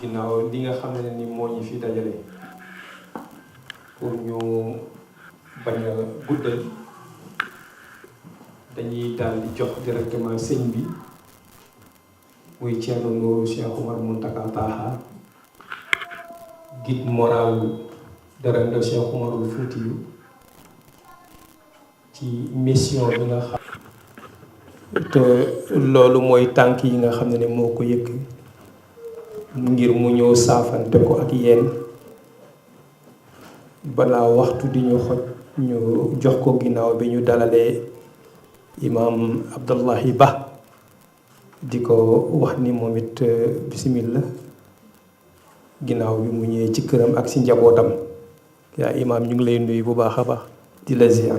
ginnaaw li nga xam ne ni moo ñu fi dajale pour ñu bañ a guddal dañuy daal di jox directement sëñ bi muy Thierno Nourou Cheikh Oumar Mountaga Taha guide moral de Rendo Cheikh Oumarul Foutiyou ci mission bi nga xam te loolu mooy tànk yi nga xam ne moo ko yëkk ngir mu ñëw saafante ko ak yéen balaa waxtu di ñu xoj ñu jox ko ginnaaw bi ñu dalalee imam Abdullahi Ba di ko wax ni moom it bismillah ginnaaw bi mu ñëwee ci këram ak si njabootam yaa imam ñu ngi lay nuyu bu baax a baax di la ziar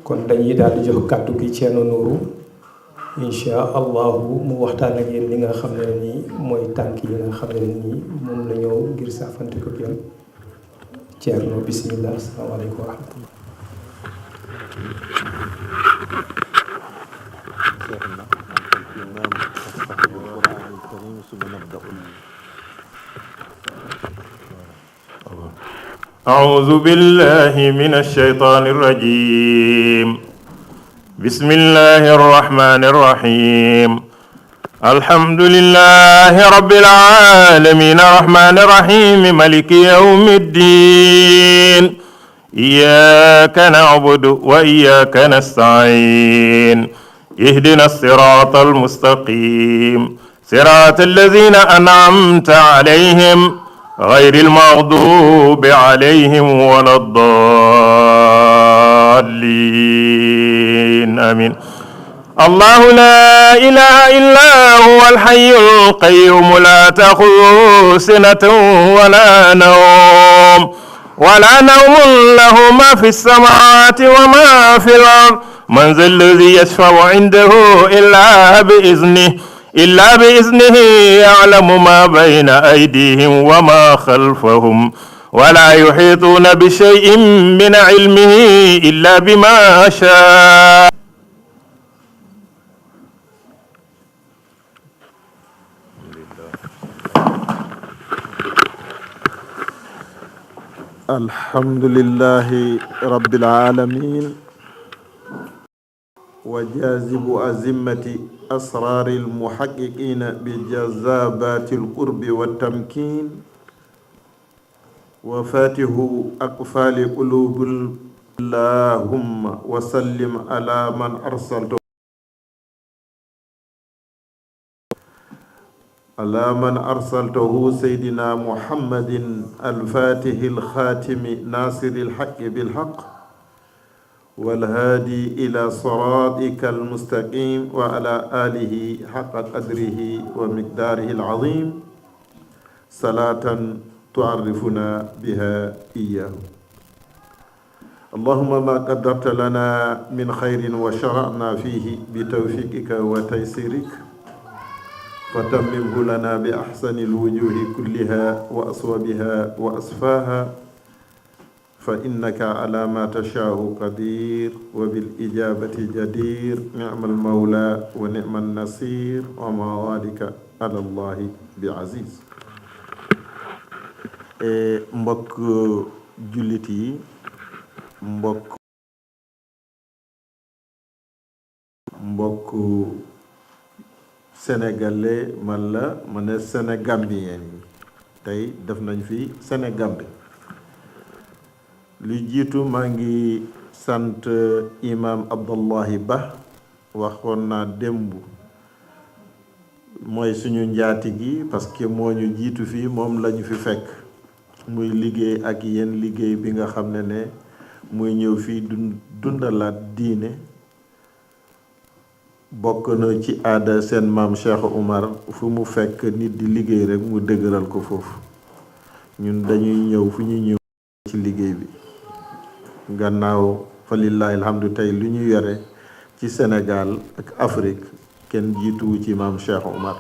kon dañuy daal di jox kàddu gi Thierno Nourou insha allahu mu waxtaan ak yéen li nga xam ne nii mooy tànk yi nga xam ne nii moom la ñëw ngir saafante ko yéen Thierno bismillah asalaamaaleykum wa rahmatullah. أعوذ بالله من الشيطان الرجيم بسم الله الرحمن الرحيم الحمد لله رب العالمين الرحمن الرحيم مالك يوم الدين إياك نعبد وإياك نستعين اهدنا الصراط المستقيم صراط الذين أنعمت عليهم غير المغضوب عليهم ولا الضالين آمين. الله لا إله إلا هو الحي القيوم لا تأخذه سنة ولا نوم له ما في السماوات وما في الأرض من ذا الذي يشفع عنده إلا بإذنه يعلم ما بين أيديهم وما خلفهم ولا يحيطون بشيء من علمه إلا بما شاء. الحمد لله رب العالمين وجاذب أزمة أسرار المحققين بجذابات القرب والتمكين وفاتح أقفال قلوب اللهم وسلم على من أرسلته سيدنا محمد الفاتح الخاتم ناصر الحق بالحق والهادي إلى صراطك المستقيم وعلى آله حق قدره ومقداره العظيم صلاة تعرفنا بها إياه. اللهم ما قدرت لنا من خير وشرعنا فيه بتوفيقك وتيسيرك فتممه لنا بأحسن الوجوه كلها وأصوبها وأصفاها فإنك على ما تشاء قدير وبالإجابة جدير نعم المولى ونعم النصير وما ذلك على الله بعزيز. mbokk jullit yi mbokk sénégalais man ne sénégambien yi tey def nañ fi Sénégambie. lu jiitu maa ngi sant imam Abdullahi Ba waxoon naa démb mooy suñu njaati gi parce que moo ñu jiitu fii moom lañu fi fekk muy liggéey ak yéen liggéey bi nga xam ne muy ñëw fii dundalaat diine bokk na ci aada seen maam Cheikh Oumar fu mu fekk nit di liggéey rek mu dëgëral ko foofu ñun dañuy ñëw fu ñu ñëw ci liggéey bi gannaaw fa lillahi alhamdu tey lu ñu yore ci Sénégal ak Afrique kenn jiituwu ci maam Cheikh Oumar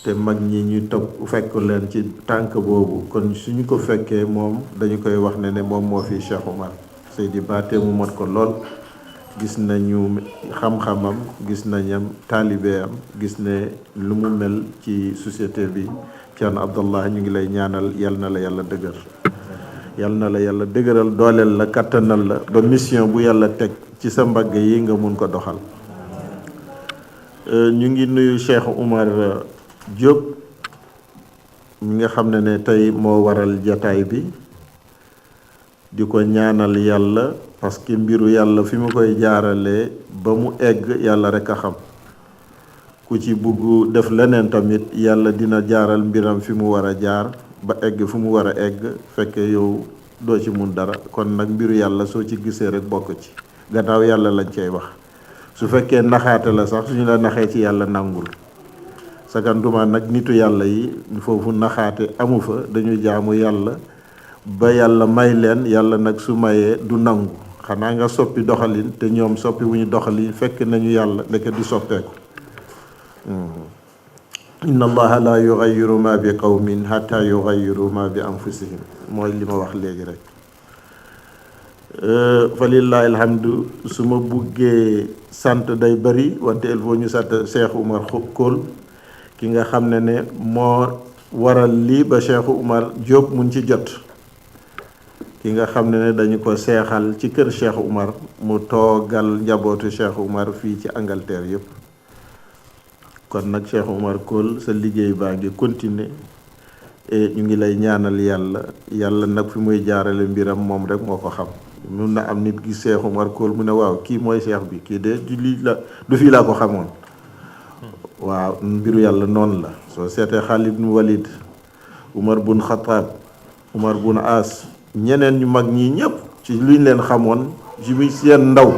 te mag ñi ñu topp fekk leen ci tànk boobu kon suñu ko fekkee moom dañu koy wax ne moom moo fi Cheikh Oumar Seydi Ba te mu mat ko lool gis nañu xam-xamam gis nañam taalibeem gis ne lu mu mel ci société bi. Ceerno Abdallah ñu ngi lay ñaanal yal na la yàlla dëgër yal na la yàlla dëgëral dooleel la kattanal la ba mission bu yàlla teg ci sa mbagg yi nga mun ko doxal. ñu ngi nuyu Cheikh Oumar Diop mi nga xam ne tey moo waral jataay bi di ko ñaanal yàlla parce que mbiru yàlla fi mu koy jaaralee ba mu egg yàlla rek a xam. ku ci bugg def leneen tamit yàlla dina jaaral mbiram fi mu war a jaar ba egg fu mu war a egg fekke yow doo ci mun dara kon nag mbiru yàlla soo ci gisee rek bokk ci gannaaw yàlla lañ cay wax su fekkee naxaate la sax suñu la naxee ci yàlla nangul sakantuma nag nitu yàlla yi foofu naxaate amu fa dañu jaamu yàlla ba yàlla may leen yàlla nag su mayee du nangu xanaa nga soppi doxalin te ñoom soppi wu ñu doxalin fekk nañu yàlla ndeke du soppeeku. inna allaha la yughayyiru ma bi qawmin hatta yughayyiru ma bi anfusihim mooy li ma wax léegi rek. fa lillahi alhamdu su ma buggee sant day bari wante il faut ñu sant Cheikh Oumar Kool ki nga xam ne moo waral lii ba Cheikh Oumar Diop mun ci jot ki nga xam ne dañu ko seexal ci kër Cheikh Oumar mu toogal njabootu Cheikh Oumar fii ci Angleterre yépp kon nag Cheikh Oumar Kool sa liggéey baa ngi continuer et ñu ngi lay ñaanal yàlla nag fi muy jaarale mbiram moom rek moo ko xam mun na am nit gi Cheikh Oumar Kool mu ne waaw kii mooy cheikh bi kii de du fii laa ko xamoon waaw mbiru yàlla noonu la soo seetee Xaalid ibn Walid Umar bun Xataab Umar bun As ñeneen ñu mag ñii ñëpp ci luñ leen xamoon ci bi seen ndaw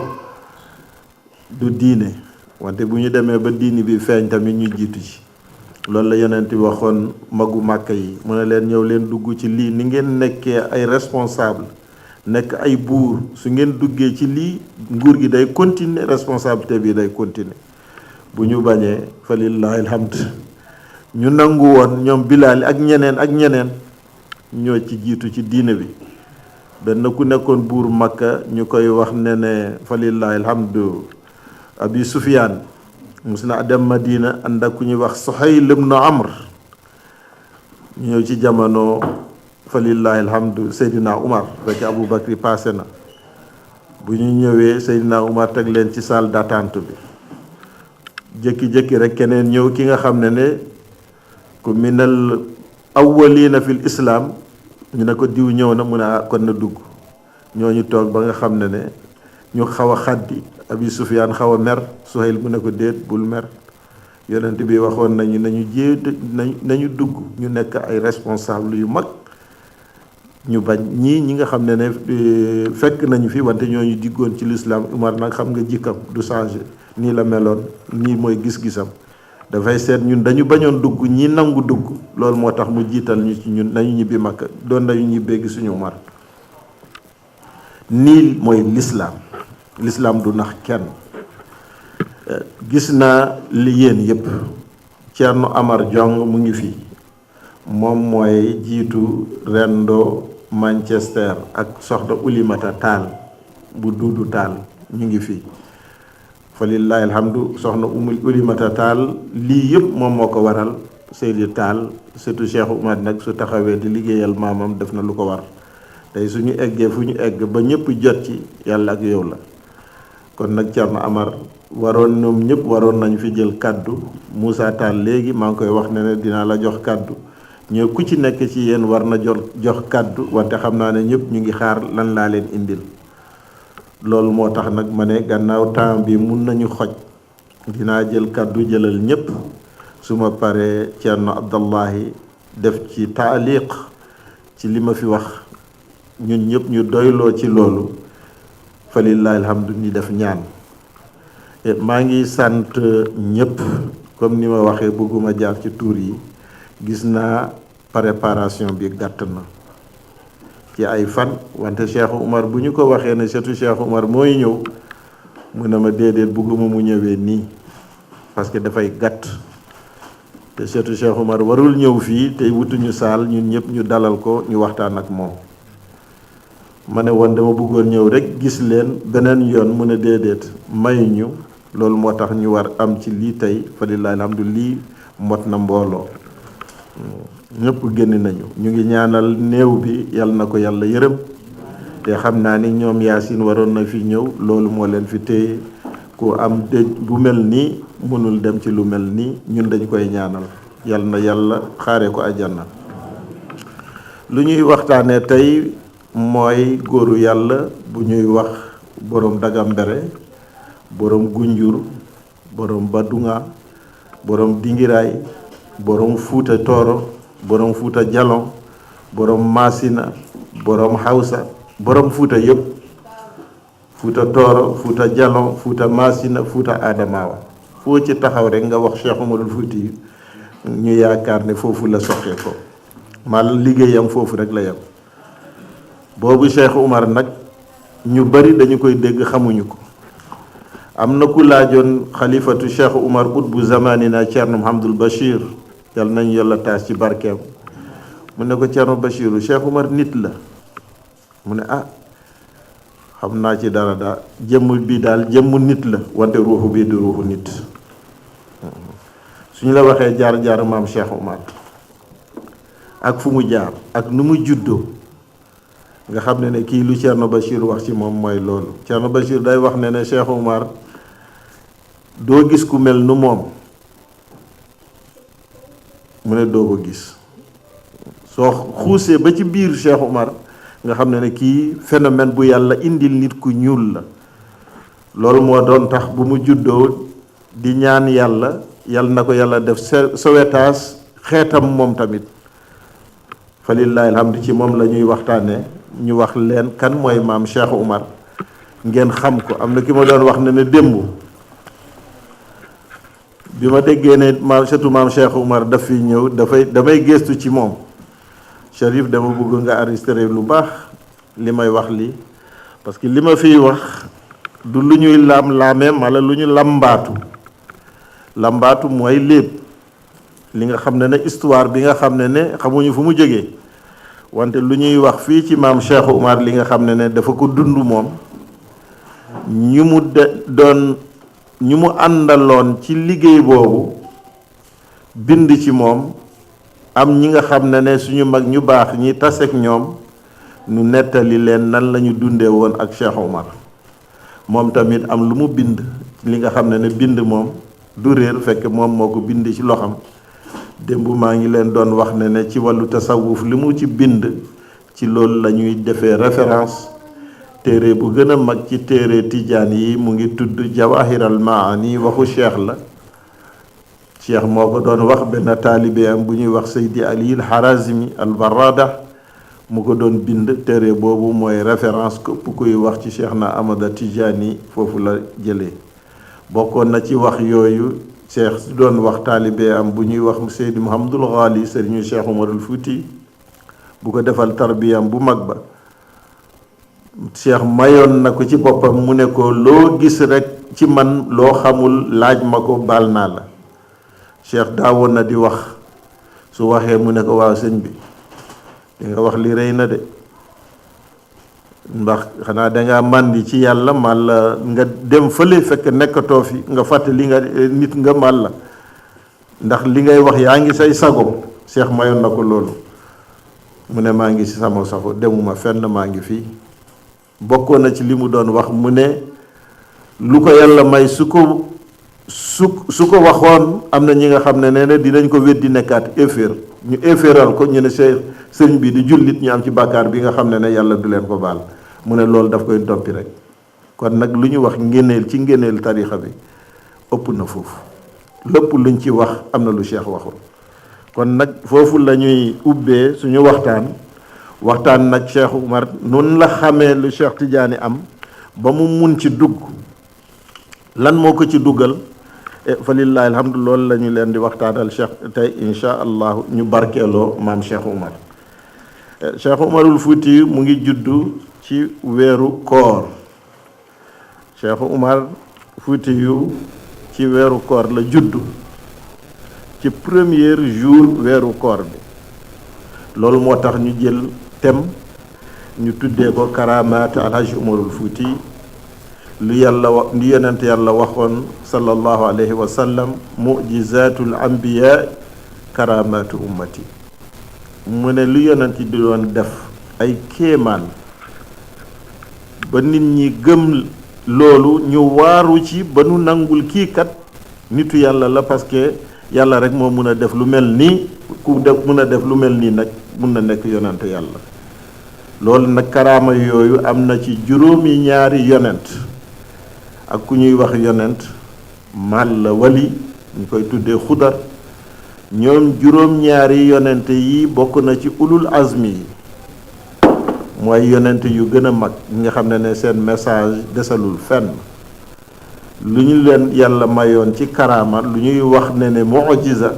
du diine wante bu ñu demee ba diini bi feeñ tamit ñu jiitu ci loolu la yonent bi waxoon magu màkka yi mu ne leen ñëw leen dugg ci lii ni ngeen nekkee ay responsable nekk ay buur su ngeen duggee ci lii nguur gi day continuer responsabilité bi day continuer bu ñu bañee fa lillahi alhamd ñu nangu woon ñoom Bilaal ak ñeneen ñoo ci jiitu ci diine bi benn ku nekkoon buur Makka ñu koy wax ne fa lillahi alhamdu Abi Sufyaan mus na dem Madina ànd ak ku ñuy wax Suhayl ibn Amr ñu ñëw ci jamono fa lillahi alhamdu Seydina Umar fekk Abu Bakri passé na bu ñu ñëwee Seydina Umar teg leen ci salle d'attente bi jékki-jékki rek keneen ñëw ki nga xam ne ku minal awwalina fil islam ñu ne ko diw ñëw na mu ne kon na dugg ñooñu toog ba nga xam ne ñu xaw a xaddi Abi Sufyaan xaw a mer Suhayl mu ne ko déet bul mer yonent bi waxoon nañu nañu dugg ñu nekk ay responsable yu mag ñu bañ ñi nga xam ne fekk nañu fi wante ñooñu diggoon ci l'islam Umar nag xam nga jikkam du changé nii la meloon nii mooy gis-gisam dafay seet ñun dañu bañoon dugg ñi nangu dugg loolu moo tax mu jiital ñu ci ñun nañu ñibbi Makka doon nañu ñibbee gisuñu Umar nii mooy l'islam du nax kenn gis naa li yéen yépp Thierno Amar Diong mu ngi fi moom mooy jiitu Rendo Manchester ak soxna Ulimata Taal bu Duudu Taal ñu ngi fi fa lillahi alhamdu soxna Ulimata Taal lii yëpp moom moo ko waral Seydi Taal surtout Cheikh Oumar nag su taxawee di liggéeyal maamam def na lu ko war tey suñu eggee fu ñu egg ba ñëpp jot ci yàlla ak yow la kon nag Thierno Amar waroon ñoom ñëpp waroon nañu fi jël kaddu Moussa Tall léegi maa ngi koy wax ne dinaa la jox kaddu ñëw ku ci nekk ci yéen war na jox kaddu wante xam naa ne ñëpp ñu ngi xaar lan laa leen indil loolu moo tax nag ma ne gannaaw temps bi mun nañu xoj dinaa jël kaddu jëlal ñëpp su ma paree Thierno Abdallahi def ci taaliq ci li ma fi wax ñun ñëpp ñu doyloo ci loolu fa lillahi alhamdu ni def ñaan maa ngi sant ñëpp comme ni ma waxee bëgguma jaar ci tuur yi gis naa préparation bi gàtt na ci ay fan wante Cheikh Oumar bu ñu ko waxee ne surtout Cheikh Oumar mooy ñëw mu ne ma déedéet bëgguma mu ñëwee nii parce que dafay gàtt te surtout Cheikh Oumar warul ñëw fii te wutuñu saal ñun ñëpp ñu dalal ko ñu waxtaan ak moom ma ne woon dama bëggoon ñëw rek gis leen beneen yoon mu ne déedéet mayuñu loolu moo tax ñu war am ci lii tey fa lillahi alhamdu lii mot na mbooloo ñëpp génn nañu ñu ngi ñaanal néew bi yal na ko yàlla yërëm te xam naa ni ñoom Yaasin waroon na fi ñëw loolu moo leen fi téye ku am dëj bu mel nii mënul dem ci lu mel nii ñun dañ koy ñaanal yal na yàlla xaare ko àjjana. lu ñuy waxtaanee tey mooy góoru yàlla bu ñuy wax borom Dagambere borom Gunjur borom Badunga borom Dingiraay borom Fuuta Tooro borom Fuuta Jalon borom Masina borom Hawsa borom Fuuta yëpp Fuuta Tooro Fuuta Jalon Fuuta Masina Fuuta Adamawa foo ci taxaw rek nga wax Cheikh Umarul Fuuti ñu yaakaar ne foofu la soxee ko mal liggéeyam foofu rek la yem boobu Cheikh Umar nag ñu bari dañu koy dégg xamuñu ko am na ku laajoon xalifatu Cheikh Umar bu zamanina Thierno Mouhamadul Bachir yal nañu yàlla taas ci barkeem mu ne ko Thierno Bachiru Cheikh Umar nit la mu ne xam naa ci dara daal jëmm bi daal jëmm nit la wante ruuxu bii du ruuxu nit suñu la waxee jaar maam Cheikh Umar ak fu mu jaar ak nu mu juddoo nga xam ne kii lu Thierno Bachir wax ci moom mooy loolu Thierno Bachir day wax ne Cheikh Umar doo gis ku mel nu moom mu ne doo ko gis soo xuusee ba ci biir Cheikh Umar nga xam ne kii phénomène bu yàlla indil nit ku ñuul la loolu moo doon tax bu mu juddoo di ñaan yàlla na ko yàlla def sowetaas xeetam moom tamit fa lillahi alhamdu ci moom la ñuy waxtaanee ñu wax leen kan mooy maam Cheikh Umar ngeen xam ko am na ki ma doon wax ne démb bi ma déggee ne surtout maam Cheikh Umar daf fi ñëw damay gëstu ci moom Cherif dama bëgg nga enregistré lu baax li may wax lii parce que li ma fiy wax du lu ñuy laamee wala lu ñu lambaatu mooy lépp li nga xam ne histoire bi nga xam ne xamuñu fu mu jógee wante lu ñuy wax fii ci maam Cheikh Umar li nga xam ne dafa ko dund moom ñu mu àndaloon ci liggéey boobu bind ci moom am ñi nga xam ne suñu mag ñu baax ñi taseeg ñoom ñu nettali leen nan la ñu dundee woon ak Cheikh Umar moom tamit am lu mu bind li nga xam ne bind moom du réer fekk moom moo ko bind ci loxam démb maa ngi leen doon wax ne ci wàllu tasawuf li mu ci bind ci loolu la ñuy defee référence téere bu gën a mag ci téere tijaan yi mu ngi tudd Jawahiral Maani waxu cheikh la cheikh moo ko doon wax benn taalibe am bu ñuy wax Seydi Ali al Harazimi al Barada mu ko doon bind téere boobu mooy référence képp kuy wax ci cheikh na Amada Tijaani foofu la jëlee bokkoon na ci wax yooyu cheikh si doon wax taalibe am bu ñuy wax Seydi Mouhamadul Ghali sëriñu Cheikh Umarul Fuuti bu ko defal tarbiyam bu mag ba cheikh mayoon na ko ci boppam mu ne ko loo gis rek ci man loo xamul laaj ma ko baal naa la cheikh daawoon na di wax su waxee mu ne ko waaw sëñ bi li nga wax li rëy na de ndax xanaa dangaa màndi ci yàlla mal la nga dem fële fekk nekkatoo fi nga fàtte li nga nit nga mal la ndax li ngay wax yaa ngi say sago cheikh mayoon na ko loolu mu ne maa ngi ci sama sago demuma fenn maa ngi fii bokkoon na ci li mu doon wax mu ne lu ko yàlla may su ko waxoon am na ñi nga xam ne dinañ ko weddi nekkaat éféer ñu éféeral ko ñu ne sëriñ bi di jullit ñu am ci bàkkaar bi nga xam ne yàlla du leen ko baal mu ne loolu daf koy doppi rek kon nag lu ñu wax ngéneel ci ngéneel tarixa bi ëpp na foofu lépp luñ ci wax am na lu cheikh waxul kon nag foofu la ñuy ubbee suñu waxtaan nag Cheikh Umar noonu la xamee lu Cheikh Tidiane am ba mu mun ci dugg lan moo ko ci duggal fa lillahi alhamdu loolu la ñu leen di waxtaanal Cheikh tey insha allahu ñu barkeeloo maam Cheikh Umar Cheikh Umarul Fuuti mu ngi juddu ci weeru koor Cheikh Umar Fuuti yu ci weeru koor la juddu ci premier jour weeru koor bi loolu moo tax ñu jël thème ñu tuddee ko karamaat alhaji umarul fuuti lu yàlla wax lu yonent yàlla waxoon sallallahu alayhi wa sallam mujizatul anbiya karamaatu ummati mu ne lu yonent di doon def ay kéemaan ba nit ñi gëm loolu ñu waaru ci ba nu nangul kii kat nitu yàlla la parce que yàlla rek moo mun a def lu mel nii ku def mun a def lu mel nii nag mun na nekk yonent yàlla loolu nag karaama yooyu am na ci juróomi ñaari yonent ak ku ñuy wax yonent mal la wali ñu koy tuddee xudar ñoom juróom-ñaari yonent yi bokk na ci ulul azmi yi mooy yonent yu gën a mag ñi nga xam ne seen message desalul fenn lu ñu leen yàlla mayoon ci karaama lu ñuy wax ne mu'jiza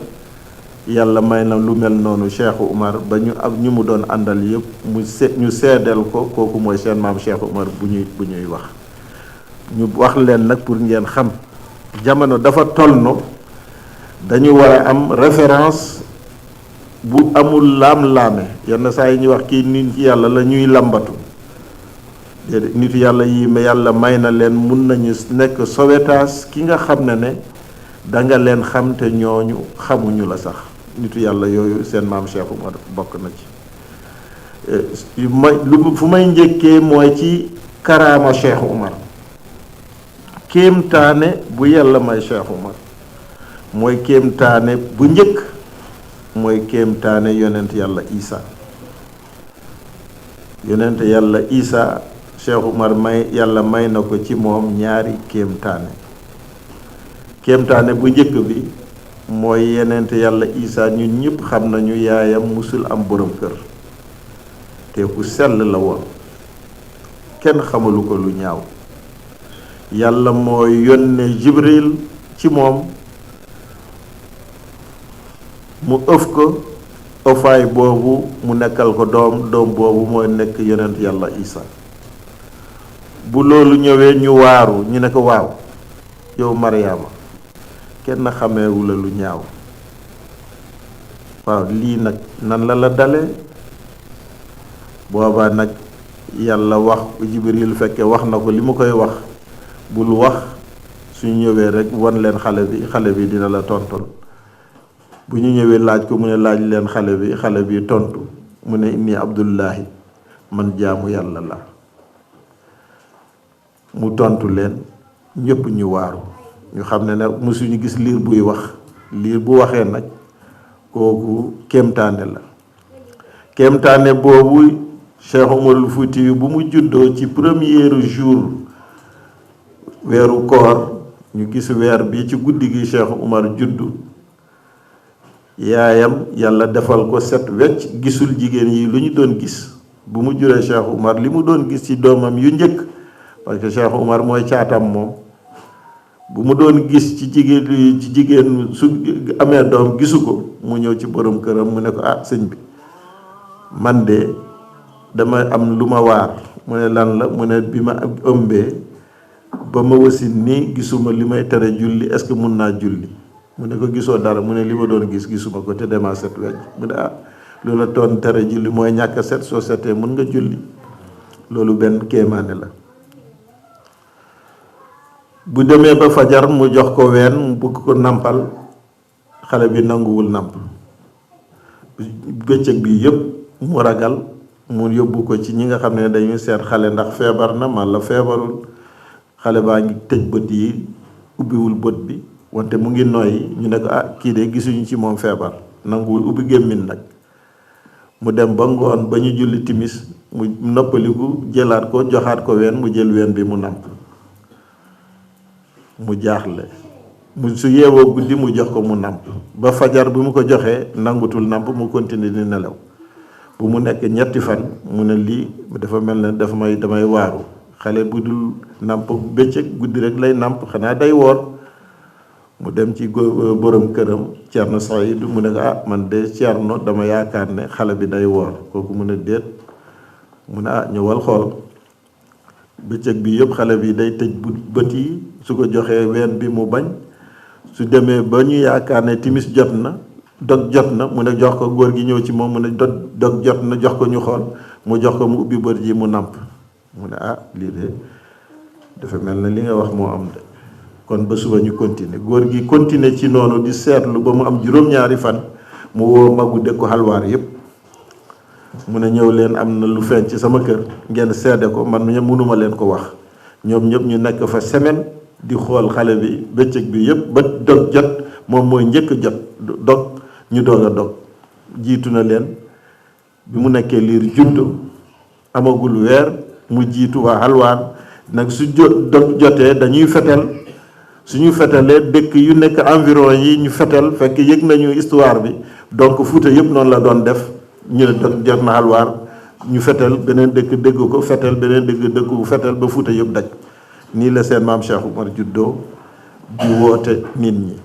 yàlla may na lu mel noonu Cheikh Umar ba ñu ak ñu mu doon àndal yëpp ñu seedeel ko kooku mooy seen maam Cheikh Umar bu ñuy wax ñu wax leen nag pour ngeen xam jamono dafa toll dañu war a am référence bu amul laam-laame yenn saa yi ñuy wax kii nit yàlla la ñuy lambatu déedéet nit yàlla yi yàlla may na leen mun nañu nekk sauvetage ki nga xam ne danga leen xam te ñooñu xamuñu la sax nitu yàlla yooyu seen maam Cheikh Umar bokk na ci fu may njëkkee mooy ci karaama Cheikh Umar kéemtaane bu yàlla may Cheikh Umar mooy kéemtaane bu njëkk mooy kéemtaane yonent yàlla Isa yonent yàlla Isa Cheikh Umar yàlla may na ko ci moom ñaari kéemtaane bu njëkk bi mooy yonent yàlla Isa ñun ñëpp xam nañu yaayam musul am borom kër te ku sell la woon kenn xamalu ko lu ñaaw yàlla mooy yónnee Jibril ci moom mu ëf ko ëfaay boobu mu nekkal ko doom boobu mooy nekk yonent yàlla Isa bu loolu ñëwee ñu waaru ñu ne ko waaw yow Mariama kenn xameewu la lu ñaaw waaw lii nag nan la dale booba nag yàlla wax Jibril fekke wax na ko li mu koy wax bul wax suñu ñëwee rek wan leen xale bi dina la tontul bu ñu ñëwee laaj ko mu ne laaj leen xale bi tontu mu ne inni abdullahi man jaamu yàlla la mu tontu leen ñëpp ñu waaru ñu xam ne nag mësuñu gis liir buy wax liir bu waxee nag kooku kéemtaane la kéemtaane boobu Cheikh Umarul Fuuti yu bu mu juddoo ci premier jour weeru koor ñu gis weer bi ci guddi gi Cheikh Umar juddu yaayam yàlla defal ko set wecc gisul jigéen yi lu ñu doon gis bu mu juree Cheikh Umar li mu doon gis ci doomam yu njëkk parce que Cheikh Umar mooy caatam moom bu mu doon gis ci jigéen su amee doom gisu ko mu ñëw ci borom këram mu ne ko sëñ bi man de dama am lu ma waar mu ne lan la mu ne bi ma ëmbee ba ma wasin nii gisuma li may tere julli est-ce que mun naa julli mu ne ko gisoo dara mu ne li ma doon gis gisuma ko te dema set wecc mu ne loola toon tere julli mooy ñàkk set soo setee mun nga julli loolu benn kéemaane la bu demee ba fajar mu jox ko ween mu bëgg ko nampal xale bi nanguwul namp bëccëg bi yëpp mu ragal mu yóbbu ko ci ñi nga xam ne dañuy seet xale ndax feebar na man la feebarul xale baa ngi tëj bët yi ubbiwul bët bi wante mu ngi noyyi ñu ne ko kii de gisuñu ci moom feebar nanguwul ubbi gémmiñ nag mu dem ba ngoon ba ñu julli timis mu noppaliku jëlaat ko joxaat ko ween mu jël ween bi mu namp mu jaaxle mu su yeewoo guddi mu jox ko mu namp ba fajar bi mu ko joxee nangutul namp mu continuer di nelaw bu mu nekk ñetti fan mu ne lii dafa mel ne damay waaru xale bu dul namp bëccëg guddi rek lay namp xanaa day woor mu dem ci borom këram Cerno Saïd mu ne ko man de Cerno dama yaakaar ne xale bi day woor kooku mu ne déet mu ne ñëwal xool bëccëg bi yëpp xale bi day tëj bët yi su ko joxee ween bi mu bañ su demee ba ñu yaakaar ne timis jot na dog jot na mu ne jox ko góor gi ñëw ci moom mu ne dog jot na jox ko ñu xool mu jox ko mu ubbi bët ji mu nàmp mu ne ah lii de dafa mel na li nga wax moo am de kon ba suba ñu continuer góor gi continuer ci noonu di seetlu ba mu am juróom-ñaari fan mu woo magu dëkku xalwaar yépp mu ne ñëw leen am na lu feeñ ci sama kër ngeen seede ko man mënuma leen ko wax ñoom ñëpp ñu nekk fa semaine di xool xale bi bëccëg bi yépp ba dog jot moom mooy njëkk jot dog ñu doog a dog jiitu na leen bi mu nekkee liir juddu amagul weer mu jiitu waa xalwaar nag su dog jotee dañuy fetel suñu fetalee dëkk yu nekk environ yi ñu fetel fekk yëg nañu histoire bi donc Fuuta yëpp noonu la doon def ñu ne dog jot na xalwaar ñu fetel beneen dëkk dégg ko fetel beneen dëkk dëkk ko fetel ba Fuuta yëpp daj nii la seen maam Cheikh Oumar juddoo di woote nit ñi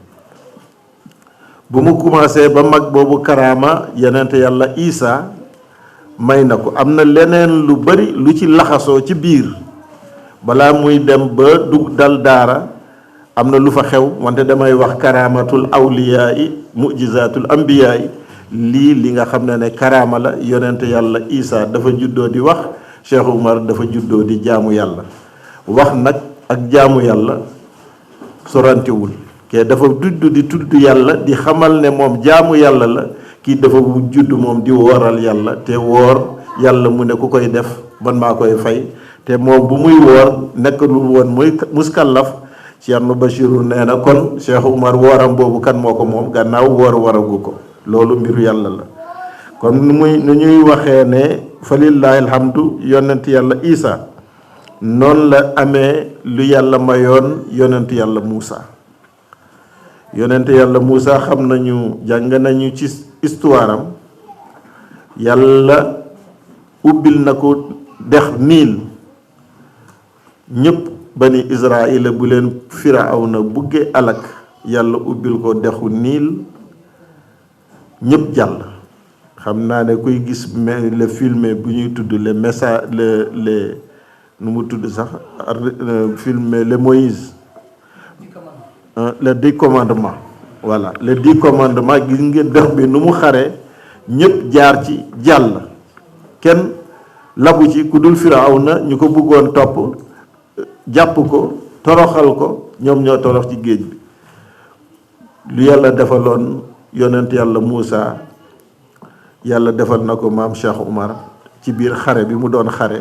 bu mu commencé ba mag boobu karaama yenente yàlla Isa may na ko am na leneen lu bari lu ci laxasoo ci biir balaa muy dem ba dugg dal daara am na lu fa xew wante damay wax karaamatul awliyaa yi mujizatul ambiyaa yi lii li nga xam ne karaama la yonente yàlla Isa dafa juddoo di wax Cheikh Oumar dafa juddoo di jaamu yàlla wax nag ak jaamu yàlla sorantewul kee dafa dudd di tudd yàlla di xamal ne moom jaamu yàlla la kii dafa judd moom di wooral yàlla te woor yàlla mu ne ku koy def man maa koy fay te moom bu muy woor nekk lu woon muy muskallaf Thierno Bachirou nee na kon Cheikh Oumar wooram boobu kan moo ko moom gannaaw woor waragu ko loolu mbiru yàlla la kon nu ñuy waxee ne fa lillahi alhamdu yonent yàlla Isa noonu la amee lu yàlla mayoon yonent yàlla Muusa yonent yàlla Muusa xam nañu jàng nañu ci histoire am yàlla ubbil na ko dex niil ñépp bani Israila bu leen Firawna bugge alak yàlla ubbil ko dexu niil ñépp jàll xam naa ne kuy gis le film bu ñuy tudd le message le nu mu tudd sax film le Moïse le 10 commandements voilà le 10 commandements gis nga dex bi nu mu xare ñépp jaar ci jàll kenn labu ci ku dul Firawna ñu ko bëggoon topp jàpp ko toroxal ko ñoom ñoo torox ci géej bi lu yàlla defaloon yonent yàlla Muusa yàlla defal na ko maam Cheikh Oumar ci biir xare bi mu doon xare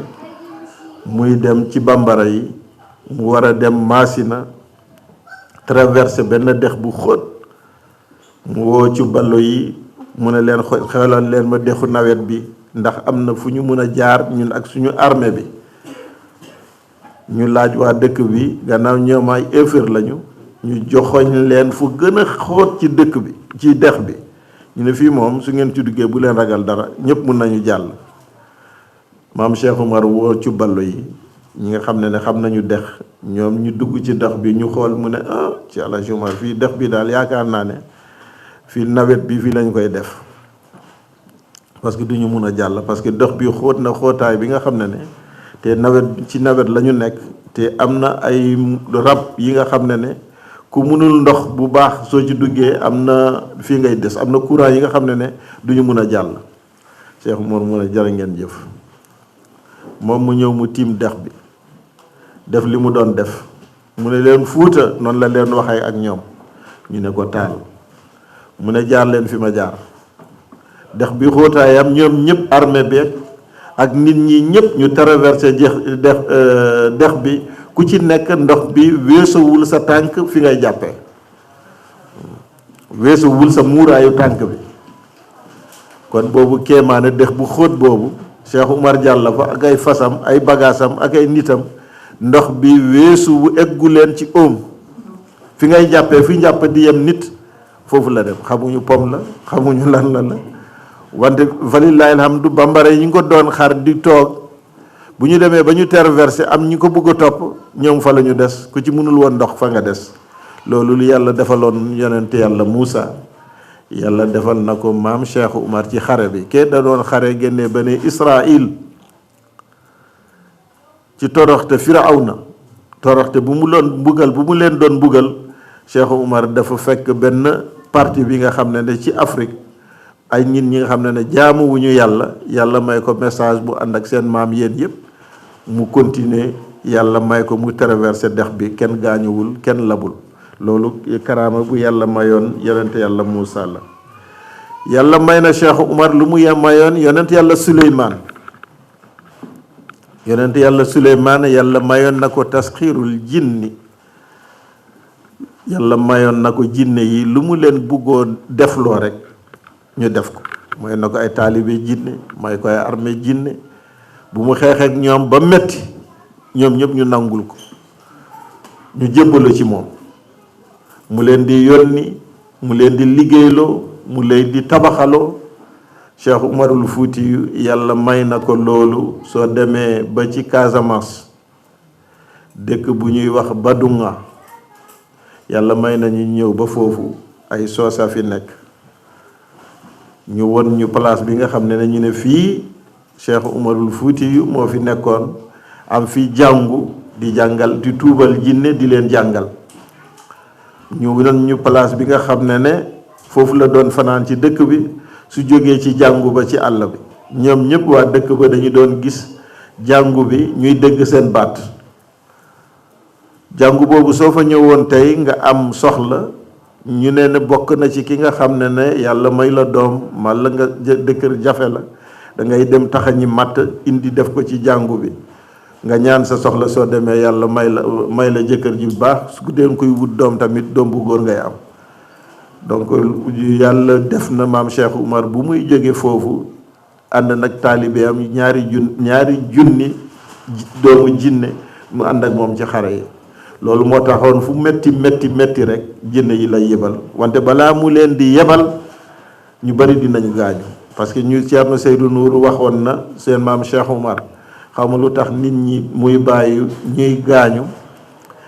muy dem ci bambara yi mu war a dem Maasina traversé benn dex bu xóot mu woo ci ballo yi mu ne leen xelal leen ma dexu nawet bi ndax am na fu ñu mën a jaar ñun ak suñu armée bi ñu laaj waa dëkk bi gannaaw ñoom ay éefar lañu ñu joxoñ leen fu gën a xóot ci dëkk bi ci dex bi ñu ne fii moom su ngeen ci duggee bu leen ragal dara ñëpp mun nañu jàll maam Cheikh Oumar woo ci ballo yi ñi nga xam ne xam nañu dex ñoom ñu dugg ci dex bi ñu xool mu ne ci Alaaji Oumar fii dex bi daal yaakaar naa ne fii nawet bi fii lañ koy def parce que duñu mun a jàll parce que dex bi xóot na xóotaay bi nga xam ne te nawet ci nawet la ñu nekk te am na ay rab yi nga xam ne ku mënul ndox bu baax soo ci duggee am na fii ngay des am na courant yi nga xam ne duñu mun a jàll Cheikh Oumar mu ne jërë ngeen jëf moom mu ñëw mu tiim dex bi def li mu doon def mu ne leen Fuuta noonu la leen waxee ak ñoom ñu ne ko taal mu ne jaar leen fi ma jaar dex bi xóotaayam ñoom ñëpp armée bi ak nit ñi ñëpp ñu traversé dex bi ku ci nekk ndox bi weesuwul sa tànk fi ngay jàppee weesuwul sa muuraayu tànk bi kon boobu kéemaane dex bu xóot boobu Cheikh Oumar jàll fa ak ay fasam ay bagaasam ak ay nitam ndox bi weesu eggu leen ci oom fi ngay jàppee fi njàpp di yem nit foofu la dem xamuñu pom la xamuñu lan la wante walillahi alhamdu bambara yi ñu ko doon xar di toog bu ñu demee ba ñu traversé am ñu ko bëgg a topp ñoom fa la ñu des ku ci mënul woon ndox fa nga des loolu lu yàlla defaloon yonente yàlla Muusa yàlla defal na ko maam Cheikh Oumar ci xare bi ke da doon xare génnee bani Israil ci toroxte Firawna toroxte bu mu leen doon mbugal Cheikh Oumar dafa fekk benn partie bi nga xam ne ci Afrique ay nit ñi nga xam ne jaamu wu ñu yàlla may ko message bu ànd ak seen maam yéen yëpp mu continuer yàlla may ko mu traversé dex bi kenn gaañuwul kenn labul loolu karaama bu yàlla mayoon yonent yàlla Muusa la yàlla may na Cheikh Umar lu mu mayoon yonent yàlla Suleymaan yàlla mayoon na ko tasxiirul jinni yàlla mayoon na ko jinne yi lu mu leen buggoo defloo rek ñu def ko may na ko ay taalibe jinne may ko ay armée jinne bu mu xeexeek ñoom ba metti ñoom ñëpp ñu nangul ko ñu jébbalu ci moom mu leen di yónni mu leen di liggéeyloo mu leen di tabaxaloo Cheikh Umarul Fuuti yu yàlla may na ko loolu soo demee ba ci Casamance dëkk bu ñuy wax Badunga yàlla may nañu ñëw ba foofu ay soosa fi nekk ñu won ñu place bi nga xam ne ñu ne fii Cheikh Umarul Fuuti yu moo fi nekkoon am fi jàngu di jàngal di tuubal jinne di leen jàngal ñu won ñu place bi nga xam ne foofu la doon fanaan ci dëkk bi su jógee ci jàngu ba ci àll bi ñoom ñëpp waa dëkk ba dañu doon gis jàngu bi ñuy dégg seen baat jàngu boobu soo fa ñëwoon tey nga am soxla ñu ne bokk na ci ki nga xam ne yàlla may la doom mala nga dëkkër jafe la da ngay dem taxañi matt indi def ko ci jàngu bi nga ñaan sa soxla soo demee yàlla may la jëkkër ji baax su dee koy wut doom tamit doom bu góor ngay am donc yàlla def na maam Cheikh Umar bu muy jóge foofu ànd nag taalibe am ñaari junni doomu jinne mu ànd ak moom ci xare yi loolu moo taxoon fu metti rek jinne yi lay yebal wante balaa mu leen di yebal ñu bari dinañu gaañu parce que ñu Ceerno Seydou Nourou waxoon na seen maam Cheikh Umar xawma lu tax nit ñi muy bàyyi ñuy gaañu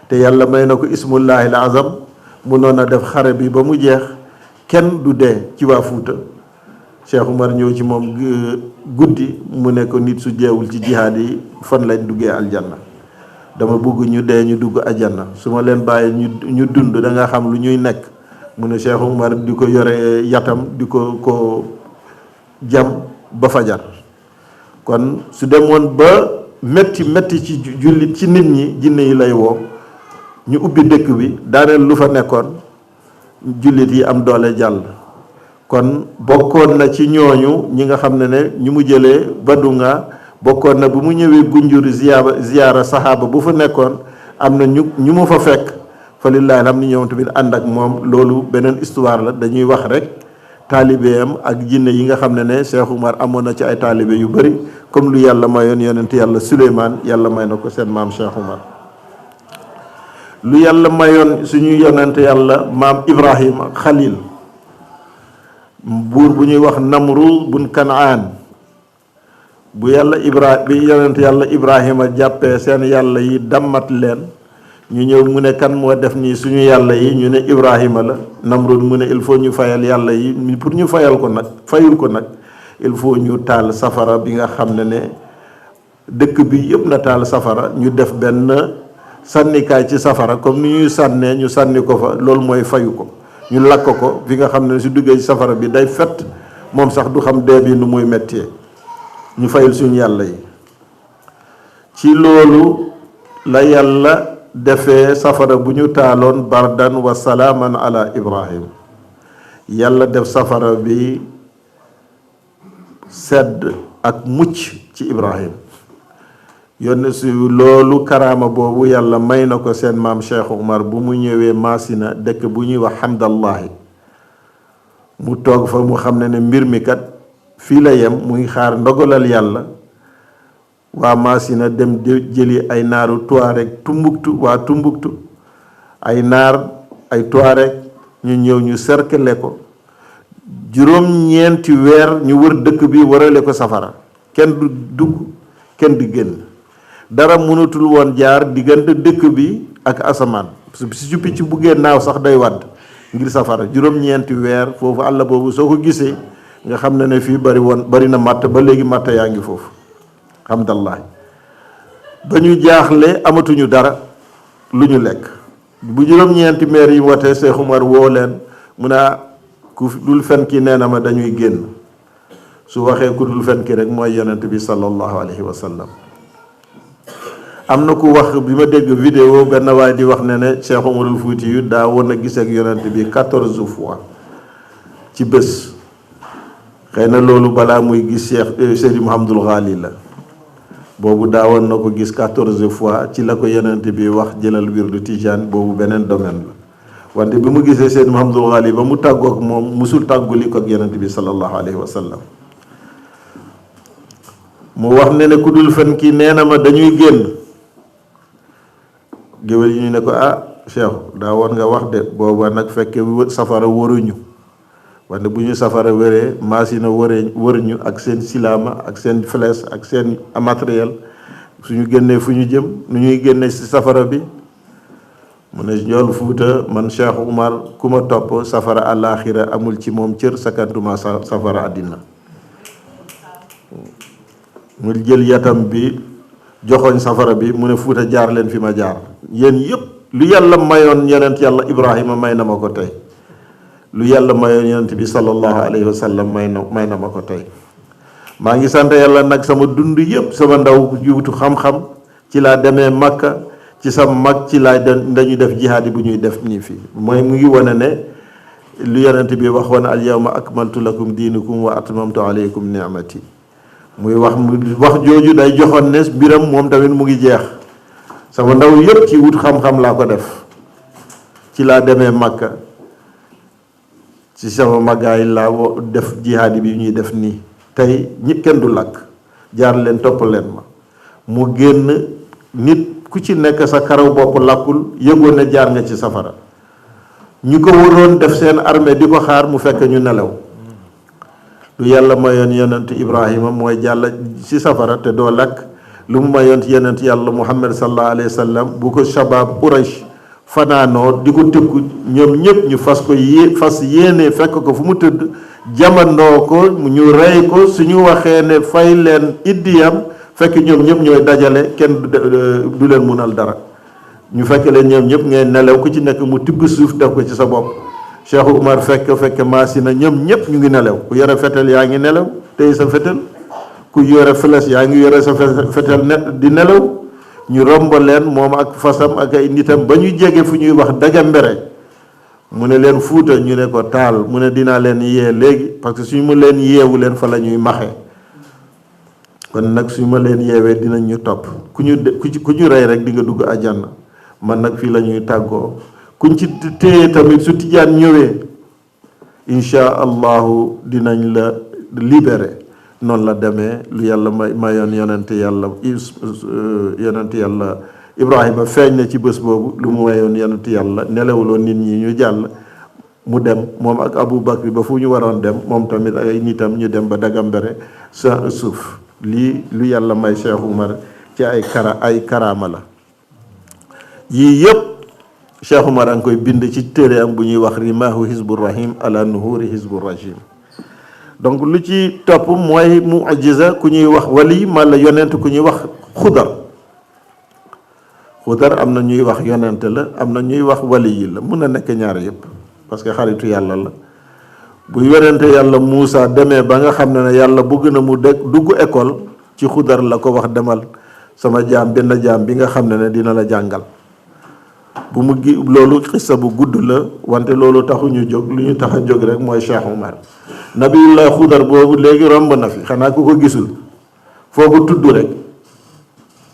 te yàlla may na ko ismullahi al azam mënoon a def xare bi ba mu jeex kenn du dee ci waa Fuuta Cheikh Umar ñëw ci moom guddi mu ne ko nit su jeewul ci jihaad yi fan lañ duggee aljanna dama bëgg ñu dee ñu dugg aljanna su ma leen bàyyi ñu dund da nga xam lu ñuy nekk mu ne Cheikh Umar di ko yore yatam di ko jam ba fajar kon su demoon ba metti ci jullit ci nit ñi jinne yi lay woo ñu ubbi dëkk bi daaneel lu fa nekkoon jullit yi am doole jàll kon bokkoon na ci ñooñu ñi nga xam ne ñu mu jëlee Badunga bokkoon na bu mu ñëwee Gunjur ziyaara saxaaba bu fa nekkoon am na ñu mu fa fekk fa lillahi alhamdu ñoom tamit ànd ak moom loolu beneen histoire la dañuy wax rek taalibeem ak jinne yi nga xam ne Cheikh Umar amoon na ci ay taalibe yu bëri comme lu yàlla mayoon yonent yàlla Suleymaan yàlla may na ko seen maam Cheikh Umar lu yàlla mayoon suñu yonent yàlla maam Ibrahim ak Xalil buur bu ñuy wax Namrud bun Kanaan bu yonent yàlla Ibrahima jàppee seen yàlla yi dammat leen ñu ñëw mu ne kan moo def nii suñu yàlla yi ñu ne Ibrahima la Namrud mu ne il faut ñu fayal yàlla yi pour ñu fayul ko nag il faut ñu taal safara bi nga xam ne dëkk bi yëpp na taal safara ñu def benn sànnikaay ci safara comme ni ñuy sànnee ñu sànni ko fa loolu mooy fayu ko ñu lakk ko fi nga xam ne su duggee ci safara bi day fett moom sax du xam dee bi nu muy méttee ñu fayul suñu yàlla yi ci loolu la yàlla defee safara bu ñu taaloon bardan wa salaaman ala Ibrahim yàlla def safara bi sedd ak mucc ci Ibrahim yónne si loolu karaama boobu yàlla may na ko seen maam Cheikh Umar bu mu ñëwee Masina dëkk bu ñuy wax Hamdallahi mu toog fa mu xam ne mbir mi kat fii la yem mu ngi xaar ndogalal yàlla waa Masina dem jëli ay naaru Tuareg Tumbuktu ay naar ay Tuareg ñu ñëw ñu cercle ko juróom-ñeenti weer ñu wër dëkk bi warale ko safara kenn du dugg kenn di génn dara mënatul woon jaar diggante dëkk bi ak asamaan su picc buggee naaw sax day wadd ngir safara juróom-ñeenti weer foofu àll boobu soo ko gisee nga xam ne fii bari na matt ba léegi matt yaa ngi foofu alhamdulilah ba ñu jaaxle amatuñu dara lu ñu lekk bu juróom-ñeenti meer yi watee Cheikh Umar woo leen mu ne ku dul fen ki nee na ma dañuy génn su waxee ku dul fen ki rek mooy yonent bi sallallahu alayhi wa sallam. am na ku wax bi ma dégg vidéo benn waay di wax ne Cheikh Umarul Fuuti yu daa woon a gis ak yonent bi 14 fois ci bés. xëy na loolu balaa muy gis Cheikh Seydi Mouhamadul Ghali la boobu daawoon na ko gis 14 fois ci la ko yonent bi wax jëlal wirdu Tijaan boobu beneen domaine la wante bi mu gisee Seydi Mouhamadul Ghali ba mu tàggook moom musul tàgguli ko ak yonent bi sallallahu alayhi wa sallam. mu wax ne ku dul fen kii nee na ma dañuy génn géwél yi ñu ne ko Cheikh daa woon nga wax de booba nag fekke safara waruñu wante bu ñu safara wëree maasina wër ñu ak seen silaama ak seen flèche ak seen matériel suñu génnee fu ñu jëm nu ñuy génne ci safara bi mu ne Njool Fuuta man Cheikh Umar ku ma topp safara àllaaxira amul ci moom cër sakantuma safara àddina. mu jël yatam bi joxoñ safara bi mu ne Fuuta jaar leen fi ma jaar yéen yépp lu yàlla mayoon yonent yàlla Ibrahima may na ma ko tey lu yàlla mayoon yonent bi sallallahu alayhi wa sallam may na ma ko tey. maa ngi sant yàlla nag sama dund yépp sama ndaw juutu xam-xam ci laa demee Makka ci sama mag ci laa dañuy def jihaad bu ñuy def nii fii mooy mu ngi wane ne lu yonent bi waxoon al yawma akmaltu lakum diinakum wa atmamtu alaykum ni'mati muy wax jooju day joxoon ne mbiram moom tamit mu ngi jeex. sama ndaw yépp ci wut xam-xam laa ko def ci laa demee Makka ci sama màggaay laa def jihaad bi ñuy def nii tey ñi kenn du lakk jaar leen topp leen ma mu génn nit ku ci nekk sa karaw bopp lakkul yëgoon ne jaar nga ci safara ñu ko waroon def seen armée di ko xaar mu fekk ñu nelaw lu yàlla mayoon yonent Ibrahima mooy jàll ci safara te doo lakk lu mu mayoon yonent yàlla Muhammad sallallahu alayhi wa sallam bu ko shabaab Quraysh fanaanoo di ko tëkku ñoom ñëpp ñu fas yéene fekk ko fu mu tëdd jamandoo ko ñu rey ko suñu waxee ne fay leen iddiyam fekk ñoom ñëpp ñooy dajale kenn du leen munal dara ñu fekk leen ñoom ñëpp ngay nelaw ku ci nekk mu tibb suuf def ko ci sa bopp. Cheikh Umar fekk maasina ñoom ñëpp ñu ngi nelaw ku yore fetel yaa ngi nelaw tey sa fetel ku yore flèche yaa ngi yore sa fetel di nelaw ñu romb leen moom ak fasam ak ay nitam ba ñu jege fu ñuy wax Dagambere mu ne leen Fuuta ñu ne ko taal mu ne dinaa leen yee léegi parce que suñu ma leen yeewu leen fa la ñuy maxe kon nag suñu ma leen yeewee dinañ ñu topp ku ñu rey rek di nga dugg àjjana man nag fii la ñuy tàggoo kuñ ci téye tamit su tijaan ñëwee insha allahu dinañ la libéré noonu la demee lu yàlla mayoon yonente yàlla Ibrahima feeñ na ci bés boobu lu mu mayoon yonente yàlla nelawuloon nit ñi ñu jàll mu dem moom ak Abu Bakri ba fu ñu waroon dem moom tamit ay nitam ñu dem ba Dagambere sa suuf lii lu yàlla may Cheikh Umar ci ay karaama la yii yépp Cheikh Umar a ngi koy bind ci téere am bu ñuy wax Rimaahu Hizbur Rahim ala Nuhuri Hizbur Rajim. donc lu ci topp mooy mu'jiza ku ñuy wax wali mala yonent ku ñuy wax xudar am na ñuy wax yonent la am na ñuy wax wali yi la mun na nekk ñaar yëpp parce que xaritu yàlla la bu yonente yàlla Muusa demee ba nga xam ne yàlla bëgg na mu dugg école ci xudar la ko wax demal sama jaam benn jaam bi nga xam ne dina la jàngal bu mu loolu xissa bu gudd la wante loolu taxuñu jóg lu ñu tax a jóg rek mooy Cheikh Umar nabiyullah xudar boobu léegi romb na fi xanaa ku ko gisul foo ko tudd rek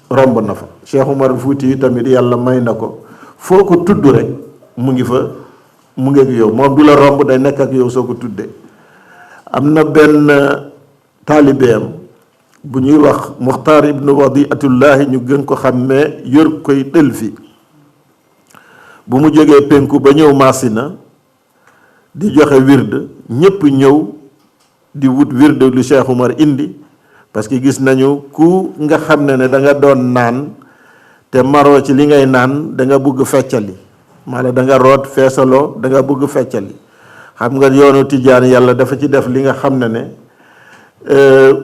romb na fa. Cheikh Umar Fuuti tamit yàlla may na ko foo ko tudd rek mu ngi fa mu ngi ak yow moom du la romb day nekk ak yow soo ko tuddee. am na benn taalibeem bu ñuy wax Muxtaar ibnu Wadiatullahi ñu gën ko xàmmee yor koy dël fi bu mu jógee penku ba ñëw Masina di joxe wird ñépp ñëw di wut wird lu Cheikh Umar indi parce que gis nañu ku nga xam ne da nga doon naan te maroo ci li ngay naan da nga bëgg feccali maanaam da nga root feesaloo da nga bëgg feccali xam nga yoonu tijaan yàlla dafa ci def li nga xam ne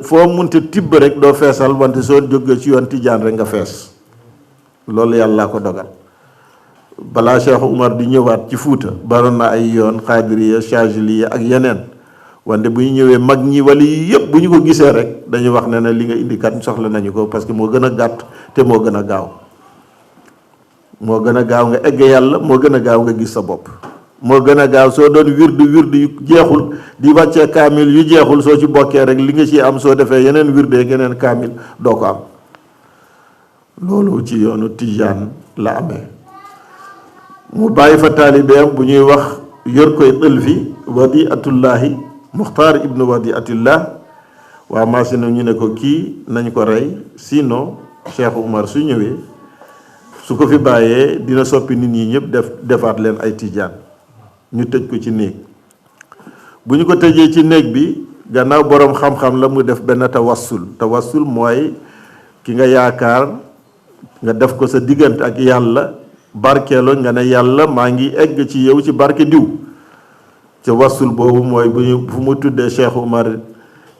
foo munte tibb rek doo feesal wante soo jógee ci yoon tijaan rek nga fees loolu yàlla ko dogal balaa Cheikh Umar di ñëwaat ci Fuuta baroon na ay yoon xaadiriya Chaaziliya ak yeneen wante bu ñu ñëwee mag ñi wala yi yëpp bu ñu ko gisee rek dañuy wax ne li nga indi kat soxla nañu ko parce que moo gën a gàtt te moo gën a gaaw nga egg yàlla, moo gën a gaaw nga gis sa bopp, moo gën a gaaw soo doon wirdu yu jeexul di wàccee kaamil yu jeexul soo ci bokkee rek li nga ci am soo defee yeneen wirde yeneen kaamil doo ko am. loolu ci yoonu Tijaan la amee. mu bàyyi fa taalibeem bu ñuy wax yor koy ël fi Wadiatullahi Muxtaar ibnu Wadiatullah waa maasina ñu ne ko kii nañ ko rey, sinon Cheikh Umar su ñëwee su ko fi bàyyee dina soppi nit ñi ñëpp defaat leen ay Tijaan. ñu tëj ko ci néeg, bu ñu ko tëjee ci néeg bi gannaaw boroom xam-xam la mu def benn tawassul mooy ki nga yaakaar nga def ko sa diggante ak yàlla, barkeeloo nga ne yàlla maa ngi egg ci yow ci barke diw. tawassul boobu mooy fu mu tuddee Cheikh Umar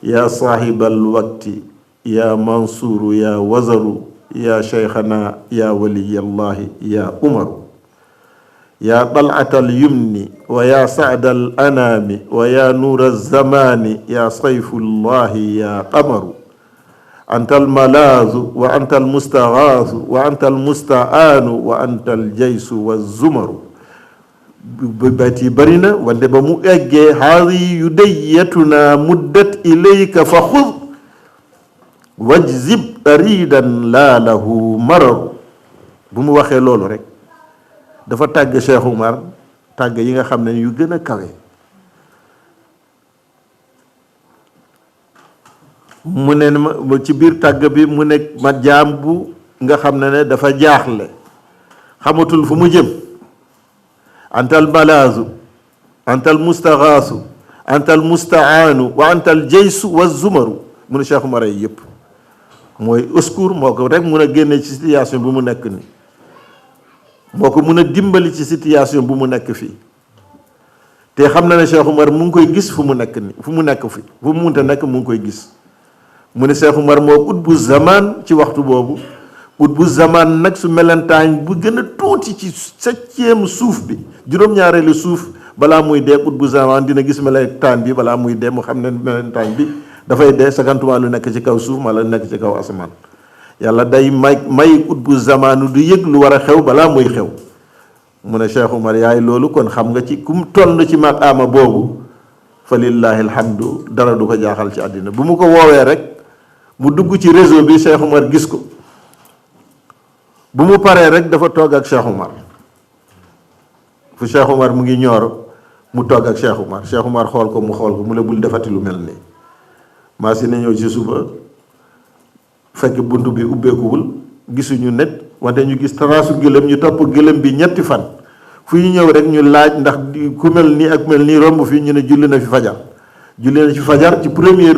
yaa saahibal waqti yaa mansuuru yaa wazaru yaa cheikhana yaa waliyallahi yaa umaru yaa dal'atal yumni wa yaa sa'dal anaami wa yaa nuural zamaani yaa sayfullahi yaa qamaru antal malaazu wa antal mustaghaasu wa antal musta'aanu wa antal jaysu wa zumaru. bayt yi bari na wante ba mu eggee haadi yudayyatuna muddat ilayka fa xud wajzib aridan laa lahu mararu. bu mu waxee loolu rek dafa tàgg Cheikh Umar tàgg yi nga xam ne yu gën a kawe. mu ne ma ci biir tàgg bi mu ne ma jaam bu nga xam ne dafa jaaxle xamatul fu mu jëm. antal malaazu antal mustaghaasu antal mustaanu wa antal jaysu wa zumaru. mu ne Cheikh Umar ay yëpp mooy secours moo ko rek mun a génne ci situation bu mu nekk ni moo ko mun a dimbali ci situation bu mu nekk fii te xam na ne Cheikh Umar mu ngi koy gis fu mu nekk ni fu mu nekk fi fu mu munta nekk mu ngi koy gis. mu ne Cheikh Umar moo utbu zaman ci waxtu boobu. utbu zaman nag su melentaan bu gën a tuuti ci 7e suuf bi juróom-ñaareelu suuf balaa muy dee utbu zaman dina gis melentaan bi balaa muy dee mu xam ne melentaan bi dafay dee sagantumaa lu nekk ci kaw suuf ma la nekk ci kaw asamaan. yàlla day may utbu zamanu du yëg lu war a xew balaa muy xew. mu ne Cheikh Umar yaay loolu kon xam nga ci kum toll ci maqaama boobu fa lillahi alhamdu dara du ko jaaxal ci àddina. bu mu ko woowee rek mu dugg ci réseau bi Cheikh Umar gis ko. bu mu paree rek dafa toog ak Cheikh Umar fu Cheikh Umar mu ngi ñoor mu toog ak Cheikh Umar. Cheikh Umar xool ko mu xool ko mu ne bul defati lu mel nii. maa si ne ñëw ci suba fekk bunt bi ubbeekuwul gisuñu net wante ñu gis taraasu gëlëm ñu topp gëlëm bi ñetti fan fu ñu ñëw rek ñu laaj ndax ku mel nii ak mel nii romb fii ñu ne julli na fi fajar ci premier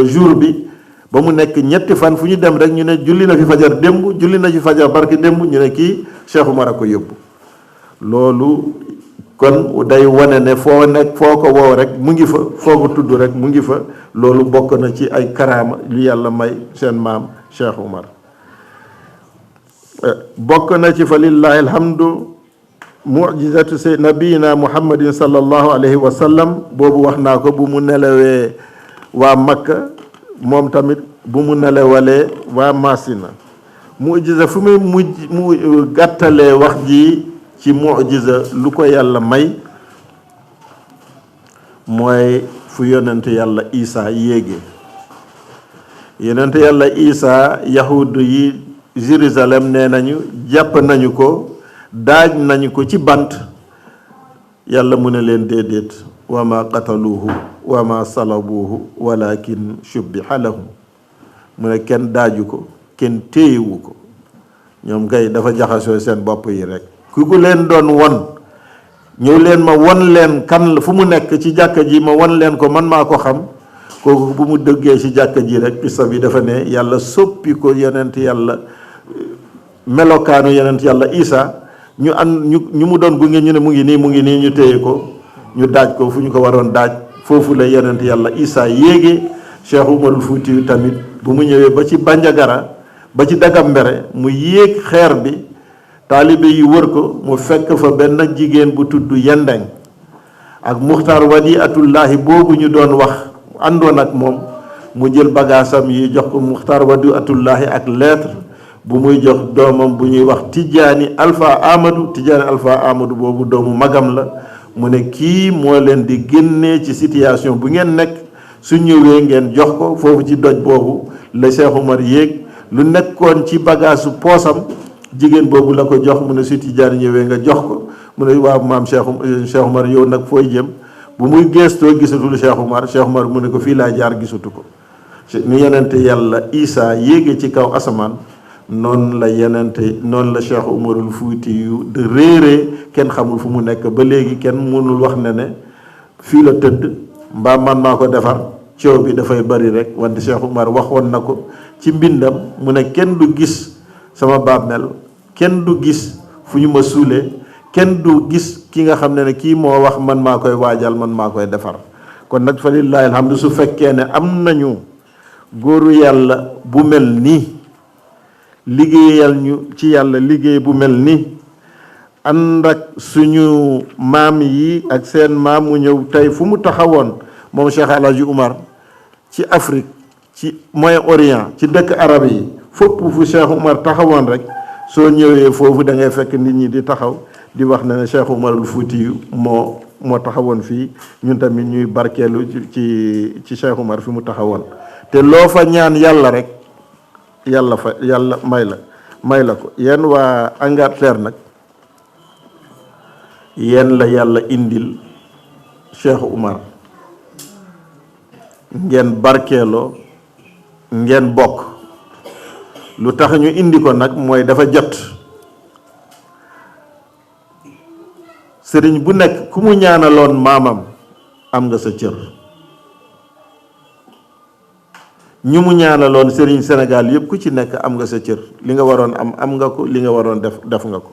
jour bi ba mu nekk ñetti fan fu ñu dem rek ñu ne julli na fi fajar démb julli na fi fajar barki démb ñu ne kii Cheikh Umar a ko yóbbu. loolu kon day wane ne foo nekk foo ko woo rek mu ngi fa foo ko tudd rek mu ngi fa. loolu bokk na ci ay karaama lu yàlla may seen maam Cheikh Umar. bokk na ci fa lillahi alhamdu mu'jizatu say nabiyina muhammadin sallallahu alayhi wa sallam boobu wax naa ko bu mu nelawee waa Makka moom tamit bu mu nelewalee waa Masina. mu'jiza fu muy mu gàttalee wax ji ci mu'jiza lu ko yàlla may mooy fu yonent yàlla Isa yéege. yonent yàlla Isa yahuud yi Jérusalem nee nañu jàpp nañu ko daaj nañu ko ci bant yàlla mu ne leen déedéet wa ma qataluuhu wa ma salabuuhu walakin shubbiha lahum. mu ne kenn daaju ko kenn téyewu ko ñoom kay dafa jaxasoo seen bopp yi rek. ku leen doon won ñëw leen ma won leen kan fu mu nekk ci jàkka ji ma won leen ko man maa ko xam kooku bu mu dëggee ci jàkka ji rek pista bi dafa ne yàlla soppi ko yonent yàlla melokaanu yonent yàlla Isa ñu mu doon gunge ñu ne mu ngi nii ñu téye ko ñu daaj ko fu ñu ko waroon daaj foofu la yonent yàlla Isa yéege. Cheikh Umarul Fuuti tamit bu mu ñëwee ba ci Bandiagara ba ci Dagambere mu yéeg xeer bi taalibe yi wër ko mu fekk fa benn jigéen bu tudd Yendeng ak Muxtaar Wadiatullahi boobu ñu doon wax àndoon ak moom. mu jël bagaasam yi jox ko Muxtaar Wadiatullahi ak lettre bu muy jox doomam bu ñuy wax Tidjani Alpha Amadou boobu doomu magam la mu ne kii moo leen di génnee ci situation bu ngeen nekk su ñëwee ngeen jox ko foofu ci doj boobu la Cheikh Oumar yéeg lu nekkoon ci bagaasu poosam jigéen boobu la ko jox mu ne su Tidjani ñëwee nga jox ko mu ne waaw maam Cheikh Oumar yow nag fooy jëm bu muy gëstoo gisatul Cheikh Oumar mu ne ko fii laa jaar gisatu ko ni yenente yàlla Isa yéege ci kaw asamaan noonu la Cheikh Oumarul Fuuti yu de réeree kenn xamul fu mu nekk ba léegi kenn mënul wax ne fii la tëdd mbaa man maa ko defar coow bi dafay bari rek wante Cheikh Oumar waxoon na ko ci mbindam mu ne kenn du gis sama bàmmeel kenn du gis fu ñu ma suulee kenn du gis ki nga xam ne kii moo wax man maa koy waajal man maa koy defar kon nag fa lillahi alhamdu su fekkee ne am nañu góoru yàlla bu mel nii liggéeyal ñu ci yàlla liggéey bu mel nii ànd ak suñu maam yi ak seen maam mu ñëw tey fu mu taxawoon moom Cheikh El Hadji Oumar ci Afrique ci Moyen-Orient ci dëkk arab yi fépp fu Cheikh Oumar taxawoon rek soo ñëwee foofu da ngay fekk nit ñi di taxaw di wax ne Cheikh Oumarul Fuuti moo taxawoon fii ñun tamit ñuy barkeelu ci Cheikh Oumar fi mu taxawoon te loo fa ñaan yàlla rek yàlla may la ko yéen waa Angleterre nag yéen la yàlla indil Cheikh Oumar ngeen barkeeloo ngeen bokk lu tax ñu indi ko nag mooy dafa jot sëriñ bu nekk ku mu ñaanaloon maamam am nga sa cër ñu mu ñaanaloon sëriñ Sénégal yëpp ku ci nekk am nga sa cër li nga waroon am nga ko li nga waroon def nga ko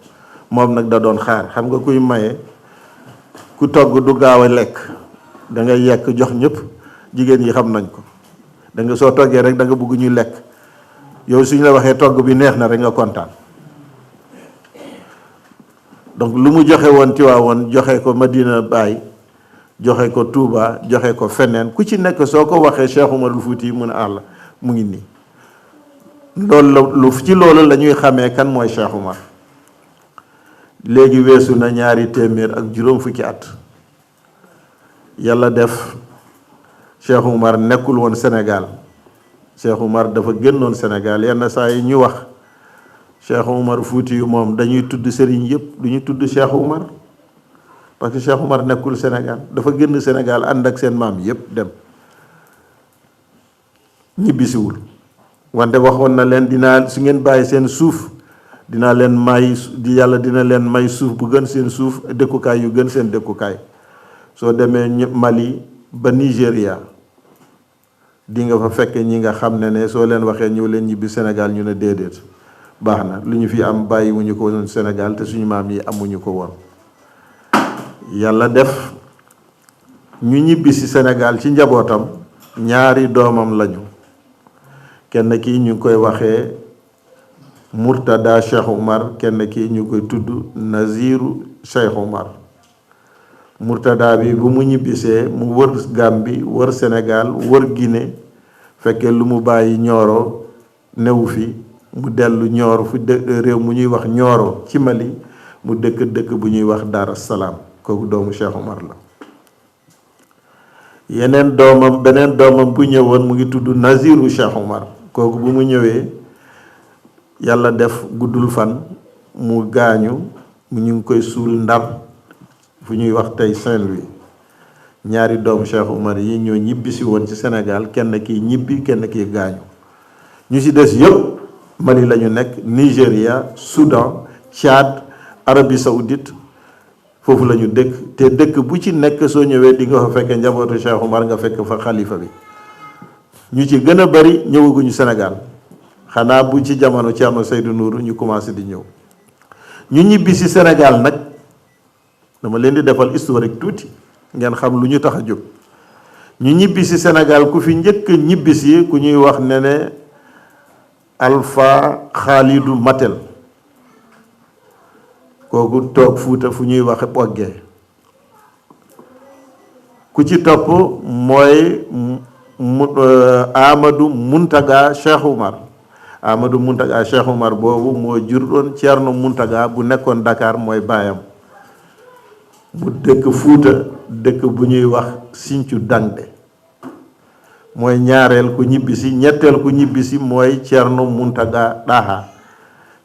moom nag da doon xaar xam nga kuy maye ku togg du gaaw a lekk da ngay yekk jox ñëpp jigéen yi xam nañ ko da nga soo toggee rek da nga bëgg ñuy lekk yow suñ la waxee togg bi neex na rek nga kontaan donc lu mu joxe woon Tiwaawoon joxe ko Madina Baye joxe ko Touba joxe ko feneen ku ci nekk soo ko waxee Cheikh Oumarul Fuuti mu ne àll mu ngi nii loolu la ñuy xamee kan mooy Cheikh Oumar léegi weesu na 200 ak juróom fukki at yàlla def Cheikh Oumar nekkul woon Sénégal Cheikh Oumar dafa génnoon Sénégal yenn saa yi ñu wax Cheikh Oumar Fuuti yu moom dañuy tudd sëriñ yëpp du ñu tudd Cheikh Oumar parce que Cheikh Oumar nekkul Sénégal dafa génn Sénégal ànd ak seen maam yëpp dem ñibbisiwul wante waxoon na leen dinaa su ngeen bàyyi seen suuf dinaa leen may yàlla dina leen may suuf bu gën seen suuf dëkkukaay yu gën seen dëkkukaay soo demee Mali ba Nigéria di nga fa fekk ñi nga xam ne soo leen waxee ñëw leen ñibbi Sénégal ñu ne déedéet baax na lu ñu fi am bàyyiwuñu ko woon Sénégal te suñu maam yi amuñu ko woon yàlla def ñu ñibbi si Sénégal ci njabootam 2 doomam lañu kenn ki ñu koy waxee Murtada Cheikh Oumar kenn ki ñu koy tudd Naziru Cheikh Oumar Murtada bi bu mu ñibbisee mu wër Gambie wër Sénégal wër Guinée fekkee lu mu bàyyi Nioro newu fi mu dellu Nioro fu réew mu ñuy wax Nioro ci Mali mu dëkk bu ñuy wax Dar es Salaam kooku doomu Cheikh Oumar la beneen doomam bu ñëwoon mu ngi tudd Naziru Cheikh Oumar kooku bu mu ñëwee yàlla def guddul fan mu gaañu ñu ngi koy suul Ndar fu ñuy wax tey Saint-Louis 2 doomu Cheikh Oumar yi ñoo ñibbisi woon ci Sénégal kenn kii ñibbi kenn kii gaañu ñu ci des yëpp Mali la ñu nekk Nigéria Soudan Tchad Arabie Saoudite foofu la ñu dëkk te dëkk bu ci nekk soo ñëwee di nga fa fekk njabootu Cheikh Oumar nga fekk fa xalifa bi ñu ci gën a bari ñëwaguñu Sénégal xanaa bu ci jamono Thierno Seydou Nourou ñu commencé di ñëw ñu ñibbi si Sénégal nag dama leen di defal historique tuuti ngeen xam lu ñu tax a jóg ñu ñibbi si Sénégal ku fi njëkk ñibbi si ku ñuy wax ne Alpha Khalidou Matel kooku toog Fuuta fu ñuy waxe Ɓoggee. ku ci topp mooy Amadou Muntaga Cheikh Oumar. Amadou Muntaga Cheikh Oumar boobu moo jur doon Thierno Muntaga bu nekkoon Dakar mooy baayam. mu dëkk Fuuta dëkk bu ñuy wax Sinthiou Dangde mooy ñaareel ku ñibbisi. ñetteel ku ñibbisi mooy Thierno Muntaga Daha.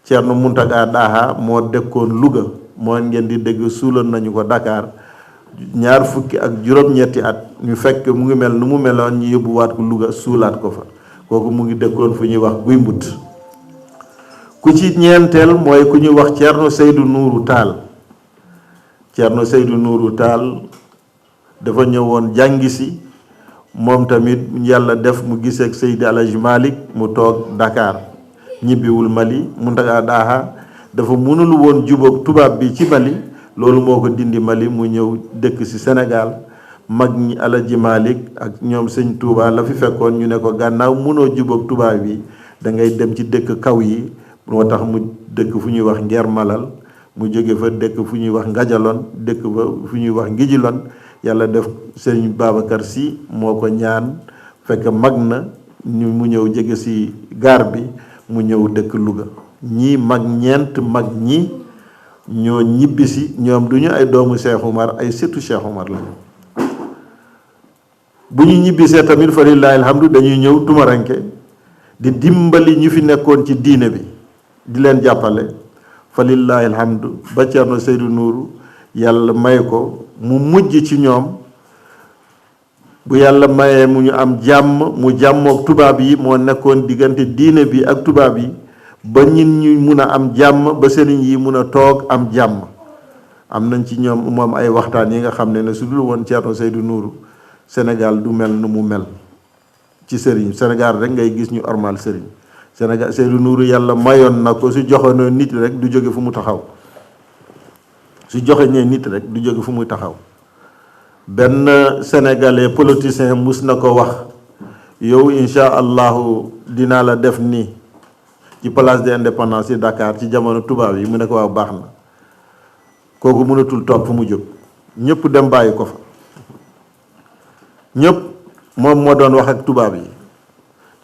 Thierno Muntaga Daha moo dëkkoon Louga moo ngeen di dégg suuloon nañu ko Dakar 20 ak juróom-ñetti at ñu fekk mu ngi mel nu mu meloon ñu yóbbuwaat ko Louga suulaat ko fa. kooku mu ngi dëkkoon fu ñuy wax Guy Mbut. ku ci ñeenteel mooy ku ñuy wax Thierno Seydou Nourou Tall. Thierno Seydou Nourou Tall dafa ñëwoon jàngi si moom tamit yàlla def mu gisee ak Seydi Alhaji Malick mu toog Dakar ñibbiwul Mali. Muntaga Daha dafa mënul woon jubóog tubaab bi ci Mali loolu moo ko dindi Mali mu ñëw dëkk ci Sénégal. mag ñi Alhaji Malick ak ñoom sëñ Touba la fi fekkoon ñu ne ko gànnaaw mënoo jubóog tubaab bi da ngay dem ci dëkk kaw yi moo tax mu dëkk fu ñuy wax Ngeer Malal mu jóge fa dëkk fu ñuy wax Ngajaloon dëkk fa fu ñuy wax Ngijiloon yàlla def sëñ Babacar Sy moo ko ñaan fekk mag na ñu mu ñëw jege ci gaar bi mu ñëw dëkk Louga. ñii ñeent mag ñi ñoo ñibbisi ñoom du ñu ay doomu Cheikh Oumar ay sëtu Cheikh Oumar la. bu ñu ñibbisee tamit fa lillahi alhamdu dañuy ñëw tumaranke di dimbali ñu fi nekkoon ci diine bi di leen jàppale fa lillahi alhamdu ba Thierno Seydou Nourou yàlla may ko mu mujj ci ñoom. bu yàlla mayee mu ñu am jàmm mu jàmmook tubaab yi moo nekkoon diggante diine bi ak tubaab yi ba ñin ñu mun a am jàmm ba sëriñ yi mun a toog am jàmm. am nañ ci ñoom moom ay waxtaan yi nga xam ne su dul woon Thierno Seydou Nourou Sénégal du mel nu mu mel ci sëriñ Sénégal rek ngay gis ñu ormal sëriñ Sénégal Seydou Nourou yàlla mayoon na ko su joxoonoo nit rek du jóge fu mu taxaw su joxeñee nit rek du jóge fu muy taxaw. benn sénégalais politicien mus na ko wax yow insha allahu dinaa la def nii ci place de l'Indépendance ci Dakar ci jamono tubaab yi mu ne ko waaw baax na kooku mënatul toog fu mu jóg ñëpp dem bàyyi ko fa. ñëpp moom moo doon wax ak tubaab yi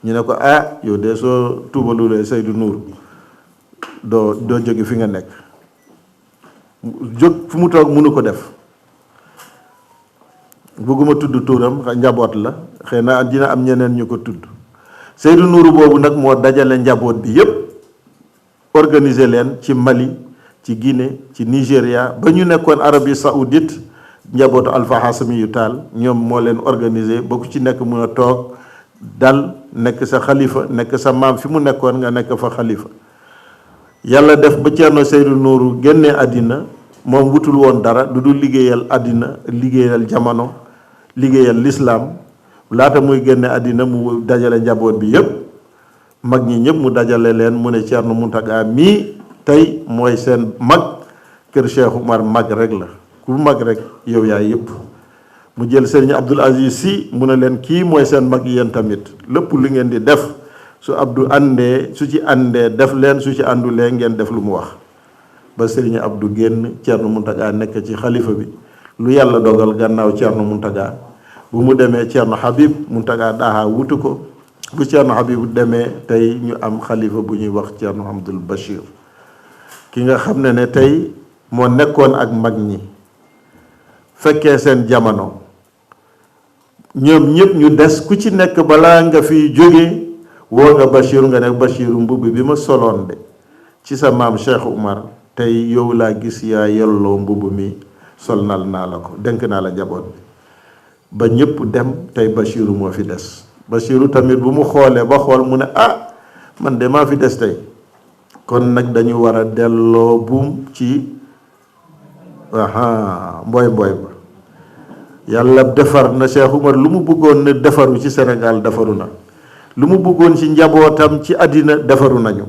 ñu ne ko yow de soo tuubalulee Seydou Nourou doo jóge fi nga nekk jóg fu mu toog mënu ko def. bëgguma tudd tuuram njaboot la xëy na dina am ñeneen ñu ko tudd Seydou Nourou boobu nag moo dajale njaboot bi yépp organiser leen ci Mali ci Guinée ci Nigéria ba ñu nekkoon Arabie Saoudite njabootu Alpha Hassami yu Taal ñoom moo leen organiser ba ku ci nekk mun a toog dal nekk sa xalifa nekk sa maam fi mu nekkoon nga nekk fa xalifa. yàlla def ba Thierno Seydou Nourou génnee àddina moom wutul woon dara du dul liggéeyal àddina liggéeyal jamono liggéeyal lislaam laata muy génne àddina mu dajale njaboot bi yépp mag ñi ñëpp mu dajale leen mu ne Thierno Mountaga mii tey mooy seen mag kër Cheikh Oumar mag rek la ku mag rek yow yaay yëpp. mu jël Serigne Abdoul Aziz Sy mu ne leen kii mooy seen mag yéen tamit lépp li ngeen di def su Abdou àndee su ci àndee def leen su ci àndulee ngeen def lu mu wax. ba Serigne Abdou génn Thierno Mountaga nekk ci xalifa bi lu yàlla dogal gannaaw Thierno Mountaga bu mu demee Thierno Habib Mountaga Daha wutu ko bu Thierno Habib demee tey ñu am xalifa bu ñuy wax Thierno Hamdoul Bachir ki nga xam ne tey moo nekkoon ak mag ñi fekkee seen jamono ñoom ñëpp ñu des ku ci nekk balaa nga fi jóge woo nga Bachir nga ne Bachir mbubb bi ma soloon de ci sa maam Cheikh Oumar tey yow laa gis yaa yelloo mbubb mi solnal naa la ko denk naa la njaboot bi ba ñëpp dem tey Bachiru moo fi des Bachiru tamit bu mu xoolee ba xool mu ne man de maa fi des tey kon nag dañu war a delloo buum ci mbooy ba yàlla defar na Cheikh Oumar lu mu bëggoon na defaru ci Sénégal defaru na lu mu bëggoon ci njabootam ci àddina defaru nañu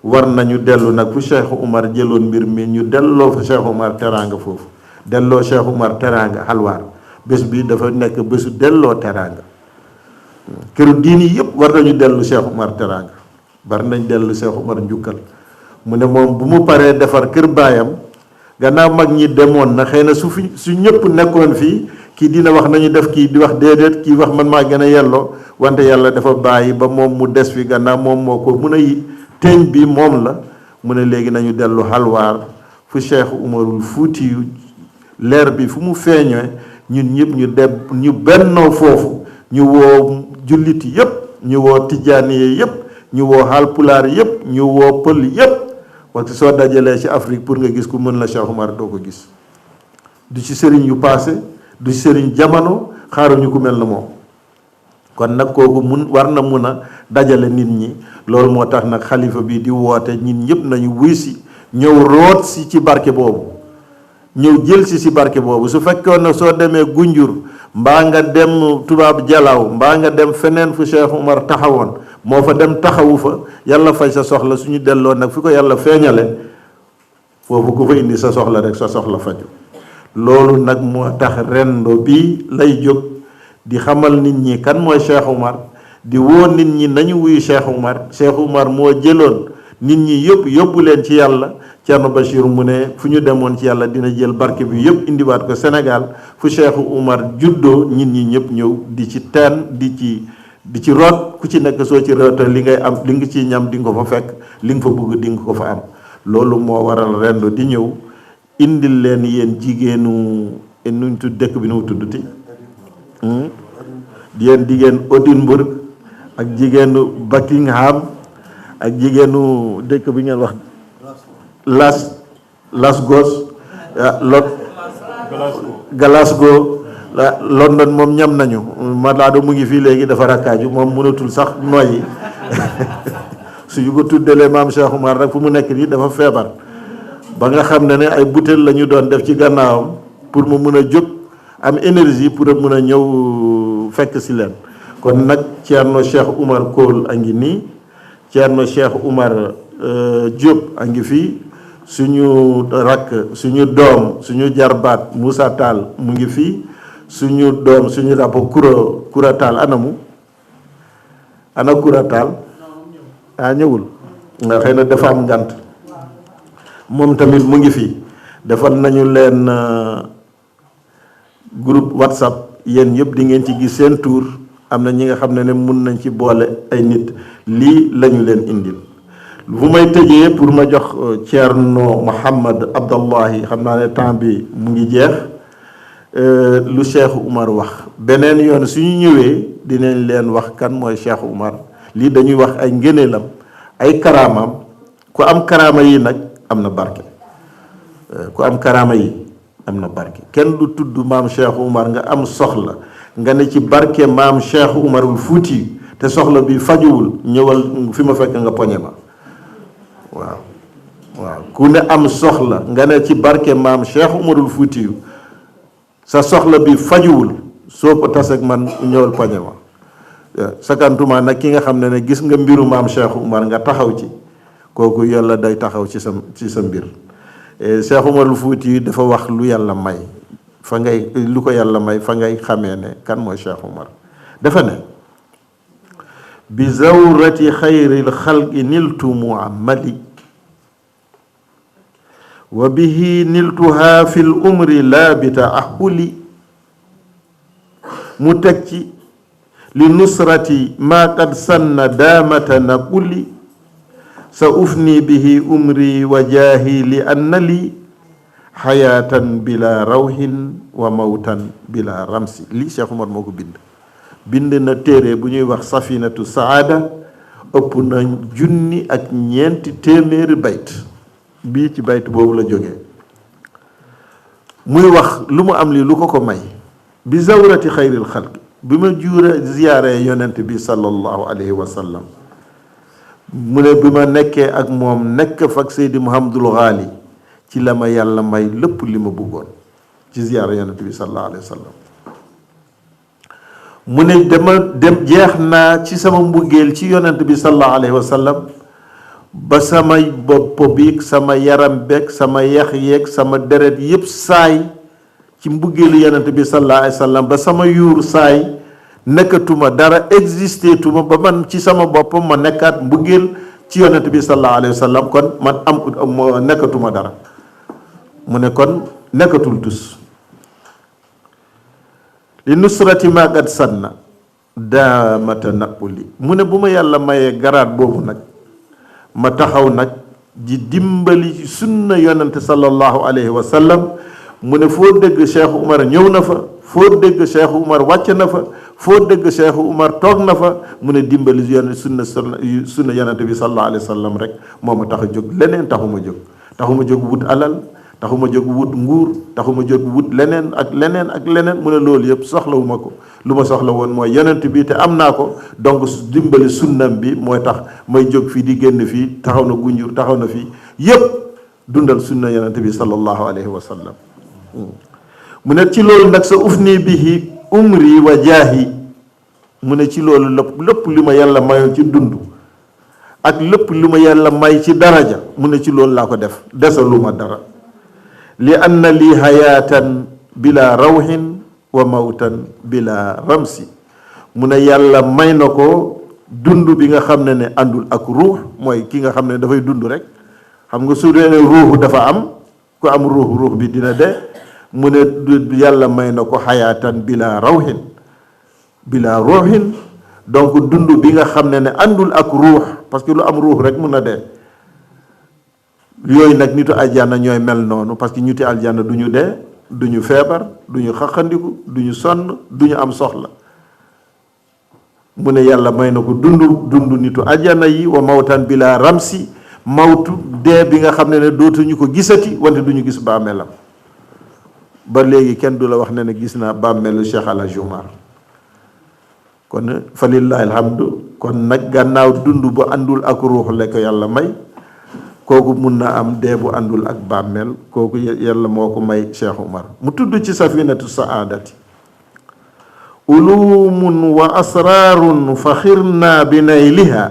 war nañu dellu nag fu Cheikh Oumar jëloon mbir mi ñu delloo fa Cheikh Oumar teraanga foofu delloo Cheikh Oumar teraanga xalwaar bés bi dafa nekk bésu delloo teraanga këru diini yëpp war nañu dellu Cheikh Oumar teraanga war nañ dellu Cheikh Oumar njukkal mu ne moom bu mu paree defar kër baayam gannaaw mag ñi demoon na xëy na su ñëpp nekkoon fii kii dina wax nañu def kii di wax déedéet kii wax man maa gën a yelloo wante yàlla dafa bàyyi ba moom mu des fi gannaaw moom moo ko mun a teeñ bi moom la mu ne léegi nañu dellu xalwaar fu Cheikh Umarul Fuuti leer bi fu mu feeñee ñun ñëpp ñu bennoo foofu ñu woo jullit yëpp ñu woo tijjaani yëpp ñu woo haalpulaar yëpp ñu woo pël yëpp parce que soo dajalee ci Afrique pour nga gis ku mën la Cheikh Umar doo ko gis du ci sëriñ yu passé du ci sëriñ jamono xaaruñu ku mel na moom kon nag kooku war na mun a dajale nit ñi loolu moo tax nag xalifa bi di woote ñun ñëpp nañu wuy si ñëw root si ci barke boobu ñëw jël si barke boobu su fekkoon na soo demee Gunjur mbaa nga dem tubaab jalaaw mbaa nga dem feneen fu Cheikh Umar taxawoon moo fa dem taxawu fa yàlla fay sa soxla suñu delloo nag fi ko yàlla feeñale foofu ku fa indi sa soxla rek sa soxla faju loolu nag moo tax rendo bi lay jóg di xamal nit ñi kan mooy Cheikh Umar di woo nit ñi nañu wuyu Cheikh Umar. Cheikh Umar moo jëloon nit ñi yëpp yóbbu leen ci yàlla. Thierno Bachir mu ne fu ñu demoon ci yàlla dina jël barke bi yëpp indiwaat ko Sénégal fu Cheikh Umar juddoo nit ñi ñëpp ñëw di ci teen di ci root ku ci nekk soo ci rootee li ngay am li nga ciy ñam di nga ko fa fekk li nga fa bëgg di nga ko fa am loolu moo waral rendo di ñëw indil leen yéen jigéenu nuñ tudd dëkk bi nu mu tudduti yéen jigéen Edinburgh ak jigéenu Buckingham ak jigéenu dëkk bi ngeen wax Glasgow London moom ñam nañu Malado mu ngi fii léegi dafa rakkaaju moom mënatul sax noyyi suñu ko tuddalee maam Cheikh Umar rek fu mu nekk nii dafa feebar ba nga xam ne ay butéel la ñu doon def ci gannaawam pour mu mun a jóg am énergie pour mun a ñëw fekk si leen kon nag Thierno Cheikh Umar Kool a ngi nii Thierno Cheikh Umar Diop a ngi fii suñu rakk suñu doom suñu jarbaat Moussa Tall mu ngi fii suñu doom suñu rapo Kura Tall ana Kura Tall ñëwul nga xëy na dafa am ngant moom tamit mu ngi fii defal nañu leen groupe WhatsApp yéen yëpp di ngeen ci gis seen tour am na ñi nga xam ne mun nañ ci boole ay nit lii lañu leen indil bu may tëjee pour ma jox Thierno Mouhammad Abdallahi xam naa ne temps bi mu ngi jeex lu Cheikh Umar wax beneen yoon suñu ñëwee dinañ leen wax kan mooy Cheikh Umar lii dañuy wax ay ngëneelam ay karaamam ku am karaama yi nag am na barke ku am karaama yi am na barke kenn du tudd maam Cheikh Umar nga am soxla nga ne ci barke maam Cheikh Umarul Fuuti te soxla bi fajuwul ñëwal fi ma fekk nga poñe ma waaw ku ne am soxla nga ne ci barke maam Cheikh Umarul Fuuti sa soxla bi fajuwul soo ko taseeg man ñëwal poñe ma sakantuma nag ki nga xam ne gis nga mbiru maam Cheikh Umar nga taxaw ci kooku yàlla day taxaw ci sa mbir Cheikh Umarul Fuuti dafa wax lu yàlla may fa ngay lu ko yàlla may fa ngay xamee ne kan mooy Cheikh Umar dafa ne bi zawrati xayril xalqi niltu muamali wa bihi niltuha fil umri laa bi taahuli mu teg ci li nusrati maa qad sanna daamata naquli sa ufni bihi umri wa jaahi li anna li xayaatan bila rawhin wa mawtan bila ramsi lii Cheikh Umar moo ko bind na téere bu ñuy wax safinatu saada ëpp na 1,400 bayt bii ci bayt boobu la jógee muy wax lu mu am lii lu ko may bi zawrati xayril xalqi bi ma ziyaare yonent bi sallallahu alayhi wa sallam mu ne bi ma nekkee ak moom nekk fa ak Seydi Muhammadul Ghali ci la ma yàlla may lépp li ma bëggoon ci ziyaare yonent bi sallallahu alayhi wa sallam mu ne jeex naa ci sama mbugeel ci yonent bi sallallahu alayhi wa sallam ba sama bopp bi sama yaram beeg sama yax yeeg sama deret yëpp saay ci mbuggeelu yonent bi sallallahu alayhi wa sallam ba sama yuur saay nekkatuma dara existé tuma ba man ci sama bopp ma nekkaat mbuggeel ci yonent bi sallallahu alayhi wa sallam kon man nekkatuma dara mu ne kon nekkatul tus li nusrati ma qad sanna daamata naquli mu ne bu ma yàlla mayee garaat boobu nag ma taxaw nag di dimbali sunna yonante sallallahu alayhi wa sallam mu ne foo dégg Cheikh Umar ñëw na fa foo dégg Cheikh Umar wàcc na fa foo dégg Cheikh Umar toog na fa mu ne dimbali sunna yonante bi sallallahu alayhi wa sallam rek moo ma tax a jóg leneen taxuma jóg wut alal taxuma jóg wut nguur taxuma jóg wut leneen ak leneen mu ne loolu yëpp soxlawuma ko lu ma soxla woon mooy yonent bi te am naa ko donc dimbali sunnam bi mooy tax may jóg fii di génn fii taxaw na gunjur taxaw na fii yëpp dundal sunna yonent bi sallallahu alayhi wa sallam mu ne ci loolu nag sa ufni bihi umri wa jaahi mu ne ci loolu lépp li ma yàlla mayoon ci dund ak lépp li ma yàlla may ci daraja mu ne ci loolu laa ko def desaluma dara li anna lii hayaatan bila rawhin wa mawtan bila ramsi mu ne yàlla may na ko dund bi nga xam ne àndul ak ruux mooy ki nga xam ne dafay dund rek xam nga su dee ne ruux dafa am ku am ruux bi dina dee mu ne yàlla may na ko hayaatan bila rawhin bila ruuhin donc dund bi nga xam ne àndul ak ruux parce que lu am ruux rek mun na dee yooyu nag nitu aljanna ñooy mel noonu parce que ñuti aljanna du ñu dee du ñu feebar du ñu xaqandiku du ñu sonn du ñu am soxla mu ne yàlla may na ko dund nitu aljanna yi wa mawtan bila ramsi mawtu dee bi nga xam ne dootuñu ko gisati wante du ñu gis bàmmeelam ba léegi kenn du la wax ne gis naa bàmmeelu Cheikh El Hadj Oumar kon fa lillahi alhamdu kon nag gannaaw dund bu àndul ak ruux la ko yàlla may kooku mun na am dee bu àndul ak bàmmeel kooku yàlla moo ko may Cheikh Oumar mu tudd ci safinatu saadati ulumun wa asrarun faxirna bi nayliha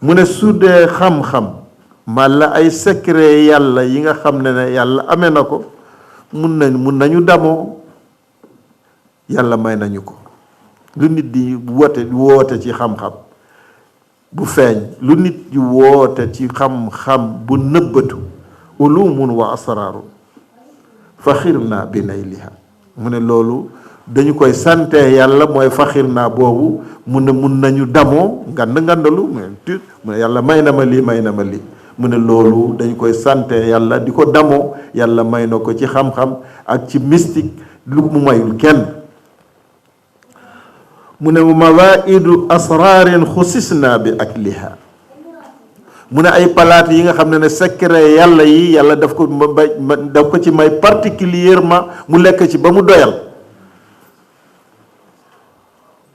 mu ne su dee xam-xam mala ay secret yàlla yi nga xam ne yàlla amee na ko mun nañu damoo yàlla may nañu ko lu nit di woote ci xam-xam bu feeñ lu nit di woote ci xam-xam bu nëbbatu ulumun wa asrarun faxir naa bi nayliha mu ne loolu dañu koy sante yàlla mooy faxir naa boobu mu ne mun nañu damoo ngandalu mu ne yàlla may na ma lii mu ne loolu dañu koy sante yàlla di ko damoo yàlla may na ko ci xam-xam ak ci mystique lu mu mayul kenn mu ne mawaidu asrarin xusisna bi akliha mu ne ay palaat yi nga xam ne secret yàlla yi yàlla daf ko ci may particulièrement mu lekk ci ba mu doyal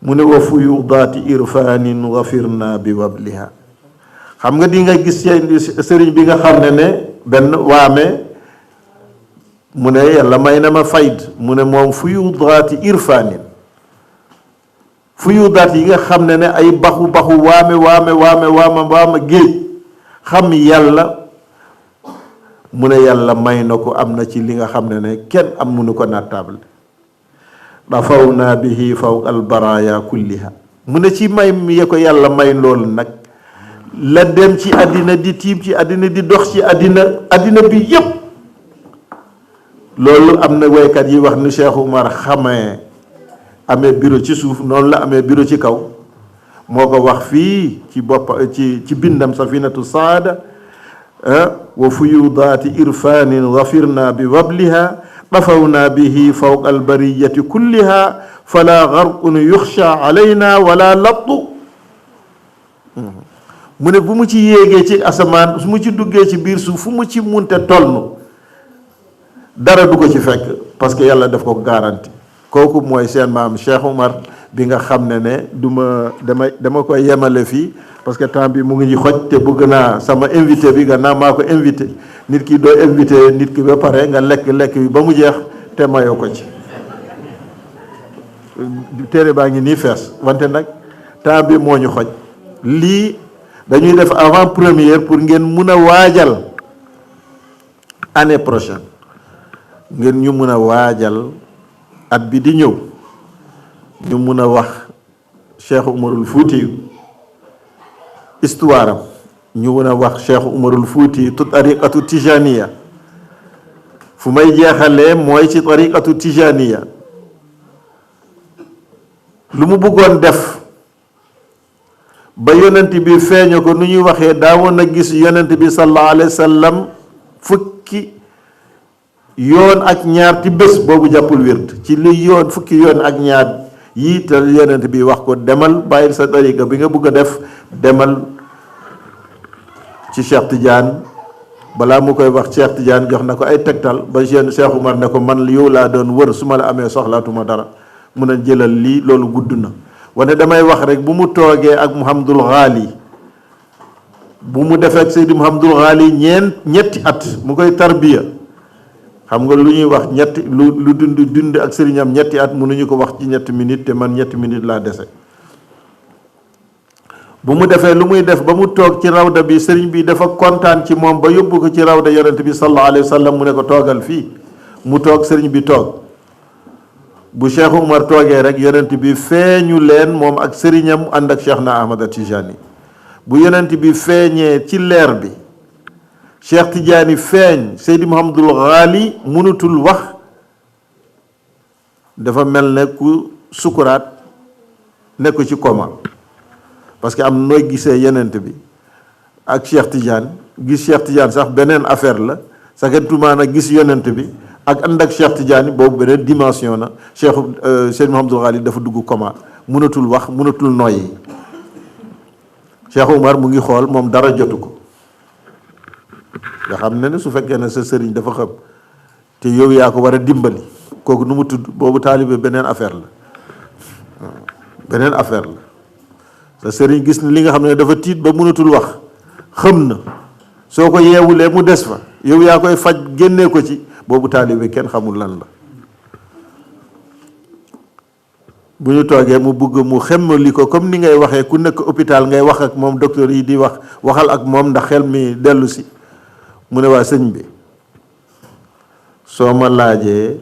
mu ne wa fuyudaati irfanin wafirna bi wabliha xam nga di nga gis sëriñ bi nga xam ne benn waame mu ne yàlla may na ma fayd mu ne moom fuyudaati irfanin fuyudaat yi nga xam ne ay baxu waame géej xam yàlla mu ne yàlla may na ko am na ci li nga xam ne kenn am munu ko nattable dafaw naa bihi fawqa albaraya kulliha mu ne ci may ye ko yàlla may loolu nag la dem ci àddina di tiim ci àddina di dox ci àddina bi yépp loolu am na waykat yi wax ni Cheikh Oumar xamee amee bureau ci suuf noonu la amee bureau ci kaw moo ko wax fii ci bindam safinatu saada wa fuyudaati irfanin wafirna bi wabliha dafawna bihi fawqa albariyati kulliha fala garqun yuxsha alayna wala lattu mu ne bu mu ci yéegee ci asamaan su mu ci duggee ci biir suuf fu mu ci munte toll dara du ko ci fekk parce que yàlla daf ko garanti kooku mooy seen maam Cheikh Oumar bi nga xam ne dama koy yemale fii parce que temps bi mu ngi ñu xoj te bëgg naa sama invité bi nga naa maa ko invité nit ki doo invité nit ki ba pare nga lekk bi ba mu jeex te mayoo ko ci téere baa ngi nii fees wante nag temps bi moo ñu xoj lii dañuy def avant première pour ngeen mun a waajal année prochaine ngeen ñu mun a waajal at bi di ñëw ñu mun a wax Cheikh Oumarul Fouti histoire am ñu mun a wax Cheikh Oumarul Fouti tu tariqatu tijaniya fu may jeexalee mooy ci tariqatu tijaniya lu mu bëggoon def ba yonent bi feeñu ko nu ñuy waxee daawoon na gis yonent bi sallallahu alayhi wa sallam fukki yoon ak ñaar ci bés boobu jàppul wird ci li yoon fukki yoon ak ñaar yii te yonent bi wax ko demal bàyyil sa tariqa bi nga bëgg a def demal ci Cheikh Tidiane balaa mu koy wax Cheikh Tidiane jox na ko ay tegtal ba jeune Cheikh Oumar ne ko man yow laa doon wër su ma la amee soxlaatuma dara mun a jëlal lii loolu gudd na wane damay wax rek bu mu toogee ak Mouhamadul Ghali bu mu defee ak Seydi Mouhamadul Ghali ñetti at mu koy tarbiya xam nga lu ñuy wax lu dund ak sëriñam ñetti at mënuñu ko wax ci ñetti minutes te man ñetti minutes laa dese bu mu defee lu muy def ba mu toog ci rawda bi sëriñ bi dafa kontaan ci moom ba yóbbu ko ci rawda yonent bi sallallahu alayhi wa sallam mu ne ko toogal fii mu toog sëriñ bi toog bu Cheikh Oumar toogee rek yonent bi feeñu leen moom ak sëriñam ànd ak Cheikh na Ahmad Tijani bu yonent bi feeñee ci leer bi Cheikh Tidiane feeñ Seydi Mouhamadul Ghali mënutul wax dafa mel ne ku sukuraat nekk ci coma parce que am nooy gisee yonent bi ak Cheikh Tidiane gis Cheikh Tidiane sax beneen affaire la sakantuma nag gis yonent bi ak ànd ak Cheikh Tidiane boobu beneen dimension na Seydi Mouhamadul Ghali dafa dugg coma mënatul wax mënatul noyyi Cheikh Oumar mu ngi xool moom dara jotu ko nga xam ne su fekkee ne sa sëriñ dafa xam te yow yaa ko war a dimbali kooku nu mu tudd boobu taalibe beneen affaire la beneen affaire la sa sëriñ gis na li nga xam ne dafa tiit ba mënatul wax xam na soo ko yeewulee mu des fa yow yaa koy faj génnee ko ci boobu taalibe kenn xamul lan la bu ñu toogee mu bëgg mu xemmali ko comme ni ngay waxee ku nekk hôpital ngay wax ak moom docteur yi di waxal ak moom ndax xel mi dellu si mu ne waa sëñ bi soo ma laajee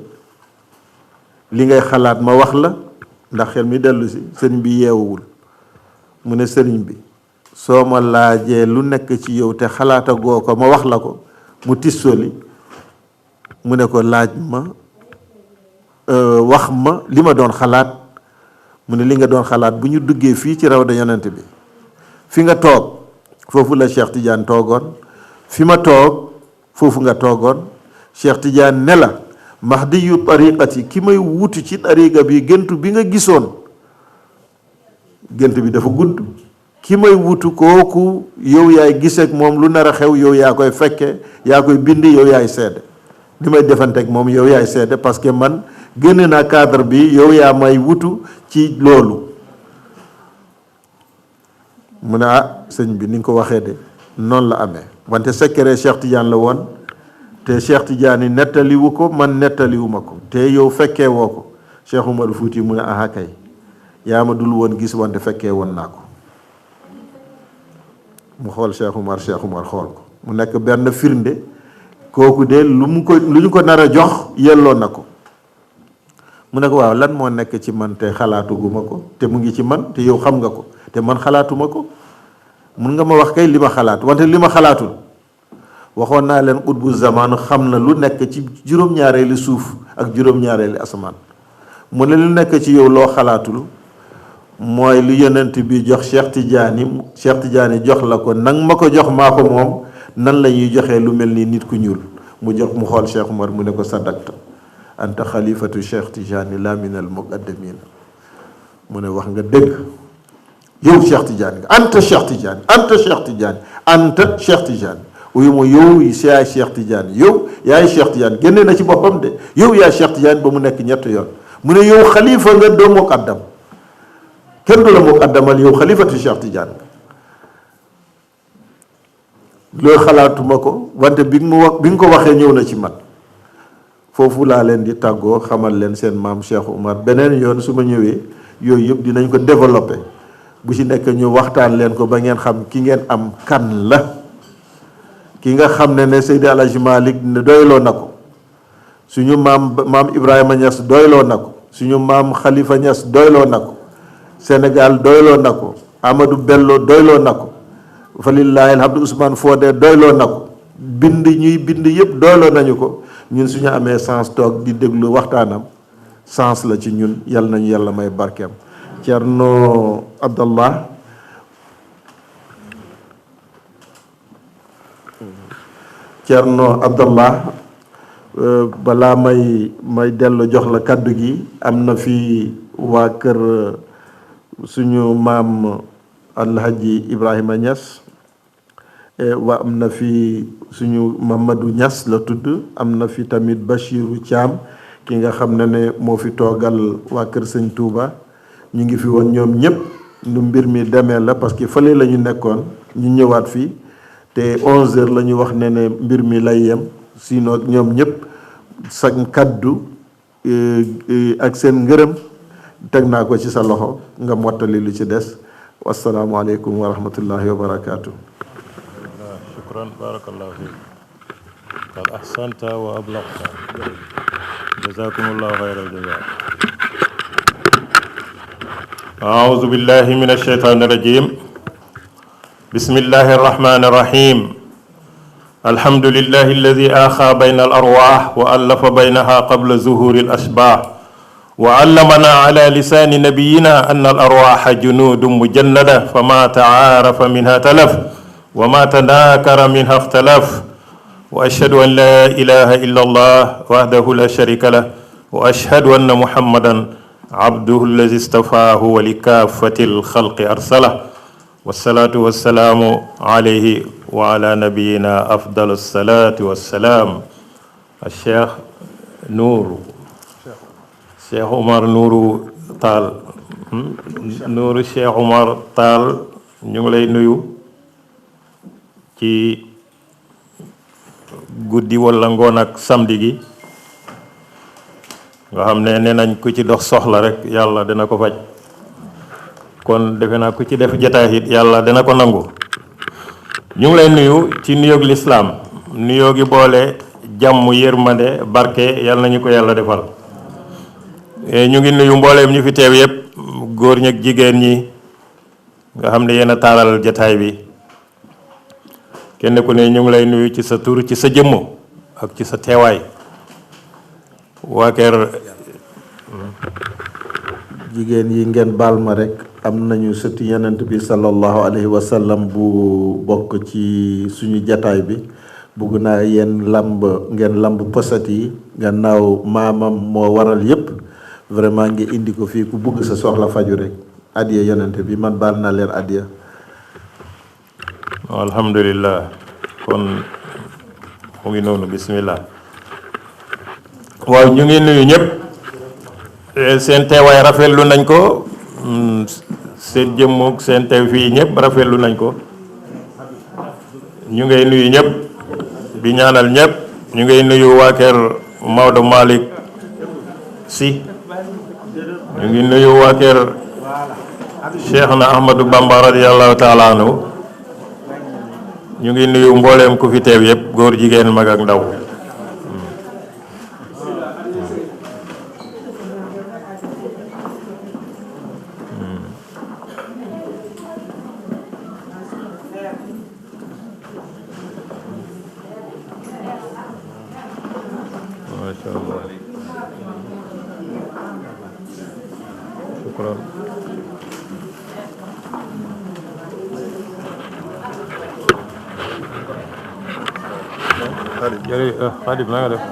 li ngay xalaat ma wax la ndax xel mi dellu si sëriñ bi yeewuwul mu ne sëriñ bi soo ma laajee lu nekk ci yow te xalaatagoo ko ma wax la ko mu tissoli mu ne ko laaj ma wax ma li ma doon xalaat mu ne li nga doon xalaat bu ñu duggee fii ci rawda yonent bi fi nga toog foofu la Cheikh Tidiane toogoon fi ma toog foofu nga toogoon Cheikh Tidiane ne la mahdiyu tariqati ki may wutu ci tariqa bi géntu bi nga gisoon gént bi dafa gudd ki may wutu kooku yow yaay giseek moom lu nar a xew yow yaa koy fekke yaa koy bind yow yaay seede li may defanteek moom yow yaay seede parce que man génn naa cadre bi yow yaa may wutu ci loolu mu ne sëñ bi ni nga ko waxee de noonu la amee wante secret Cheikh Tidiane la woon te Cheikh Tidiane yi nettaliwu ko man nettaliwuma ko te yow fekkee woo ko Cheikh Oumar Fouti mu ne kay yaa ma dul woon gis wante fekkee woon naa ko mu xool Cheikh Oumar xool ko mu nekk benn firnde kooku de lu ñu ko nar a jox yelloo na ko mu ne ko waaw lan moo nekk ci man te xalaatuguma ko te mu ngi ci man te yow xam nga ko te man xalaatuma ko mun nga ma wax kay li ma xalaat wante li ma xalaatul waxoon naa leen qutbu zaman xam na lu nekk ci juróom-ñaareeli suuf ak juróom-ñaareeli asamaan mu ne lu nekk ci yow loo xalaatul mooy lu yonent bi jox Cheikh Tidiane jox la ko nang ma ko jox maa ko moom nan la ñuy joxee lu mel ni nit ku ñuul mu xool Cheikh Oumar mu ne ko sadaqta anta xalifatu Cheikh Tidiane la min al muqaddamin mu ne wax nga dëgg yow Cheikh Tidiane nga anta Cheikh Tidiane uyu ma yow yaay Cheikh Tidiane yow yaay Cheikh Tidiane génne na ci boppam de yow yaay Cheikh Tidiane ba mu nekk ñett yoon mu ne yow xalifa nga doo muqaddam kenn du la muqaddamal yow xalifatu Cheikh Tidiane nga loolu xalaatuma ko wante bi nga ko waxee ñëw na ci man foofu laa leen di tàggoo xamal leen seen maam Cheikh Oumar beneen yoon su ma ñëwee yooyu yëpp dinañ ko développé bu ci nekk ñu waxtaan leen ko ba ngeen xam ki ngeen am kan la ki nga xam ne Seydi El Hadji Malick ne doyloo na ko suñu maam Ibrahima Niass doyloo na ko suñu maam Khalifa Niass doyloo na ko Sénégal doyloo na ko Amadou Bello doyloo na ko fa lillahi alhamdu Ousmane Fodé doyloo na ko bind ñuy bind yëpp doyloo nañu ko ñun suñu amee sens toog di déglu waxtaanam sens la ci ñun. yal nañu yàlla may barkeem. Ceerno Abdallah balaa may dellu jox la kàddu gi am na fi waa kër suñu maam Alhaji Ibrahima Niass waa am na fi suñu Mamadou Niass la tudd. am na fi tamit Bachirou Thiam ki nga xam ne moo fi toogal waa kër sëñ Touba. ñu ngi fi woon ñoom ñëpp nu mbir mi demee la parce que fële la ñu nekkoon ñu ñëwaat fii te 11h la ñu wax ne mbir mi lay yem sinon ñoom ñëpp sa kaddu ak seen ngërëm teg naa ko ci sa loxo nga mottali lu ci des. wasalaamualeykum wa rahmatullahi wa barakaatu. shukran barakallahu fiik qad ahsanta wa ablagta jazakumullahu khayral jazaa. أعوذ بالله من الشيطان الرجيم بسم الله الرحمن الرحيم الحمد لله الذي آخى بين الأرواح وألف بينها قبل ظهور الأشباح وعلمنا على لسان نبينا أن الأرواح جنود مجندة فما تعارف منها تلف وما تناكر منها اختلف وأشهد أن لا إله إلا الله وحده لا شريك له وأشهد أن محمدا عبده الذي استفاه ولكافة الخلق أرسله والصلاة والسلام عليه وعلى نبينا أفضل الصلاة والسلام. الشيخ نور الشيخ عمر نور تال نور الشيخ عمر تال ñu ngi lay nuyu ci guddi wala ngoon ak samedi gi nga xam ne nee nañ ku ci dox soxla rek yàlla dina ko faj kon defe naa ku ci def jataay it yàlla dina ko nangu. ñu ngi lay nuyu ci nuyoog lislaam nuyoo gi boole jàmm yërmande barke yàlla nañu ko yàlla defal. ñu ngi nuyu mbooleem ñu fi teew yépp góor ñi ak jigéen ñi nga xam ne yéen a taaral jataay bi kenn ku ne ñu ngi lay nuyu ci sa tur ci sa jëmm ak ci sa teewaay. waa kër jigéen yi ngeen baal ma rek am nañu sëti yenent bi sallallahu alayhi wa sallam bu bokk ci suñu jataay bi bugg naa ngeen lamb posat yi gannaaw maamam moo waral yépp vraiment ngi indi ko fii ku bugg sa soxla faju rek adiya yenent bi man baal naa leen adiya. alhamdulillah kon mu ngi noonu bismillah. waaw ñu ngi nuyu ñëpp seen teewaay rafetlu nañ ko seen jëmm seen teew fii ñëpp rafetlu nañ ko ñu ngay nuyu ñëpp di ñaanal ñëpp ñu ngay nuyu waa kër Maodo Malick Sy ñu ngi nuyu waa kër Cheikh na Ahmadou Bamba radiyallahu taala anhu ñu ngi nuyu mbooleem ku fi teew yëpp góor jigéen mag ak ndaw. jërëjëf Xaadim na nga def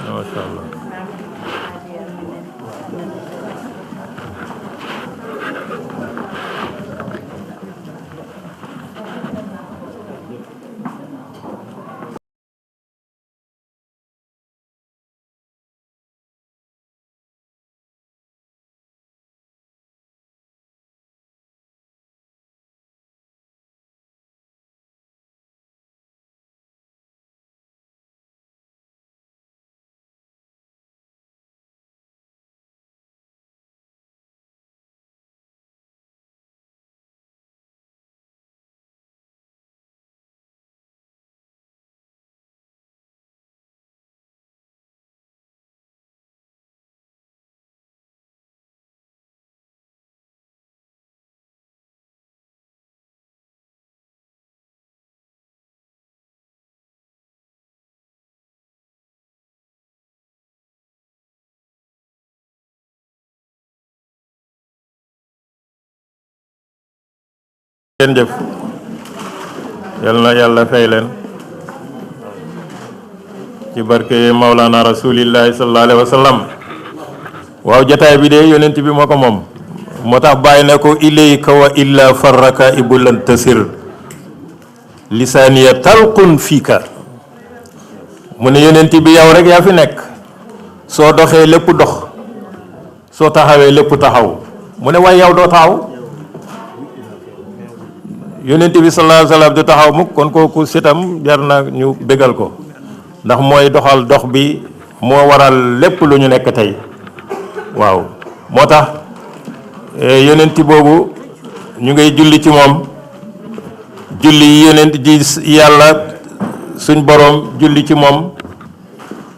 masha Allah. ngeen jëf yal na yàlla fay leen ci barke Maulana rasulillahi sallallahu alayhi wa sallam. waaw jataay bi de yonent bi moo ko moom moo tax bàyyi na ko ilayka wa illa farraka ibulan tasir lisaaniya talqun fiika mu ne yonent bi yow rek yaa fi nekk soo doxee lépp dox soo taxawee lépp taxaw mu ne waaye yow doo taxaw yonent bi sallallahu alayhi wa sallam du taxaw mukk kon kooku sitam jar na ñu bégal ko ndax mooy doxal dox bi moo waral lépp lu ñu nekk tey waaw moo tax yonent boobu ñu ngay julli ci moom julli yi yonent ji yàlla suñ boroom julli ci moom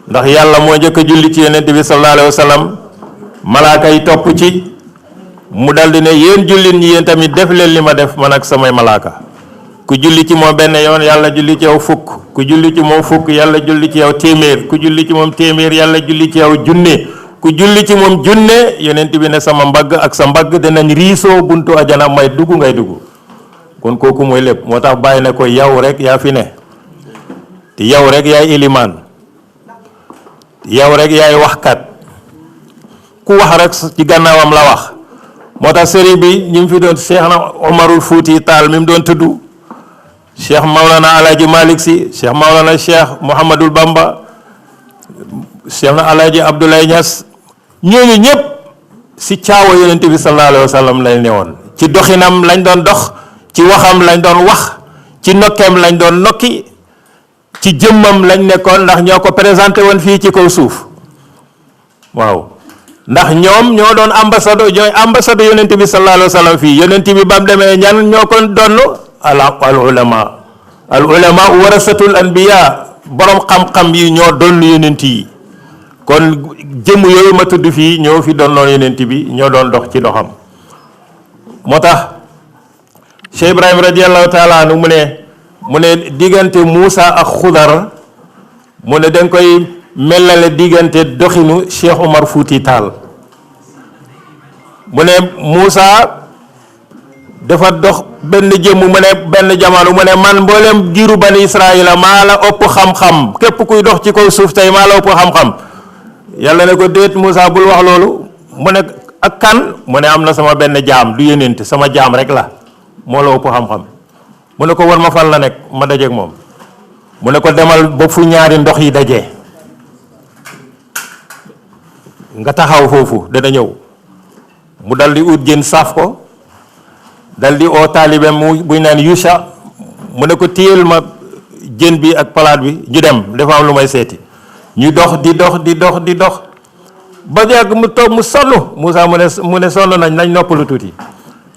ndax yàlla moo njëkk a julli ci yonent bi sallallahu alayhi wa sallam malaaka yi topp ci mu daldi ne yéen jullit ñi yéen tamit def leen li ma def man ak samay malaaka ku julli ci moom benn yoon yàlla julli ci yow fukk ku julli ci moom fukk yàlla julli ci yow téeméer ku julli ci moom téeméer yàlla julli ci yow junne ku julli ci moom junne yonent bi ne sama mbagg ak sa mbagg dinañ riisoo buntu ajana may dugg ngay dugg kon kooku mooy lépp moo tax bàyyi ne ko yow rek yaa fi ne te yow rek yaay ilimaan yow rek yaay waxkat ku wax rek ci gànnaawam la wax moo tax sëriñ bi ñu fi doon Cheikh na Omarul Fuuti Taal mi mu doon tudd Cheikh Maulana Alaaji Malick Si Cheikh Maulana Cheikh Mouhamadul Bamba Cheikh na Alaaji Abdoulaye Niass ñooñu ñëpp si caawa yonent bi sallallahu alayhi wa sallam lañ ne woon ci doxinam lañ doon dox ci waxam lañ doon wax ci nokkeem lañ doon nokki ci jëmmam lañ nekkoon ndax ñoo ko présenté woon fii ci kaw suuf waaw ndax ñoom ñoo doon ambassadeur yonent bi sallallahu alayhi wa sallam fii yonent bi ba mu demee ñan ñoo ko donn al ulama warasatul anbiya borom xam-xam yi ñoo doon yonent yi kon jëmm yooyu ma tudd fii ñoo fi doon yonent bi ñoo doon dox ci doxam moo tax Cheikh Ibrahim radiallahu taala anhu mu ne diggante Muusa ak Xudar mu ne danga koy melale diggante doxinu Cheikh Omar Fuuti Taal mu ne Muusa dafa dox benn jëmm mu ne benn jamono mu ne man mboolem giiru bani Israila maa la ëpp xam-xam képp kuy dox ci kaw suuf tey maa la ëpp xam-xam yàlla ne ko déet Muusa bul wax loolu mu ne ak kan mu ne am na sama benn jaam du yónent sama jaam rek la moo la ëpp xam-xam mu ne ko war ma fan la nekk ma dajeek moom mu ne ko demal ba fu ñaari ndox yi dajee nga taxaw foofu dana ñëw mu dal di ut jën saaf ko dal di oo taalibeem mu buy naan Yusha mu ne ko téyel ma jën bi ak palaat bi ñu dem dafa am lu may seeti ñu dox di dox ba yàgg mu toog mu sonn Moussa mu ne sonn nañ noppalu tuuti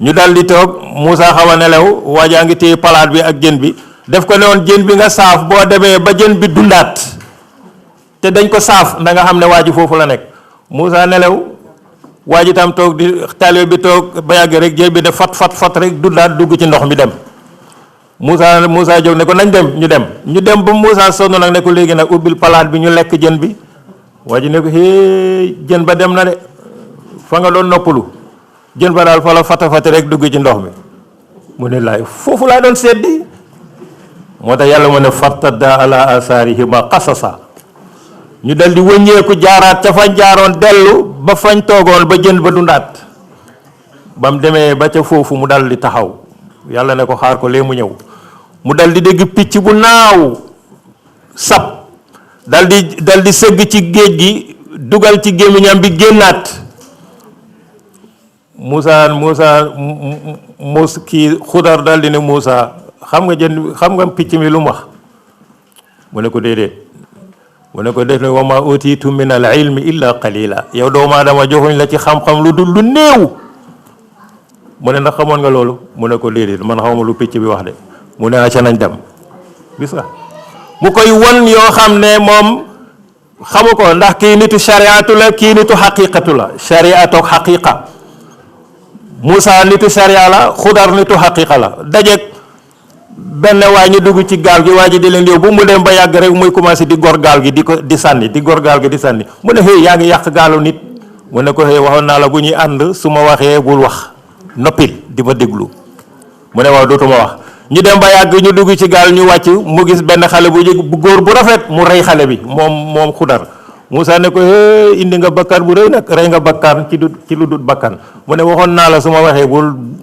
ñu dal di toog Moussa xaw a nelaw waajaa ngi téye palaat bi ak jën bi def ko ne woon jën bi nga saaf boo demee ba jën bi dundaat te dañ ko saaf da nga xam ne waa ji foofu la nekk Moussa nelaw waa ji tam toog di taalibe bi toog ba yàgg rek jën bi ne fat rek dundaat dugg ci ndox mi dem Moussa jóg ne ko nañ dem ñu dem ba Moussa sonn nag ne ko léegi nag ubbil palaat bi ñu lekk jën bi waa ji ne ko hee jën ba dem na de fa nga doon noppalu jën ba daal fa la fata rek dugg ci ndox mi mu ne laay foofu laa doon seddi moo tax yàlla mu ne fartadda ala asaarihima qasasa ñu dal di wëññeeku jaaraat ca fañ jaaroon dellu ba fañ toogoon ba jën ba dundaat ba mu demee ba ca foofu mu dal di taxaw yàlla ne ko xaar ko lee mu ñëw mu dal di dégg picc bu naaw sab dal di sëgg ci géej gi dugal ci gémmiñam bi génnaat Moussa kii Xudar dal di ne Moussa xam nga picc mi lu mu wax mu ne ko déedéet mu ne ko def ne wa ma utiitu min al ilmi illa qalila yow doomu aadama joxuñ la ci xam-xam lu dul lu néew mu ne ndax xamoon nga loolu mu ne ko déedéet man xawma lu picc bi wax de mu ne aca nañ dem gis nga mu koy won yoo xam ne moom xamu ko ndax kii nitu shariatu la kii nitu xaqiqatu la shariatu ak xaqiqa Moussa nitu sharia la Xudar nitu xaqiqa la dajeeg benn waay ñu dugg ci gaal gi waa ji di leen yóbbu mu dem ba yàgg rek muy commencé di gor gaal gi di sànni mu ne xëy yaa ngi yàq gaalu nit mu ne ko xëy waxoon naa la bu ñuy ànd su ma waxee bul wax noppil di ma déglu mu ne waaw dootuma wax. ñu dem ba yàgg ñu dugg ci gaal ñu wàcc mu gis benn xale bu góor bu rafet mu rey xale bi moom Xudar. Moussa ne ko indi nga bakkaar bu rëy nag rey nga bakkaar ci lu dut bakkan mu ne waxoon naa la su ma waxee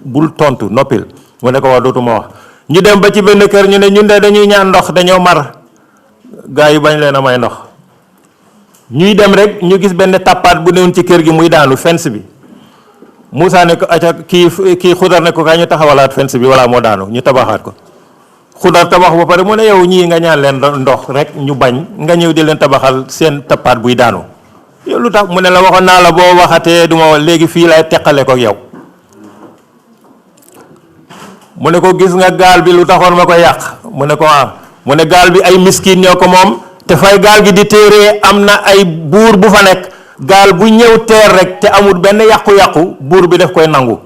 bul tontu noppil mu ne ko wax dootuma wax. ñu dem ba ci benn kër ñu ne ñun de dañuy ñaan ndox dañoo mar gaa yi bañ leen a may ndox ñuy dem rek ñu gis benn tappaat bu newoon ci kër gi muy daanu fens bi Moussa ne ko acca kii Xudar ne ko kaa ñu taxawalaat fens bi walla moo daanu ñu tabaxaat ko. Xudar tabax ba pare mu ne yow ñii nga ñaan leen ndox rek ñu bañ nga ñëw di leen tabaxal seen tappaat buy daanu yow lu tax mu ne la waxoon naa la boo waxatee du ma léegi fii lay teqale ko yow. mu ne ko gis nga gaal bi lu taxoon ma ko yàq mu ne ko mu ne gaal bi ay miskin ñoo ko moom te fay gaal gi di téeree am na ay buur bu fa nekk gaal bu ñëw teer rek te amul benn yàqu-yàqu buur bi daf koy nangu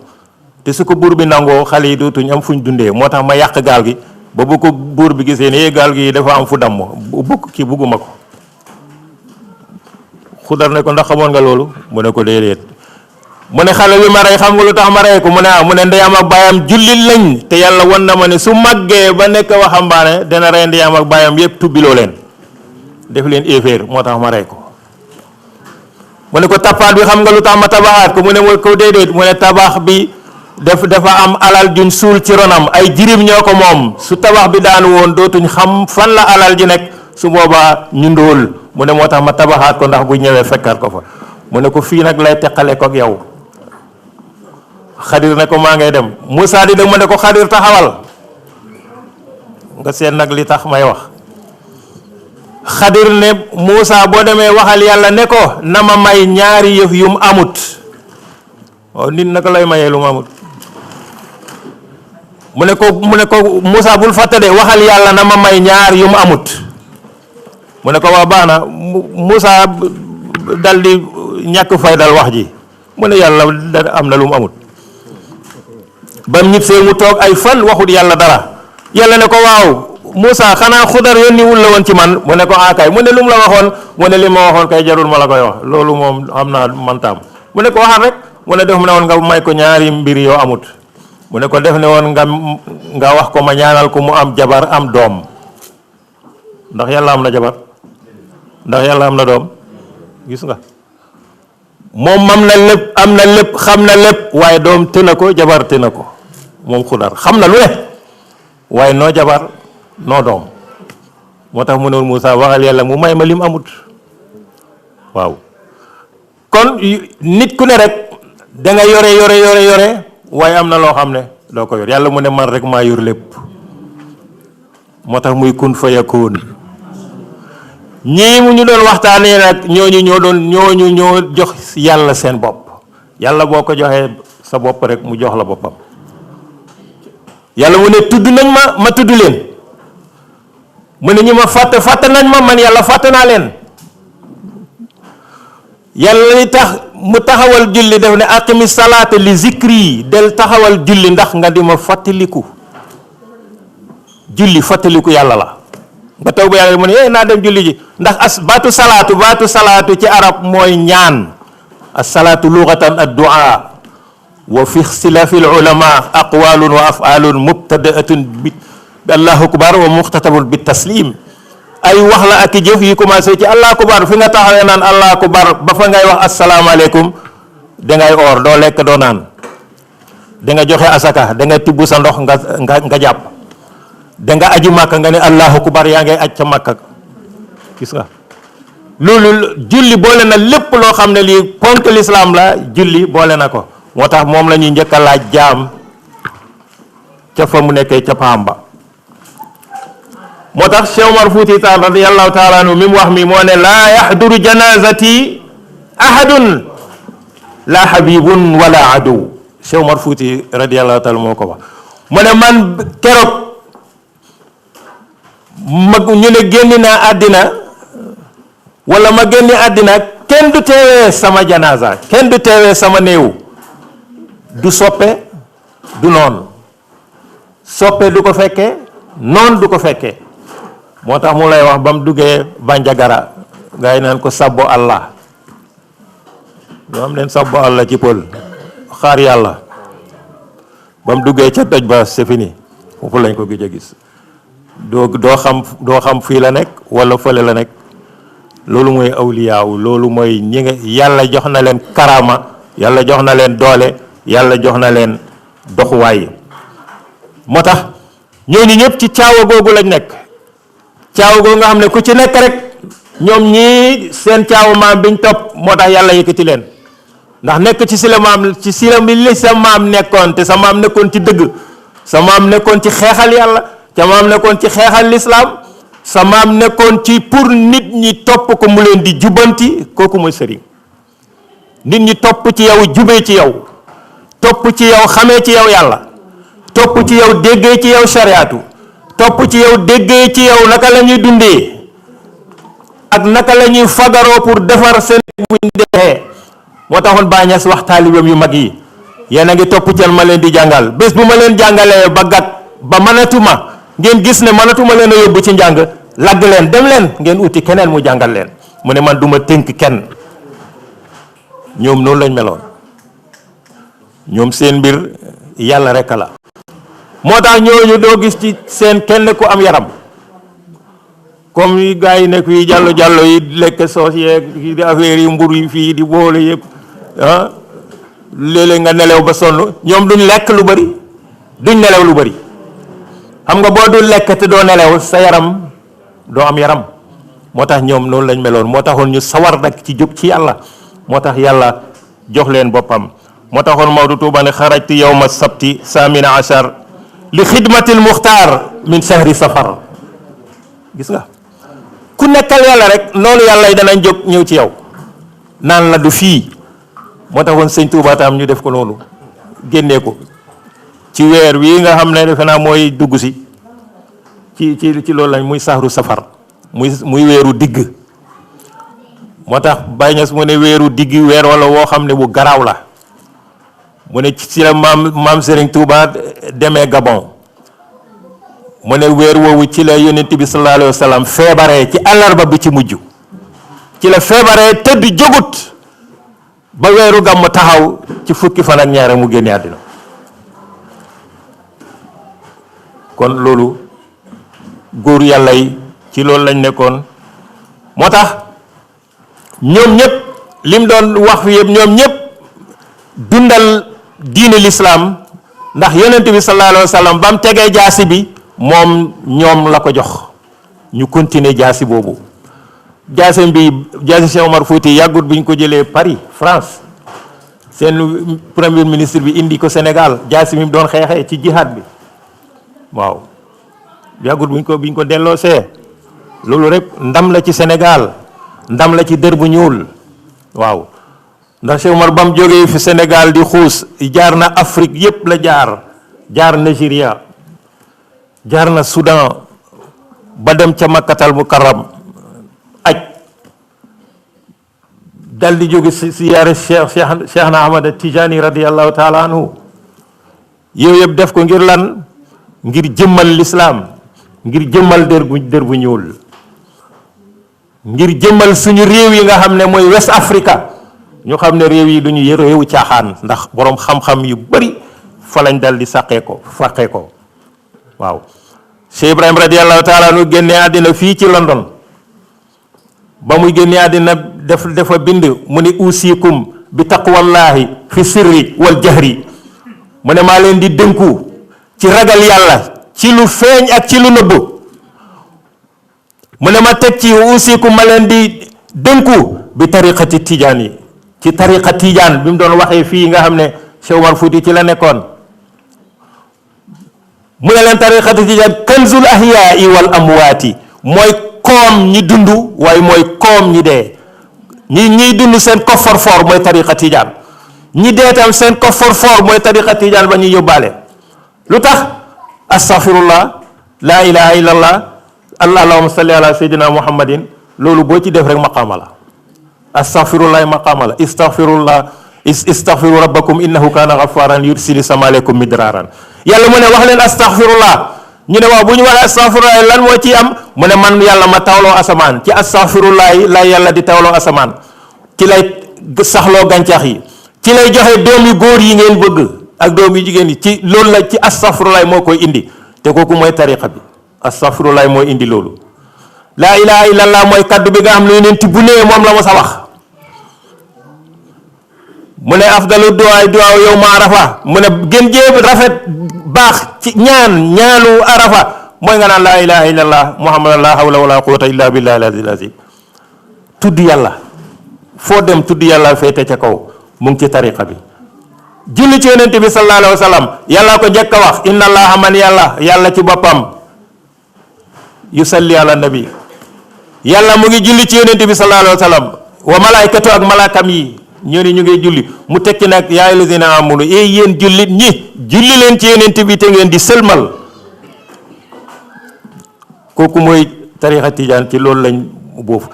te su ko buur bi nangoo xale yi dootuñ am fuñ dundee moo tax ma yàq gaal gi. ba bu ko buur bi gisee ne gaal gi dafa am fu damm kii bugguma ko. Xudar ne ko ndax xamoon nga loolu mu ne ko déedéet mu ne xale bi ma rey xam nga lu tax ma rey ko mu ne mu ne ndeyam ak baayam jullit lañ te yàlla wan na ma ne su màggee ba nekk waxambaane dana rey ndeyam ak baayam yépp tubbiloo leen def leen éeféer moo tax ma rey ko. mu ne ko tappaat bi xam nga lu tax ma tabaxaat ko mu ne ko déedéet mu ne tabax bi dafa am alal juñ suul ci ronam ay jirim ñoo ko moom su tabax bi daanu woon dootuñ xam fan la alal ji nekk su boobaa ñu ndóol mu ne moo tax ma tabaxaat ko ndax bu ñëwee fekkaat ko fa mu ne ko fii nag lay teqale ko ak yow. Xadir ne ko maa ngay dem Moussa di dem mu ne ko Xadir taxawal nga seet nag li tax may wax. Xadir ne Moussa boo demee waxal yàlla ne ko na ma may ñaari yëf yu mu amut waaw nit naka lay mayee lu mu amut. mu ne ko Moussa bul fàtte de waxal yàlla na ma may ñaar yu mu amut mu ne ko waa baax na Moussa dal di ñàkk fay dal wax ji mu ne yàlla am na lu mu amut ba mu ñibbisee mu toog ay fan waxut yàlla dara yàlla ne ko waaw Moussa xanaa Xudar yónni wul la woon ci man mu ne ko kay mu ne lu mu la waxoon mu ne li ma waxoon kay jarul ma la koy wax loolu moom xam naa mantaam mu ne ko waxal rek mu ne def ne woon nga may ko ñaari mbir yoo amut mu ne ko def ne woon nga wax ko ma ñaanal ko mu am jabar am doom ndax yàlla am na jabar ndax yàlla am na doom gis nga moom am na lépp xam na lépp waaye doom të na ko jabar të na ko moom Xudar xam na lu ne waaye noo jabar noo doom moo tax mu ne Moussa waxal yàlla mu may ma lim amut waaw kon nit ku ne rek da nga yore waaye am na loo xam ne doo ko yor yàlla mu ne man rek maa yor lépp moo tax muy kun fa yakun ñii mu ñu doon waxtaanee nag ñooñu ñoo jox yàlla seen bopp yàlla boo ko joxee sa bopp rek mu jox la boppam yàlla mu ne tudd nañ ma tudd leen mu ne ñi ma fàtte nañ ma man yàlla fàtte naa leen yàlla li tax mu taxawal julli def ne aqimi salaata li zikri del taxawal julli ndax nga di ma fàttaliku julli fàttaliku yàlla la nga taw ba yàlla mu ne naa dem julli ji ndax baatu salaatu ci arab mooy ñaan as salaatu lughatan ad du'a wa fi ixtilaafi al ulama aqwalun wa af'alun mubtada'atun bi allahu akbar wa muxtatabun bi taslim ay wax la ak jëf yi commencé ci allahu akbar fi nga taxawee naan allahu akbar ba fa ngay wax asalaamaaleykum dangay oor doo lekk doo naan danga joxe asaka danga tibb sa ndox nga jàpp danga aji màkka nga ne allahu akbar yaa ngay aj ca màkka gis nga loolu julli boole na lépp loo xam ne lii ponk lislaam la julli boole na ko moo tax moom la ñuy njëkk a laaj jaam ca fa mu nekkee ca Pamba moo tax Cheikh Omar Fouti Taal radiyallahu taala anhu mi mu wax mi moo ne laa yahduru janazati ahadun la habibun wala aduw Cheikh Omar Fouti radiyallahu taala moo ko wax mu ne man keroog ñu ne génn naa àddina wala ma génni àddina kenn du teewee sama janaza kenn du teewee sama néew du soppe du noon soppe du ko fekkee noon du ko fekkee moo tax mu lay wax ba mu duggee Bandiagara gaa yi naan ko sabbo Allah ñoo am leen sabbo Allah ci pël xaar yàlla ba mu duggee ca doj ba c'est fini foofu lañ ko gëj a gis doo xam fii la nekk wala fële la nekk. loolu mooy awliyaaw loolu mooy ñi nga yàlla jox na leen karama yàlla jox na leen doole yàlla jox na leen doxuwaay moo tax ñooñu ñëpp ci caawa googu lañ nekk caawa googu nga xam ne ku ci nekk rek ñoom ñii seen caawa maam biñ topp moo tax yàlla yëkkati leen ndax nekk ci si la maam ci si la mi li sa maam nekkoon te sa maam nekkoon ci dëgg sa maam nekkoon ci xeexal yàlla sa maam nekkoon ci xeexal lislaam sa maam nekkoon ci pour nit ñi topp ko mu leen di jubanti kooku mooy sëriñ nit ñi topp ci yow jubee ci yow topp ci yow xamee ci yow yàlla topp ci yow déggee ci yow shariatu topp ci yow déggee ci yow naka la ñuy dundee ak naka la ñuy fagaroo pour defar seen buñ defee moo taxoon Baay Ñas wax taalibeem yu mag yi yéen a ngi topp ci ma leen di jàngal bés bu ma leen jàngalee ba gat ba mënatuma ngeen gis ne mënatuma leen a yóbbu ci njàng lagg leen dem leen ngeen uti keneen mu jàngal leen mu ne man duma tënk kenn ñoom noonu lañ meloon ñoom seen mbir yàlla rek la moo tax ñooñu doo gis ci seen kenn ku am yaram comme yi gars yi nekk yi jàllo yi lekk soos yeeg di affaire yi mbur yi fii di boole yëpp ah léeg-léeg nga nelew ba sonn ñoom duñ lekk lu bari duñ nelew lu bari xam nga boo dul lekk te doo nelew sa yaram doo am yaram moo tax ñoom noonu lañ meloon moo taxoon ñu sawar nag ci jóg ci yàlla moo tax yàlla jox leen boppam moo taxoon Maodo Touba ne xarajtu yawma sabti samina achar li xidmatil muxtaar min shahri safar gis nga ku nekkal yàlla rek noonu yàlla yi danañ jóg ñëw ci yow naan la du fii moo taxoon sëñ Touba tam ñu def ko noonu génnee ko ci weer wi nga xam ne defe naa mooy dugg si ci loolu lañ muy sahru safar muy weeru digg moo tax Baye Niass mu ne weeru digg weer wala woo xam ne bu garaaw la mu ne ci la maam Serigne Touba demee Gabon mu ne weer woowu ci la yonent bi sallallahu alayhi wa sallam feebaree ci àllarba bi ci mujj ci la feebaree tëdd jógut ba weeru gàmm taxaw ci fukki fan ak ñaar mu génne àddina kon loolu góor yàlla yi ci loolu lañ nekkoon moo tax ñoom ñëpp lim doon wax fi yëpp ñoom ñëpp dundal diine lislaam ndax yonent bi sallallahu alayhi wa sallam ba mu tegee jaasi bi moom ñoom la ko jox ñu continuer jaasi boobu jaasi bi jaasi Cheikh Omar Fouti yàggut bi ñu ko jëlee Paris France seen premier ministre bi indi ko Sénégal jaasi mi doon xeexee ci jihad bi waaw yàggut bi ñu ko delloosee loolu rek ndam la ci Sénégal ndam la ci dër bu ñuul waaw ndax Cheikh Omar ba mu jógee fi Sénégal di xuus jaar na Afrique yépp la jaar Nigeria jaar na Soudan ba dem ca Makkatal Mukarram aj dal di jóge siyaare Cheikh na Ahmad Tijani radiyallahu taala anhu yooyu yëpp def ko ngir lan ngir jëmmal lislaam ngir jëmmal dër bu ñuul ngir jëmmal suñu réew yi nga xam ne mooy West Africa ñu xam ne réew yi duñu réewu caaxaan ndax boroom xam-xam yu bari fa lañ dal di fàqee ko waaw Cheikh Ibrahim radiyallahu taala anhu génne àddina fii ci London ba muy génne àddina dafa bind mu ne usikum bi taqwallahi fi sirri wal jahri mu ne maa leen di dënku ci ragal yàlla ci lu feeñ ak ci lu nëbb mu ne ma teg ci usikum ma leen di dënku bi tariqati tijaan yi ci tariqa tijaan bi mu doon waxee fii nga xam ne Cheikh Omar Fouti ci la nekkoon mu ne leen tariqati tijaan kanzul ahyaai wal amwaati mooy koom ñi dund waaye mooy koom ñi dee ñiy dund seen coffre-fort mooy tariqa tijaan ñi dee tam seen coffre-fort mooy tariqa tijaan ba ñuy yóbbaale lu tax astaghfirullah laa ilaha illallah allahumma salli ala sayyidina muhammadin loolu boo ci def rek maqaama la astaghfirullah maqaama la istaghfiru rabbakum innahu kana ghafaran yursili sama aleykum midraran yàlla mu ne wax leen astaghfirullah ñu ne waaw bu ñu waxee astaghfirullah lan moo ci am mu ne man yàlla ma tawloo asamaan ci astaghfirullah la yàlla di tawloo asamaan ci lay saxloo gàncax yi ci lay joxe doom yu góor yi ngeen bëgg ak doom yu jigéen yi ci loolu la ci astafurlaay moo koy indi te kooku mooy tariqa bi astafurlaay mooy indi loolu. laa ilaha illallah mooy kaddu bi nga xam ne yonent bu nee moom la ma sa wax mu ne afdalu duwaay duwaaw yow ma arafa mu ne gën jéem rafet baax ci ñaanu arafa mooy nga naan laa ilaha illallah muhammad la hawla wala quwwata illa billahi al-aliyyil azim. tudd yàlla foo dem tudd yàlla féete ca kaw mu ngi ci tariqa bi. julli ci yonent bi sallallahu alayhi wa sallam yàlla ko njëkk a wax inna allaha man yàlla ci boppam yusalli ala nabi yàlla mu ngi julli ci yonent bi sallallahu alayhi wa sallam wa malaykatu ak malaakam yi ñu ngi julli mu tekki nag yaa ayyuhallazina amanu yéen jullit ñi julli leen ci yonent bi te ngeen di sëlmal. kooku mooy tarixa tijaan ci loolu lañ boofu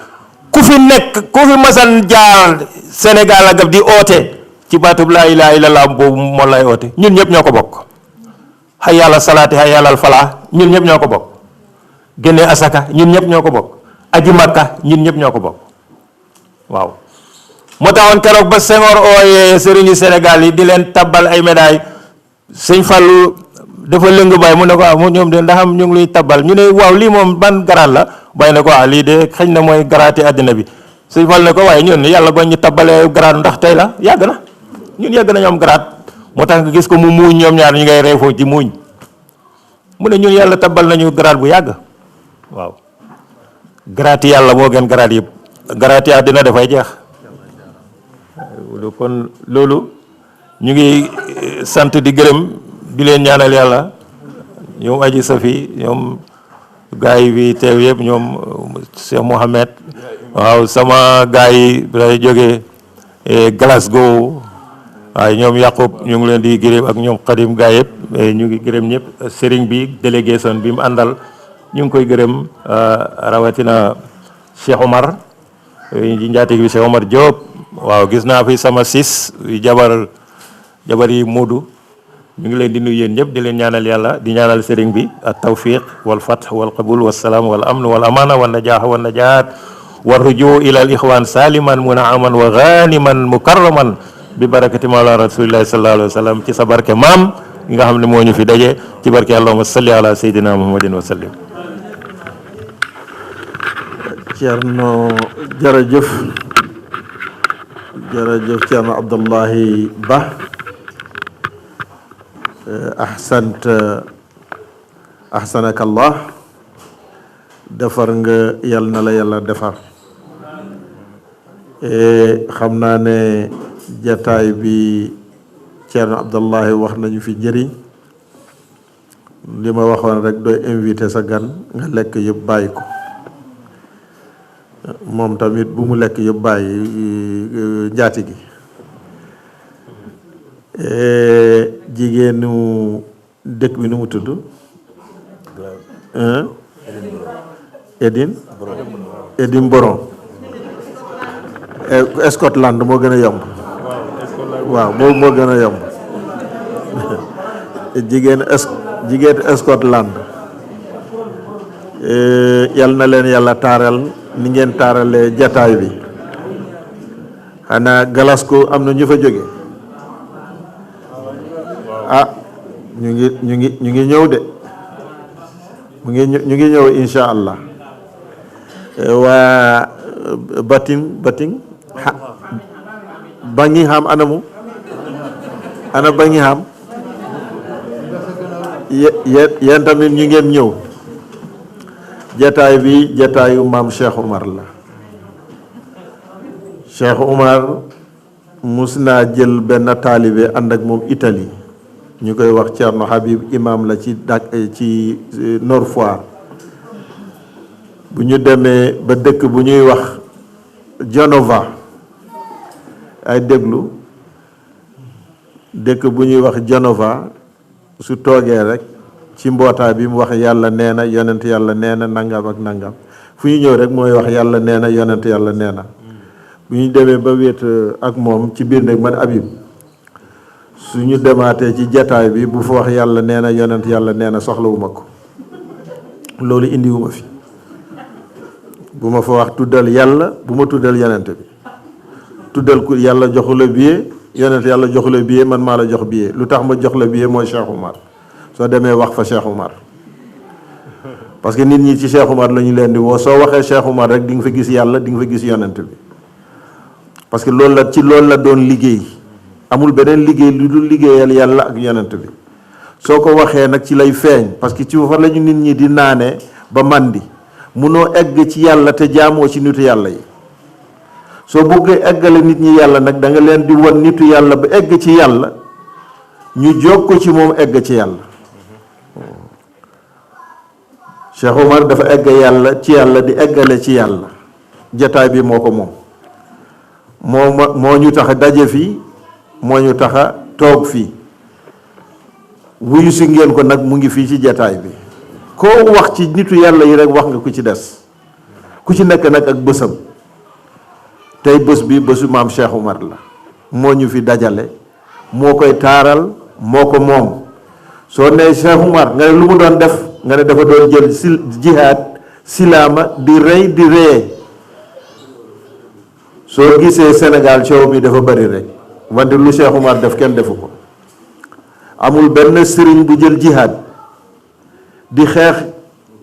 ku fi nekk ku fi masan jaar Sénégal ak di oote ci baatub laa ilaaha illallaah boobu moo lay oote ñun ñëpp ñoo ko bokk. hay yàlla salaati hay yàlla falaa ñun ñëpp ñoo ko bokk. génne asaka ñun ñëpp ñoo ko bokk. aji makka ñun ñëpp ñoo ko bokk waaw. moo taxoon keroog ba Senghor ooyee sëriñu Sénégal yi di leen tabbal ay médailles sëñ Fallou dafa lëng bay mu ne ko mu ñoom de ndax am ñu ngi luy tabbal ñu ne waaw lii moom ban garaat la bay ne ko lii de xëy na mooy garaati àddina bi sëñ Fall ne ko waaye ñun yàlla ba ñu tabbalee garaat ndax tey la yàgg na ñun yàgg nañu am garaat moo tax nga gis ko mu muuñ ñoom ñaar ñu ngay rey foofu ci muuñ mu ne ñun yàlla tabbal nañu garaat bu yàgg waaw. garaati yàlla moo gën garaat yëpp garaati àddina dafay jeex kon loolu ñu ngi sant di gërëm di leen ñaanal yàlla ñoom aji safi ñoom gars yi bi teew yëpp ñoom Cheikh Mohamed waaw sama gars yi day jógee Glasgow waaye ñoom Yaqub ñu ngi leen di gërëm ak ñoom Xadim gars yëpp ñu ngi gërëm ñëpp sëriñ bi délégation bi mu àndal ñu ngi koy gërëm rawatina Cheikh Omar njaatig bi Cheikh Omar Diop waaw gis naa fi sama sis jabar yi Moodu ñu ngi leen di nuyu yéen ñëpp di leen ñaanal yàlla di ñaanal sëriñ bi at tawfiq wal fath wal qabul wal salaam wal amn wal amana wal najah wal najaat war rujuu ila al ixwan saliman munaaman wa ganiman mukarraman bi barakati mawlana rasulillahi sallallahu alayhi wa sallam ci sa barke maam gi nga xam ne moo ñu fi daje ci barke allahumma salli ala sayyidina muhammadin wa sallim. Ceerno jërëjëf Ceerno Abdullahi Ba ahsanakallah defar nga yal na la yàlla defar xam naa ne jataay bi Ceerno Abdullahi wax nañu fi njëriñ li ma waxoon rek dooy invité sa gan nga lekk yëpp bàyyi ko moom tamit bu mu lekk yëpp bàyyi njaati gi jigéenu dëkk bi nu mu tudd Edin Boron Scotland moo gën a yomb waaw boobu moo gën a yomb jigéen Scotland yal na leen yàlla taaral ni ngeen taaralee jataay bi xanaa Glasgow am na ñu fa jóge ñu ngi ñëw de ñu ngi ñëw insha allah waa Buckingham anamu ana Buckingham yéen tamit ñu ngeen ñëw jataay bi jataayu maam Cheikh Oumar la Cheikh Oumar mus naa jël benn taalibe ànd ak moom Italie ñu koy wax Thierno Habib imam la ci Nord Foire bu ñu demee ba dëkk bu ñuy wax Genova ay déglu dëkk bu ñuy wax Genova su toogee rek ci mbootaay bi mu wax yàlla nee na yonent yàlla nee na nangam ak nangam fu ñu ñëw rek mooy wax yàlla nee na yonent yàlla nee na bu ñu demee ba wéet ak moom ci biir nag man Habib su ñu demaatee ci jataay bi bu fa wax yàlla nee na yonent yàlla nee na soxlawuma ko loolu indiwuma fi bu ma fa wax tuddal yàlla bu ma tuddal yonent bi tuddal ku yàlla joxu la billet yonent yàlla jox la billet, man maa la jox billet. lu tax ma jox la billet mooy Cheikh Oumar. soo demee wax fa Cheikh Oumar parce que nit ñi ci Cheikh Oumar la ñu leen di woo. soo waxee Cheikh Oumar rek di nga fa gis yàlla, di nga fa gis yonent bi, parce que loolu la doon liggéey. amul beneen liggéey lu dul liggéeyal yàlla ak yonent bi. soo ko waxee nag ci lay feeñ, parce que ci fa la ñu nit ñi di naane ba màndi. munoo egg ci yàlla te jaamoo ci nitu yàlla yi. soo bëggee eggale nit ñi yàlla nag da nga leen di won nitu yàlla ba egg ci yàlla, ñu jóg ko ci moom egg ci yàlla. Cheikh Oumar dafa egg yàlla ci yàlla di eggale ci yàlla. jataay bi moo ko moom. moo ñu tax a daje fii, moo ñu tax a toog fii. wuyu si ngeen ko nag mu ngi fii ci jataay bi. koo wax ci nitu yàlla yi rek wax nga ku ci des. ku ci nekk nag ak bësam. tey bés bi bésu maam Cheikh Oumar la. moo ñu fi dajale. moo koy taaral, moo ko moom. soo nee Cheikh Oumar nga ne lu mu doon def nga ne dafa doon jël jihaad silaama di rey di reyee. soo gisee Sénégal coow bi dafa bari rek wante lu Cheikh Oumar def kenn defu ko. amul benn sëriñ bu jël jihaad di xeex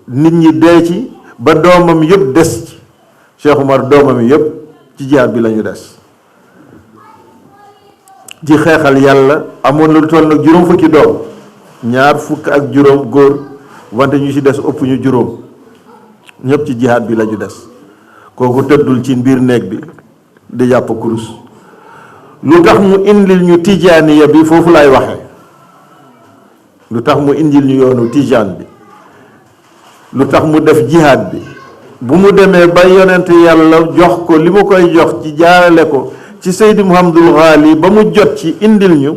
nit ñi dee ci ba doomam yëpp des ci. Cheikh Oumar doomam yëpp ci jihaad bi lañu des. di xeexal yàlla amoon na lu toll nag juróom fukki doom, 2 fukk ak juróom góor, wante ñu ci des ëpp ñu juróom. ñëpp ci jihaad bi lañu des. kooku tëddul ci biir néeg bi di jàpp kurus. lu tax mu indil ñu tijaaniya bi foofu lay waxe. lu tax mu indil ñu yoonu tijaan bi, lu tax mu def jihaad bi. bu mu demee ba yonent yàlla jox ko li mu koy jox ci jaarale ko ci Seydi Mouhamadul Ghali ba mu jot ci indil ñu,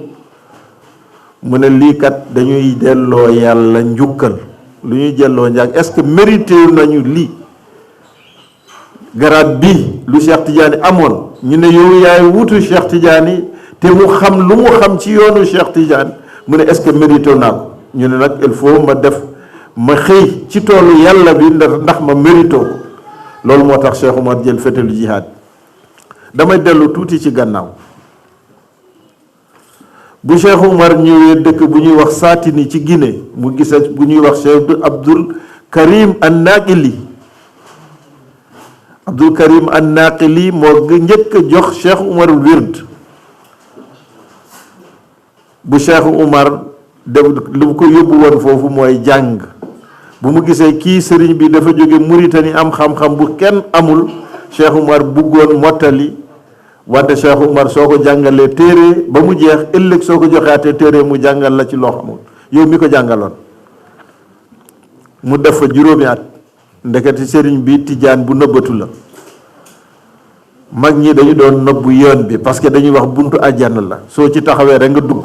mu ne lii kat dañuy delloo yàlla njukkal. lu ñuy delloo njàng est-ce que mérité nañu lii. garaat bi lu Cheikh Tidiane amoon ñu ne yow yaay wutu Cheikh Tidiane te mu xam lu mu xam ci yoonu Cheikh Tidiane, mu ne est-ce que mérité naa ko. ñu ne nag il faut ma xëy ci toolu yàlla bi ndax ma mérité ko. loolu moo tax Cheikh Oumar jël fetalu jihaad. damay dellu tuuti ci gannaaw. bu Cheikh Oumar ñëwee dëkk bu ñuy wax Saatini ci Guinée, mu gisa bu ñuy wax Cheikh Abdul Karim an-Naqili. Abdul Karim an-Naqili moo njëkk a jox Cheikh Oumar wird. bu Cheikh Oumar lu ko yóbbu woon foofu mooy jàng. bu mu gisee kii sëriñ bi dafa jóge Mauritanie am xam-xam bu kenn amul, Cheikh Oumar buggoon mottali. wante Cheikh Oumar soo ko jàngalee téere ba mu jeex, ëllëg soo ko joxaatee téere mu jàngal la ci loo xamul yow mi ko jàngaloon. mu def fa juróomi at. ndeketi sëriñ bi tijaan bu nëbbatu la. mag ñi dañu doon nëbbu yoon bi parce que dañuy wax buntu àjjana la, soo ci taxawee rek nga dugg.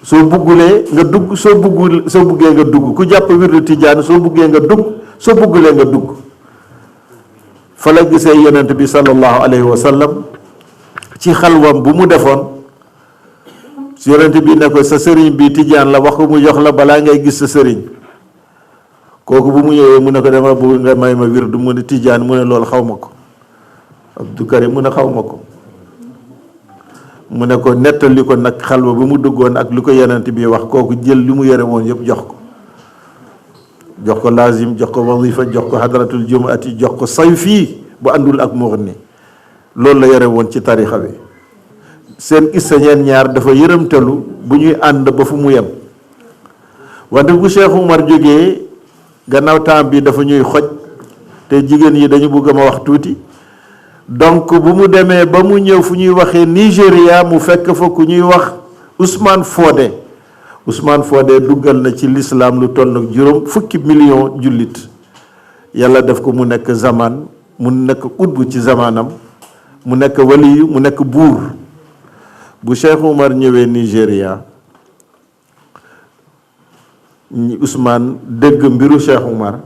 soo buggulee nga dugg, soo buggee nga dugg. ku jàpp wirdu tijaan soo buggee nga dugg, soo buggulee nga dugg. fa la gisee yonent bi sallallahu alayhi wa sallam ci xalwam bu mu defoon. yonent bi ne ko sa sëriñ bi tijaan la, wax ko mu jox la balaa ngay gis sa sëriñ. kooku bu mu ñëwee mu ne ko dama bëgg nga may ma wirdu, mu ne tijaan, mu ne loolu xaw ma ko. Abdou Karim mu ne xaw ma ko. mu ne ko nettali ko nag xalwa bu mu duggoon ak lu ko yonent bi wax. kooku jël li mu yore woon yëpp jox ko. jox ko lazim, jox ko wazifa, jox ko hadratul jumaati, jox ko sayfi bu àndul ak mughni. loolu la yore woon ci tarixa bi. seen issa ñeen ñaar dafa yërëmtalu bu ñuy ànd ba fu mu yem. wante bu Cheikh Oumar jógee gannaaw temps bi dafa ñuy xoj te jigéen yi dañu bëgg ma wax tuuti. donc bu mu demee ba mu ñëw fu ñuy waxee Nigéria, mu fekk fa ku ñuy wax Ousmane Fodé. Ousmane Fodé duggal na ci l'islam lu toll ak juróom fukki million jullit. yàlla def ko mu nekk zaman, mu nekk utbu ci zamanam, mu nekk waliyu, mu nekk buur. bu Cheikh Oumar ñëwee Nigéria, Ousmane dégg mbiru Cheikh Oumar,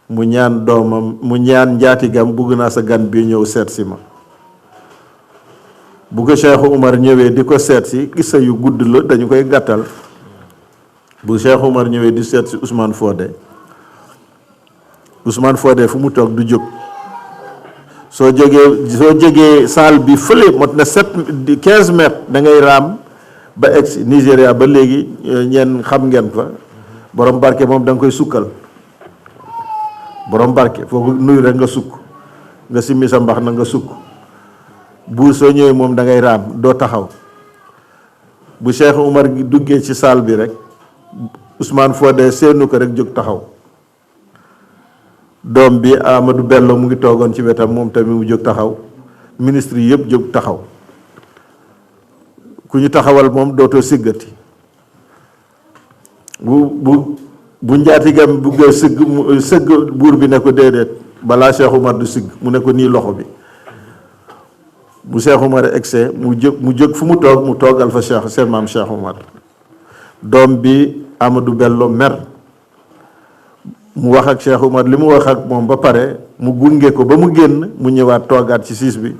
mu ñaan doomam, mu ñaan njaatigam, bugg naa sa gan bi ñëw seet si ma. bu ko Cheikh Oumar ñëwee di ko seet si, gisa yu gudd la dañu koy gàttal. bu Cheikh Oumar ñëwee di seet si Ousmane Fodé, Ousmane Fodé fu mu toog du jóg. soo jógee salle bi fële mot na 15 mètres da ngay raam ba egsi Nigéria ba léegi ñeen xam ngeen fa borom barke moom da nga koy sukkal borom barke foo ko nuyu rek nga sukk nga simmi sa mbax na nga sukk buur soo ñëwee moom da ngay raam doo taxaw bu Cheikh Oumar gi duggee ci salle bi rek Ousmane Fodé seenu ko rek jóg taxaw doom bi Amadou Bello mu ngi toogoon ci wetam moom tamit mu jóg taxaw ministre yi yëpp jóg taxaw ku ñu taxawal moom dootoo siggati bu njaatigam buggee sëgg buur bi ne ko déedéet balaa Cheikh Oumar du sigg mu ne ko nii loxo bi bu Cheikh Oumar egsee mu jóg fu mu toog mu toogal fa seen maam Cheikh Oumar doom bi Amadou Bello mer mu wax ak Cheikh Oumar li mu wax ak moom ba pare mu gunge ko ba mu génn mu ñëwaat toogaat ci siis bi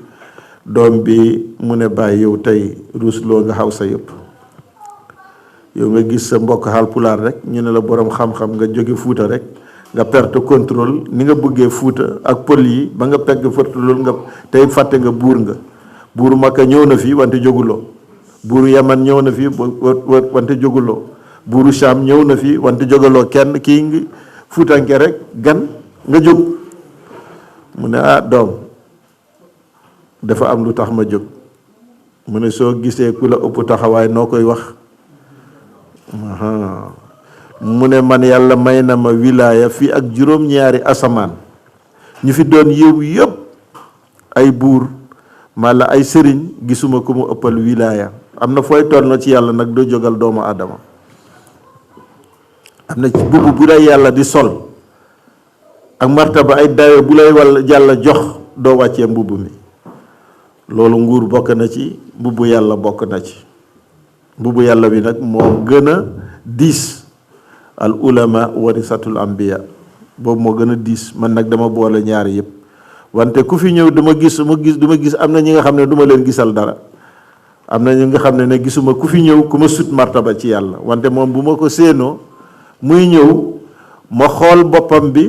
doom bi mu ne bàyyi yow tey ruusloo nga xaw sa yëpp yow nga gis sa mbokk Haalpulaar rek ñu ne la borom xam-xam nga jóge Fuuta rek nga perte contrôle ni nga bëggee Fuuta ak pël yi ba nga pegg fërtu loolu nga tey fàtte nga buuru Makka ñëw na fi wante jóguloo buuru Yaman ñëw na fi wante jóguloo buuru Sham ñëw na fi wante jógaloo kenn kii ngi fuutanke rek gan nga jóg mu ne doom dafa am lu tax ma jóg mu ne soo gisee ku la ëpp taxawaay noo koy wax mu ne man yàlla may na ma wilaaya fii ak juróom-ñaari asamaan ñu fi doon yiw yëpp ay buur mala ay sëriñ gisuma ku mu ëppal wilaaya am na fooy toll na ci yàlla nag doo jógal doomu aadama am na ci mbubb bu lay yàlla di sol ak martaba ay dayo bu lay walla yàlla jox doo wàccee mbubb mi loolu nguur bokk na ci mbubbu yàlla bokk na ci mbubbu yàlla bi nag moo gën a diis al ulama warisatul anbiya boobu moo gën a diis man nag dama boole ñaari yëpp wante ku fi ñëw duma gis am na ñi nga xam ne duma leen gisal dara am na ñi nga xam ne gisuma ku fi ñëw ku ma sut martaba ci yàlla wante moom bu ma ko séenoo muy ñëw ma xool boppam bi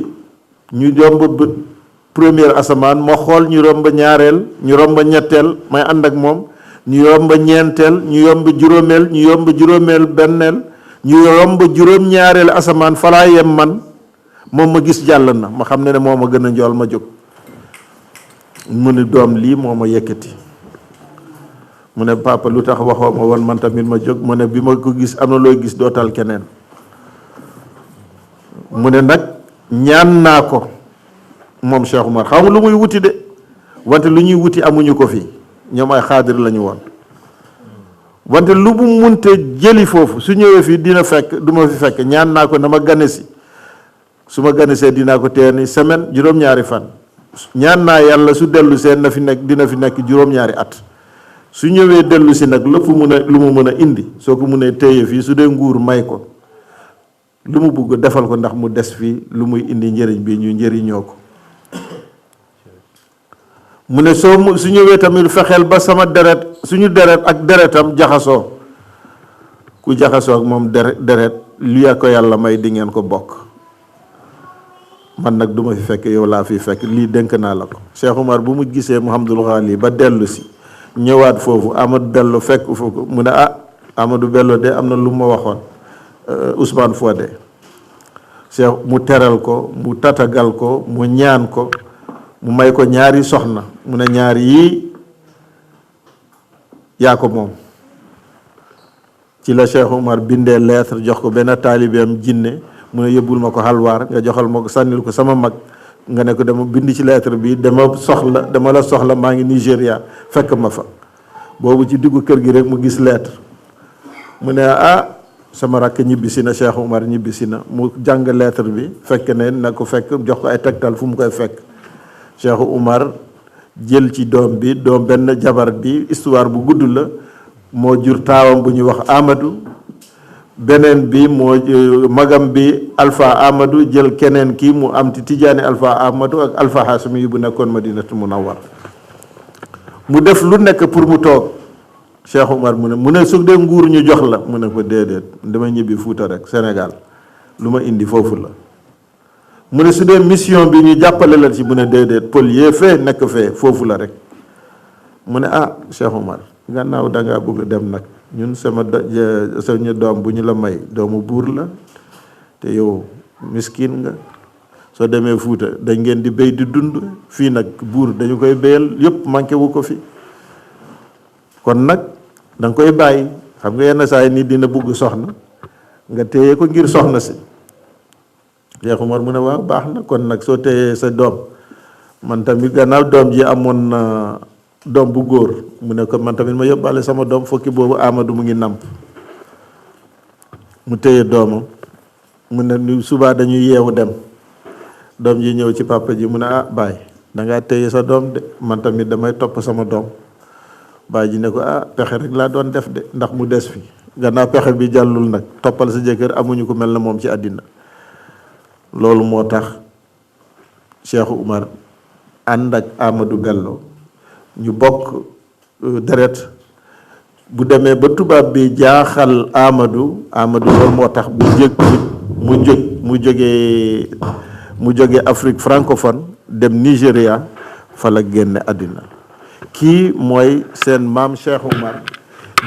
ñu romb première asamaan ma xool ñu romb ñaareel ñu romb ñetteel may ànd ak moom ñu romb ñeenteel ñu romb juróomeel ñu romb juróomeel benneel ñu romb juróom-ñaareel asamaan falaa yem man moom ma gis jàll na ma xam ne moo ma gën a njool ma jóg mu ne doom lii moo ma yëkkati mu ne papa lu tax waxoo ma woon man tamit ma jóg mu ne bi ma ko gis am na looy gis dootal keneen mu ne nag ñaan naa ko moom Cheikh Oumar xaw ma lu muy wuti de wante lu ñuy wuti amuñu ko fii ñoom ay xaadir lañu woon wante lu mu munte jëli foofu su ñëwee fii dina fekk du ma fi fekk ñaan naa ko na ma gane si su ma ganesee dinaa ko teeni semaine juróom-ñaari fan ñaan naa yàlla su dellu seen na fi nekk dina fi nekk juróom-ñaari at su ñëwee dellu si nag lépp lu mu mën a indi soo ko mënee téye fii su dee nguur may ko lu mu bugg defal ko ndax mu des fii lu muy indi njëriñ bi ñu njëriñoo ko mu ne su ñëwee tamit fexeel ba sama deret suñu deret ak deretam jaxasoo ku jaxasoo ak moom deret lu ya ko yàlla may di ngeen ko bokk man nag duma fi fekk yow laa fi fekk lii dénk naa la ko Cheikh Oumar bu mu gisee Mouhamadul Ghali ba dellu si ñëwaat foofu Amadou Bello fekk foofu mu ne Amadou Bello de am na lu ma waxoon Ousmane Fodé Cheikh mu teral ko mu tatagal ko mu ñaan ko mu may ko ñaari soxna mu ne ñaar yii yaa ko moom ci la Cheikh Oumar bindee lettre jox ko benn taalibeem jinne mu ne yóbbul ma ko xalwaar nga joxal ma ko sànnil ko sama mag nga ne ko dama bind ci lettre bi dama la soxla maa ngi Nigéria fekk ma fa boobu ci diggu kër gi rek mu gis lettre mu ne sama rakk ñibbisi na Cheikh Oumar ñibbisi na mu jàng lettre bi fekk ne na ko fekk jox ko ay tegtal fu mu koy fekk Cheikh Oumar jël ci doom benn jabar bi histoire bu gudd la moo jur taawam bu ñuy wax Amadou beneen bi moo magam bi Alpha Amadou jël keneen ki mu am ci Tijaani Alpha Amadou ak Alpha Hasimi yi bu nekkoon Madinatu Munawwar mu def lu nekk pour mu toog Cheikh Oumar mu ne su dee nguur ñu jox la mu ne ko déedéet dama ñibbi Fuuta rek Sénégal lu ma indi foofu la mu ne su dee mission bi ñu jàppale la ci mu ne déedéet pël yee fee nekk fee foofu la rek. mu ne Cheikh Omar gannaaw dangaa bëgg dem nag ñun suñu doom bu ñu la may doomu buur la te yow miskin nga soo demee Fuuta dañ ngeen di béy di dund fii nag buur dañu koy béyal yëpp manqué wu ko fi kon nag da nga koy bàyyi xam nga yenn saa yi nit dina bëgg soxna nga téye ko ngir soxna si. Cheikh Omar mu ne waaw baax na kon nag soo téyee sa doom man tamit gannaaw doom ji amoon na doom bu góor mu ne ko man tamit ma yóbbaale sama doom fokki boobu Amadou mu ngi namp mu téye doomam mu ne ni subaa dañuy yeewu dem doom ji ñëw ci papa ji mu ne baay dangaa téye sa doom de man tamit damay topp sama doom baay ji ne ko pexe rek laa doon def de ndax mu des fi gannaaw pexe bi jàllul nag toppal sa jëkkër amuñu ko mel na moom ci àddina loolu moo tax Cheikh Oumar ànd ak Amadou Bello ñu bokk deret bu demee ba tubaab bi jaaxal Amadou loolu moo tax mu jógee Afrique francophone dem Nigéria fa la génne àddina kii mooy seen maam Cheikh Oumar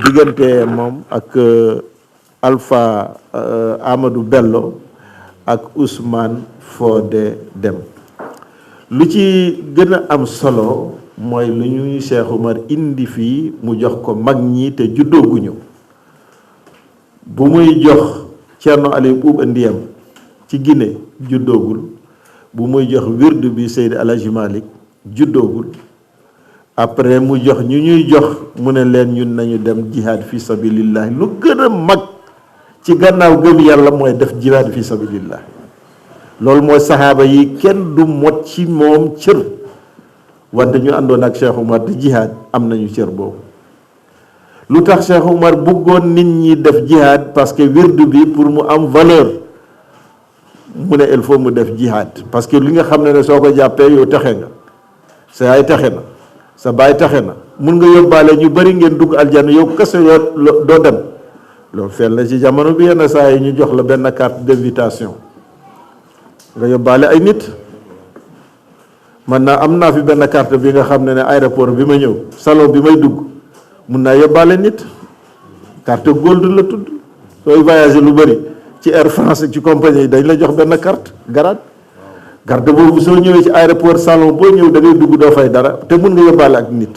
diggante moom ak Alpha Amadou Bello ak Ousmane Fodé Deme lu ci gën a am solo mooy lu ñuy Cheikh Oumar indi fii mu jox ko mag ñi te juddooguñu bu muy jox Thierno Ali Boub Ndiyam ci Guinée juddoogul bu muy jox wirdu bi Seydi El Hadji Malick juddoogul après mu jox ñu ñuy jox mu ne leen ñun nañu dem jihaad fi sabilillah lu gën a mag ci gannaaw gëm yàlla mooy def jihaad fi sabilillah loolu mooy saxaaba yi kenn du mot ci moom cër wante ñu àndoon ak Cheikh Oumar di jihaad am nañu cër boobu lu tax Cheikh Oumar bëggoon nit ñi def jihaad parce que wirdu bi pour mu am valeur mu ne il faut mu def jihaad parce que li nga xam ne soo ko jàppee yow taxe nga sa yaay taxe na sa baay taxe na mun nga yóbbaale ñu bari ngeen dugg aljana yow kese yoo doo dem loolu feel na ci jamono bi yenn saa yi ñu jox la benn carte d'invitation nga yóbbaale ay nit man naa am naa fi benn carte bi nga xam ne aéroport bi ma ñëw salon bi may dugg mun naa yóbbaale nit carte gold la tudd sooy voyager lu bari ci Air France ci compagnie yi dañ la jox benn carte carte boobu soo ñëwee ci aéroport salon boo ñëw da ngay dugg doo fay dara te mun nga yóbbaale ak nit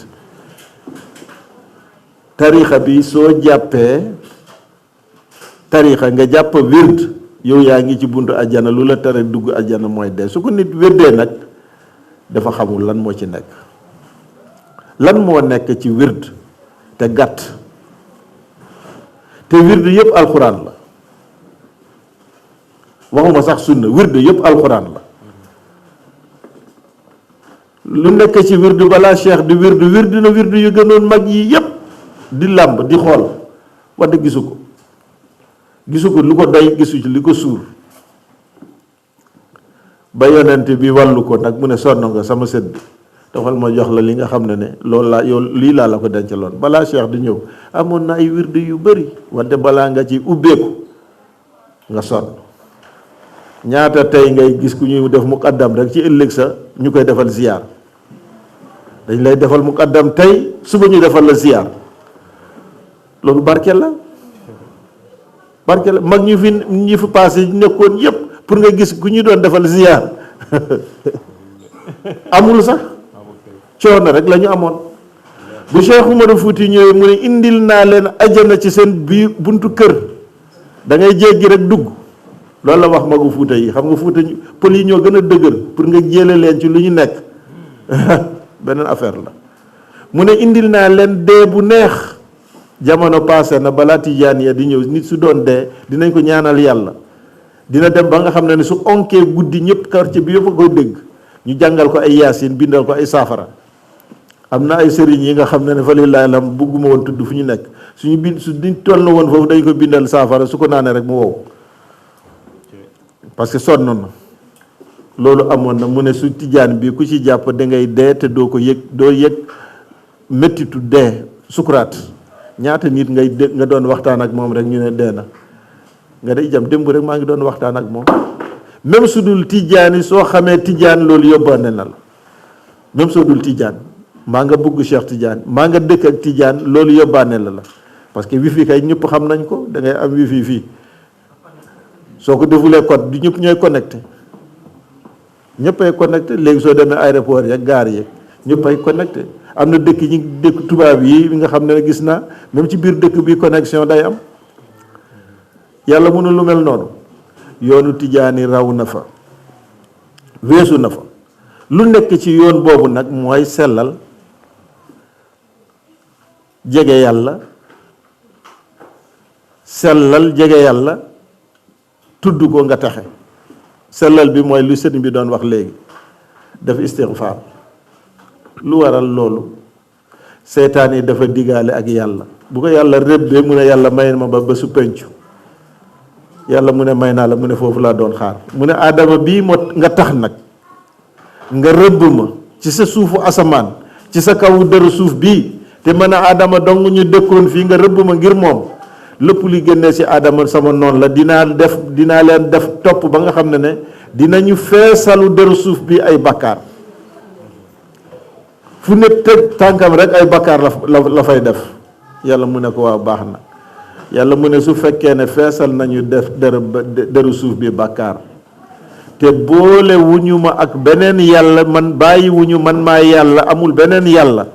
tarixa bi soo jàppee tarixa nga jàpp wird yow yaa ngi ci buntu àjjana lu la tere dugg àjjana mooy dee su ko nit wérdee nag dafa xamul lan moo ci nekk lan moo nekk ci wird te gàtt te wird yëpp alxuraan la waxuma sax sunna wird yëpp alxuraan la lu nekk ci wird balaa cheikh di wird na wird yu gënoon mag yi yëpp di làmb di xool wante gisu ko lu ko doy gisu ci li ko suur ba yonent bi wàllu ko nag mu ne sonn nga sama sët bi taxal ma jox la li nga xam ne loolu laa yow lii laa la ko dencaloon balaa cheikh di ñëw amoon na ay wird yu bari wante balaa nga ci ubbeeku nga sonn ñaata tey ngay gis ku ñuy def muqaddam rek ci ëllëg sa ñu koy defal ziyaar dañ lay defal muqaddam tey suba ñu defal la ziyaar loolu barke la mag ñu fi passé nekkoon yépp pour nga gis ku ñu doon defal ziyaar amul sax coono rek la ñu amoon bu Cheikh Oumar Fouti ñëwee mu ne indil naa leen ajana ci seen biir buntu kër da ngay jéggi rek dugg loolu la wax magu Fuuta yi xam nga Fuuta pël yi ñoo gën a dëgër pour nga jële leen ci lu ñu nekk beneen affaire la mu ne indil naa leen dee bu neex jamono passé na balaa tijaan ya di ñëw nit su doon dee dinañ ko ñaanal yàlla dina dem ba nga xam ne su onkee guddi ñëpp quartier bi yëpp a koy dégg ñu jàngal ko ay yaasin bindal ko ay saafara am na ay sëriñ yi nga xam ne fa lillahi lam bugguma woon tudd fu ñu nekk suñu bind su diñ toll na woon foofu dañ ko bindal saafara su ko naanee rek mu wow parce que sonn na loolu amoon na mu ne su tijaan bi ku ci jàpp da ngay dee te doo yëg méttitu dee sukuraat ñaata nit nga doon waxtaan ak moom rek ñu ne dee na nga de jam démb rek maa ngi doon waxtaan ak moom même su dul tijaani soo xamee tijaan loolu yóbbaane na la même soo dul tijaan maa nga bugg Cheikh Tidiane maa nga dëkk ak tijaan loolu yóbbaane la parce que wifi kay ñëpp xam nañ ko da ngay am wifi fii soo ko defulee code du ñëpp ñooy connecté ñëpp ay connecté léegi soo demee aéroport yeeg gaar yeeg ñëpp ay connecté am na dëkk ñi dëkk tubaab yi nga xam ne gis naa même ci biir dëkk bi connexion day am yàlla mënul lu mel noonu yoonu tijaani raw na fa weesu na fa lu nekk ci yoon boobu nag mooy sellal jege yàlla tudd ko nga taxe sellal bi mooy lu sëñ bi doon wax léegi def istighfar lu waral loolu seytaan yi dafa digaale ak yàlla bu ko yàlla rëbbee mu ne yàlla may ma ba bésu pencu yàlla mu ne may naa la mu ne foofu laa doon xaar mu ne aadama bii moo nga tax nag nga rëbb ma ci sa suufu asamaan ci sa kaw dëru suuf bii te mën a aadama dong ñu dëkkoon fii nga rëbb ma ngir moom lépp li génnee ci aadama sama noonu la dinaa leen def topp ba nga xam ne dinañu feesalu dëru suuf bi ay bakkaar fu ne tëj tànkam rek ay bakkaar la fay def yàlla mu ne ko waaw baax na yàlla mu ne su fekkee ne feesal nañu def dëru suuf bi bakkaar te boole wuñu ma ak beneen yàlla man bàyyi wuñu man maa yàlla amul beneen yàlla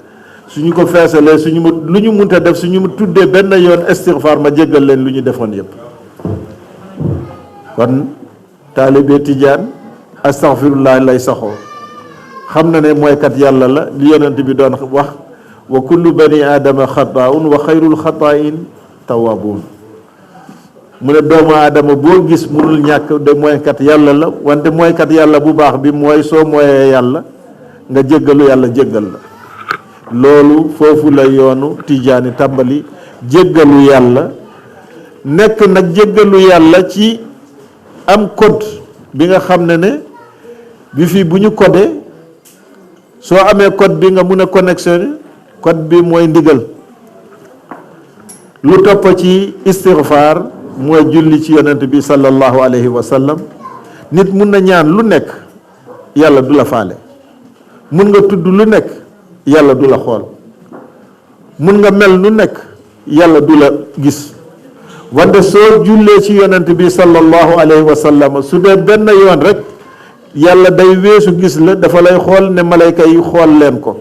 suñu ko feesalee suñu ma lu ñu munta def suñu ma tuddee benn yoon istighfar ma jéggal leen lu ñu defoon yépp kon taalibe tijaan astaghfirullah lay saxoo xam na ne mooy kat yàlla la li yonent bi doon wax wa kullu bani aadama xataa'un wa xayrul xataa'in tawaabuun mu ne doomu aadama boo gis munul ñàkk de mooykat yàlla la wante mooykat yàlla bu baax bi mooy soo mooyee yàlla nga jéggalu yàlla jéggal la loolu foofu la yoonu tijaani tàmbali jéggalu yàlla nekk nag jéggalu yàlla ci am code bi nga xam ne bi fii bu ñu codé soo amee code bi nga mun a connexion code bi mooy ndigal lu topp ci istighfar mooy julli ci yonent bi sallallahu alayhi wa sallam nit mun na ñaan lu nekk yàlla du la faale mun nga tudd lu nekk yàlla du la xool mun nga mel lu nekk yàlla du la gis wante soo jullee ci yonent bi sallallahu alayhi wa sallam su dee benn yoon rek yàlla day weesu gis la dafa lay xool ne malayka yi xool leen ko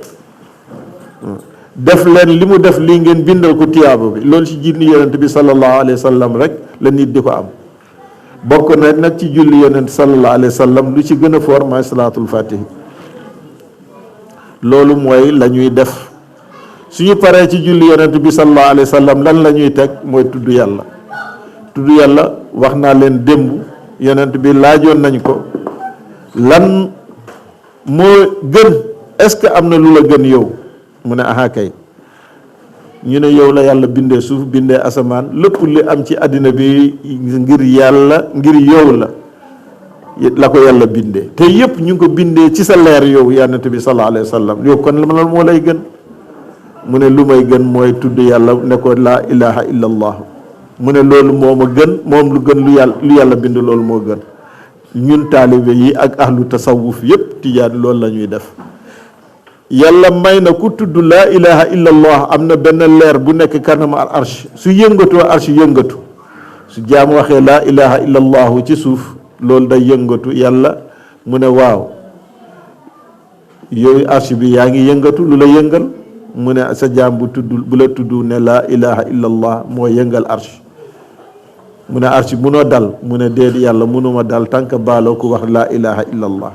def leen li mu def lii ngeen bindal ko tiyaaba bi loolu ci julli yonent bi sallallahu alayhi wa sallam rek la nit di ko am bokk na nag ci julli yonent sallallahu alayhi wa sallam lu ci gën a foor mooy salaatul fatihi loolu mooy la ñuy def suñu paree ci julli yonent bi sallallahu alayhi wa sallam lan la ñuy teg mooy tudd yàlla wax naa leen démb yonent bi laajoon nañ ko lan moo gën est-ce que am na lu la gën yow mu ne aha kay ñu ne yow la yàlla bindee suuf bindee asamaan lépp li am ci àddina bi ngir yàlla ngir yow la ko yàlla bindee te yépp ñu ngi ko bindee ci sa leer yow yonent bi sallallahu alayhi wa sallam yow kon lan moo lay gën mu ne lu may gën mooy tudd yàlla ne ko laa ilaha illa allah mu ne loolu moo ma gën moom lu gën lu yàlla bind loolu moo gën ñun taalibe yi ak ahlu tasawuf yépp tijaan loolu la ñuy def yàlla may na ku tudd laa ilaha illa allah am na benn leer bu nekk kanam al arsh su yëngatoo arsh yëngatu su jaam waxee laa ilaha illa allahu ci suuf loolu day yëngatu yàlla mu ne waaw yooyu arsh bi yaa ngi yëngatu lu la yëngal mu ne sa jaam bu la tudd ne laa ilaha illa allah moo yëngal arsh mu ne arsh munoo dal mu ne déet yàlla munuma dal tànk baaloo ku wax laa ilaha illa allah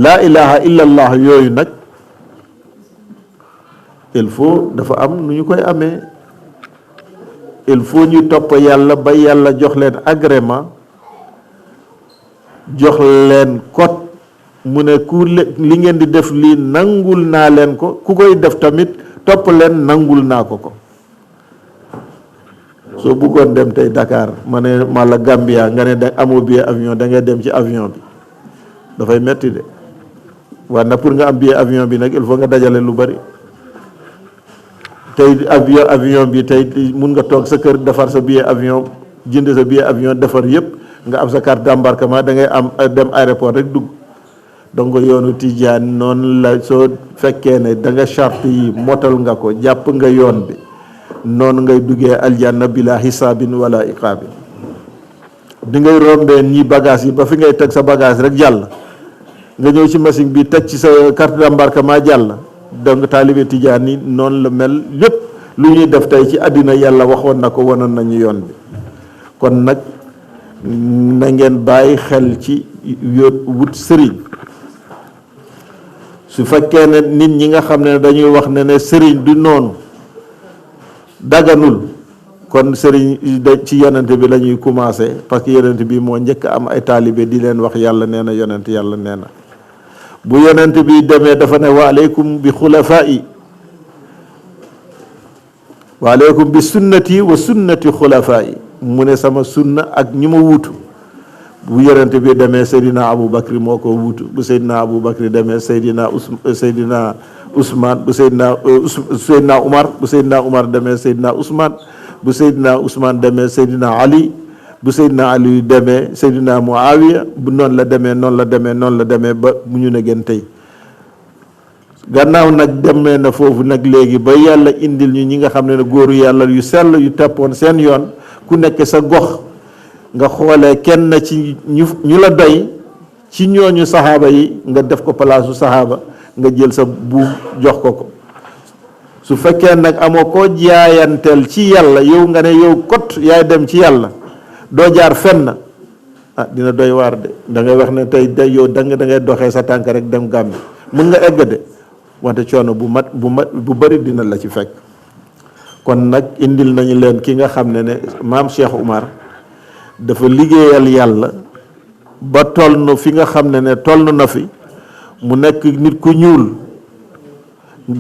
laa ilaha illa allah yooyu nag il faut dafa am nu ñu koy amee il faut ñu topp yàlla ba yàlla jox leen agrément jox leen code mu ne ku li ngeen di def lii nangul naa leen ko ku koy def tamit topp leen nangul naa ko soo bëggoon dem tey Dakar ma ne ma la Gambia nga ne da amoo billet avion da ngay dem ci avion bi dafay metti de waaye nag pour nga am billet avion bi nag il faut nga dajale lu bari tey avion bi tey mun nga toog sa kër defar sa billet avion jënd sa billet avion defar yépp nga am sa carte d'embarquement da ngay am dem aéroport rek dugg. donc yoonu tijaan noonu la soo fekkee ne da nga charte yi motal nga ko jàpp nga yoon bi noonu ngay duggee aljanna bila hisaabin wala iqaabin di ngay rombee nii bagage yi ba fi ngay teg sa bagage rek jàll nga ñëw ci machine bi teg ci sa carte d'embarquement jàll. donc taalibe tijaan yi noonu la mel lépp lu ñuy def tey ci àddina yàlla waxoon na ko wanoon nañu yoon bi kon nag na ngeen bàyyi xel ci wut sëriñ. su fekkee ne nit ñi nga xam ne dañuy wax ne sëriñ du noonu daganul kon sëriñ ci yonent bi la ñuy commencé parce que yonent bi moo njëkk am ay taalibe di leen wax yàlla nee na yonent yàlla nee na bu yonent bi demee dafa ne wa aleykum bi xulafaa'i wa aleykum bi sunnati wa sunnati xulafaa'i mu ne sama sunna ak ñi ma wuutu bu yonent bi demee Seydina Abu Bakri moo ko wuutu bu Seydina Abu Bakri demee Seydina Ousmane bu Seydina Umar bu Seydina Umar demee Seydina Ousmane bu Seydina Ousmane demee Seydina Ali bu Seydina Ali demee Seydina Muawiya bu noonu la demee ba mu ñu ne gën tey gannaaw nag demee na foofu nag léegi ba yàlla indil ñu ñi nga xam ne góoru yàlla yu sell yu teppoon seen yoon ku nekk sa gox nga xoolee kenn ci ñu la doy ci ñooñu saxaaba yi nga def ko palaasu saxaaba nga jël sa buum jox ko su fekkee nag amoo koo jaayanteel ci yàlla yow nga ne yow kot yaay dem ci yàlla doo jaar fenn dina doy waar de da ngay wax ne tey day yow da ngay doxee sa tànk rek dem Gàmbi mën nga egg de wante coono bu bari dina la ci fekk. kon nag indil nañu leen ki nga xam ne maam Cheikh Oumar dafa liggéeyal yàlla ba toll na fi nga xam ne toll na fi mu nekk nit ku ñuul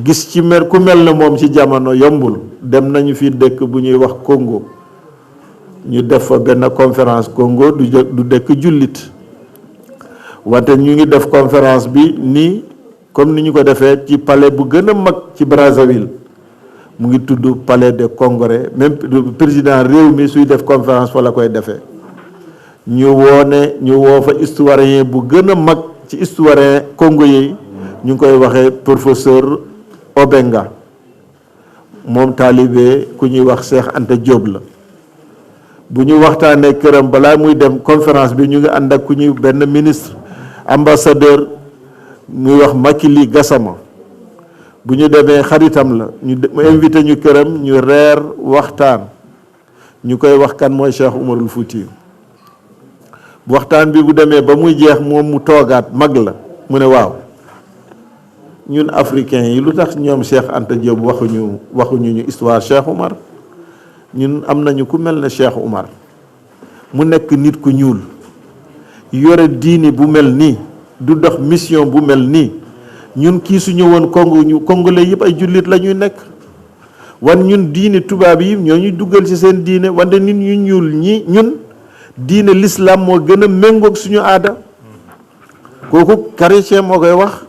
gis ci ku mel ne moom ci jamono yombul. dem nañu fi dëkk bu ñuy wax Congo ñu def fa benn conférence. Congo du dëkk jullit wante ñu ngi def conférence bi nii comme ni ñu ko defee ci palais bu gën a mag ci Brazzaville mu ngi tudd palais de congrès. même président réew mi suy def conférence fa la koy defee ñu woo fa historien bu gën a mag ci historien Congo yi ñu ngi koy waxee professeur Obenga moom taalibe ku ñuy wax Cheikh Anta Diop la. bu ñu waxtaanee këram balaa muy dem conférence bi ñu ngi ànd ak ku ñuy benn ministre ambassadeur muy wax Makili Gassama bu ñu demee xaritam la mu invité ñu këram ñu reer waxtaan ñu koy wax kan mooy Cheikh Oumarul Fouti. waxtaan bi bu demee ba muy jeex moom mu toogaat mag la mu ne waaw ñun africains yi lu tax ñoom Cheikh Anta Diop waxuñu ñu histoire Cheikh Oumar ñun am nañu ku mel ne Cheikh Oumar mu nekk nit ku ñuul yore diini bu mel nii du dox mission bu mel nii ñun kii su ñëwoon Congo congolais yëpp ay jullit la ñuy nekk wan ñun diini tubaab yi ñoo ñuy duggal ci seen diine wante nit ñu ñuul ñun diine l'islam moo gën a méngoog suñu aada. kooku chrétien moo koy wax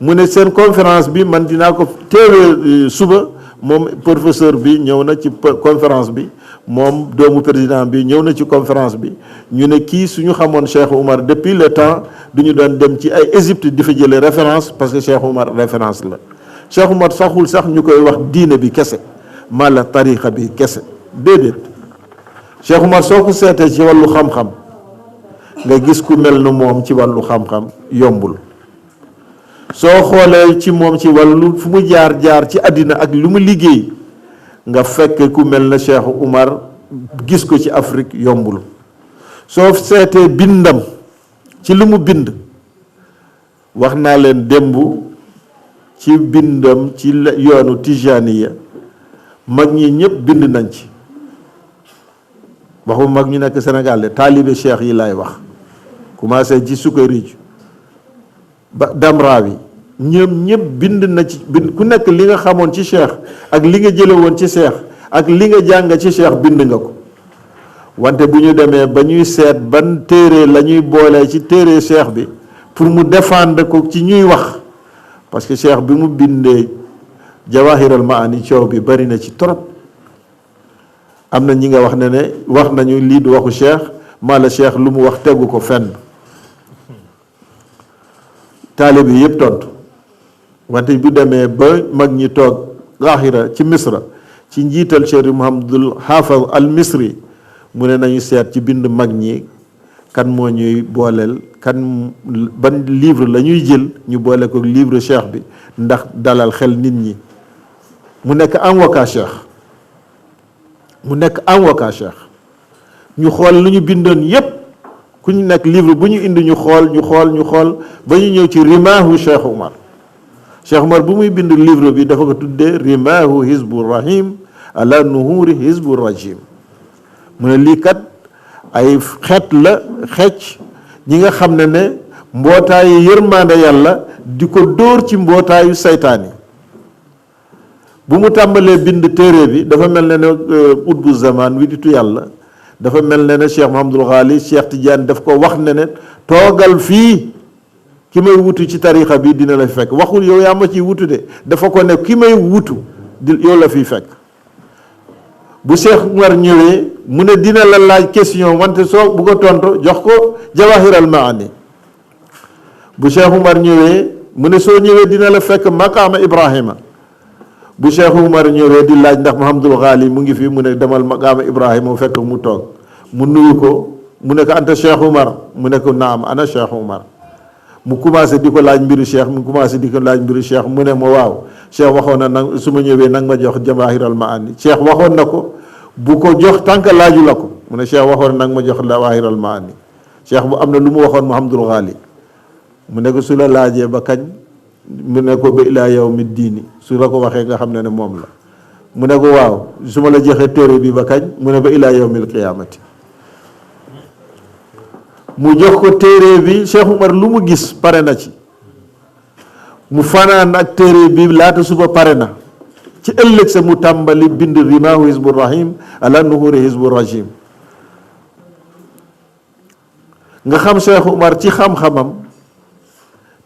mu ne seen conférence bi man dinaa ko teewee suba. moom professeur bi ñëw na ci conférence bi moom doomu président bi ñëw na ci conférence bi ñu ne kii suñu xamoon Cheikh Oumar depuis le temps du ñu doon dem ci ay Égypte di fa jëlee référence parce que Cheikh Oumar référence la. Cheikh Oumar saxul sax ñu koy wax diine bi kese mala tarixa bi kese déedéet Cheikh Oumar soo ko seetee ci wàllu xam-xam nga gis ku mel na moom ci wàllu xam-xam yombul. soo xoolee ci moom ci wàllu fu mu jaar ci àddina ak lu mu liggéey nga fekk ku mel na Cheikh Oumar gis ko ci Afrique yombul. soo seetee bindam ci lu mu bind wax naa leen démb ci bindam ci yoonu Tijaniya mag ñi ñëpp bind nañ ci waxu mag ñu nekk Sénégal de taalibe cheikh yi laay wax commencé ci Sukari ba Damrawi ñoom ñëpp bind na ci bind ku nekk li nga xamoon ci cheikh ak li nga jële woon ci cheikh ak li nga jàng ci cheikh bind nga ko. wante bu ñu demee ba ñuy seet ban téere la ñuy boolee ci téere cheikh bi pour mu défendre ko ci ñuy wax parce que cheikh bi mu bindee Jawahiral Maani coow bi bari na ci trop. am na ñi nga wax ne wax nañu lii du waxu cheikh mala cheikh lu mu wax tegu ko fenn taalibe yi yëpp tontu wante bu demee ba mag ñi toog Qaahira ci Misra ci njiital Cheikh Muhammadul Haafaz al Misri mu ne nañu seet ci bind mag ñi kan moo ñuy booleel kan ban livre la ñuy jël ñu boole ko livre cheikh bi ndax dalal xel nit ñi mu nekk avocat cheikh ñu xool lu ñu bindoon yépp ku ñu nekk livre bu ñu indi ñu xool ba ñu ñëw ci rimaahu Cheikh Umar bu muy bind livre bi dafa ko tuddee rimaahu hizbu rahim ala nuhuri hizbu rajim mu ne lii kat ay xeec ñi nga xam ne mbootaayu yërmande yàlla di ko dóor ci mbootaayu saytaan yi bu mu tàmbalee bind téere bi dafa mel ne utbu zaman wi ditu yàlla dafa mel ne Cheikh Mouhamadul Ghali Cheikh Tidiane daf ko wax ne toogal fii ki may wutu ci tarixa bi dina la fi fekk waxul yow yaa ma ciy wutu de dafa ko ne ki may wutu yow la fiy fekk bu Cheikh Umar ñëwee mu ne dina la laaj question wante soo bu ko tontu jox ko jawahiral maani bu Cheikh Umar ñëwee mu ne soo ñëwee dina la fekk maqaama Ibrahima bu Cheikh Umar ñëwee di laaj ndax Muhammadul Ghali mu ngi fi mu ne demal maqaama Ibrahima mu fekk mu toog mu nuyu ko mu ne ko anta Cheikh Umar mu ne ko naam ana Cheikh Umar mu commencé di ko laaj mbiru Cheikh mu ne ma waaw Cheikh waxoon na nag su ma ñëwee nag ma jox jawahiral maani Cheikh waxoon na ko bu ko jox tànk laaju la ko mu ne Cheikh waxoon nag ma jox jawahiral maani Cheikh bu am na lu mu waxoon Muhammadul Ghali mu ne ko su la laajee ba kañ mu ne ko ba ilaa yawmi diini su la ko waxee nga xam ne moom la mu ne ko waaw su ma la joxee téere bi ba kañ mu ne ba ilaa yawmil qiyaamati mu jox ko téere bi Cheikh Umar lu mu gis pare na ci mu fanaan ak téere bi laata suba pare na ci ëllëg sa mu tàmbali bind rimaahu hizbu rahim ala nuhuri hizbu rajim nga xam Cheikh Umar ci xam-xamam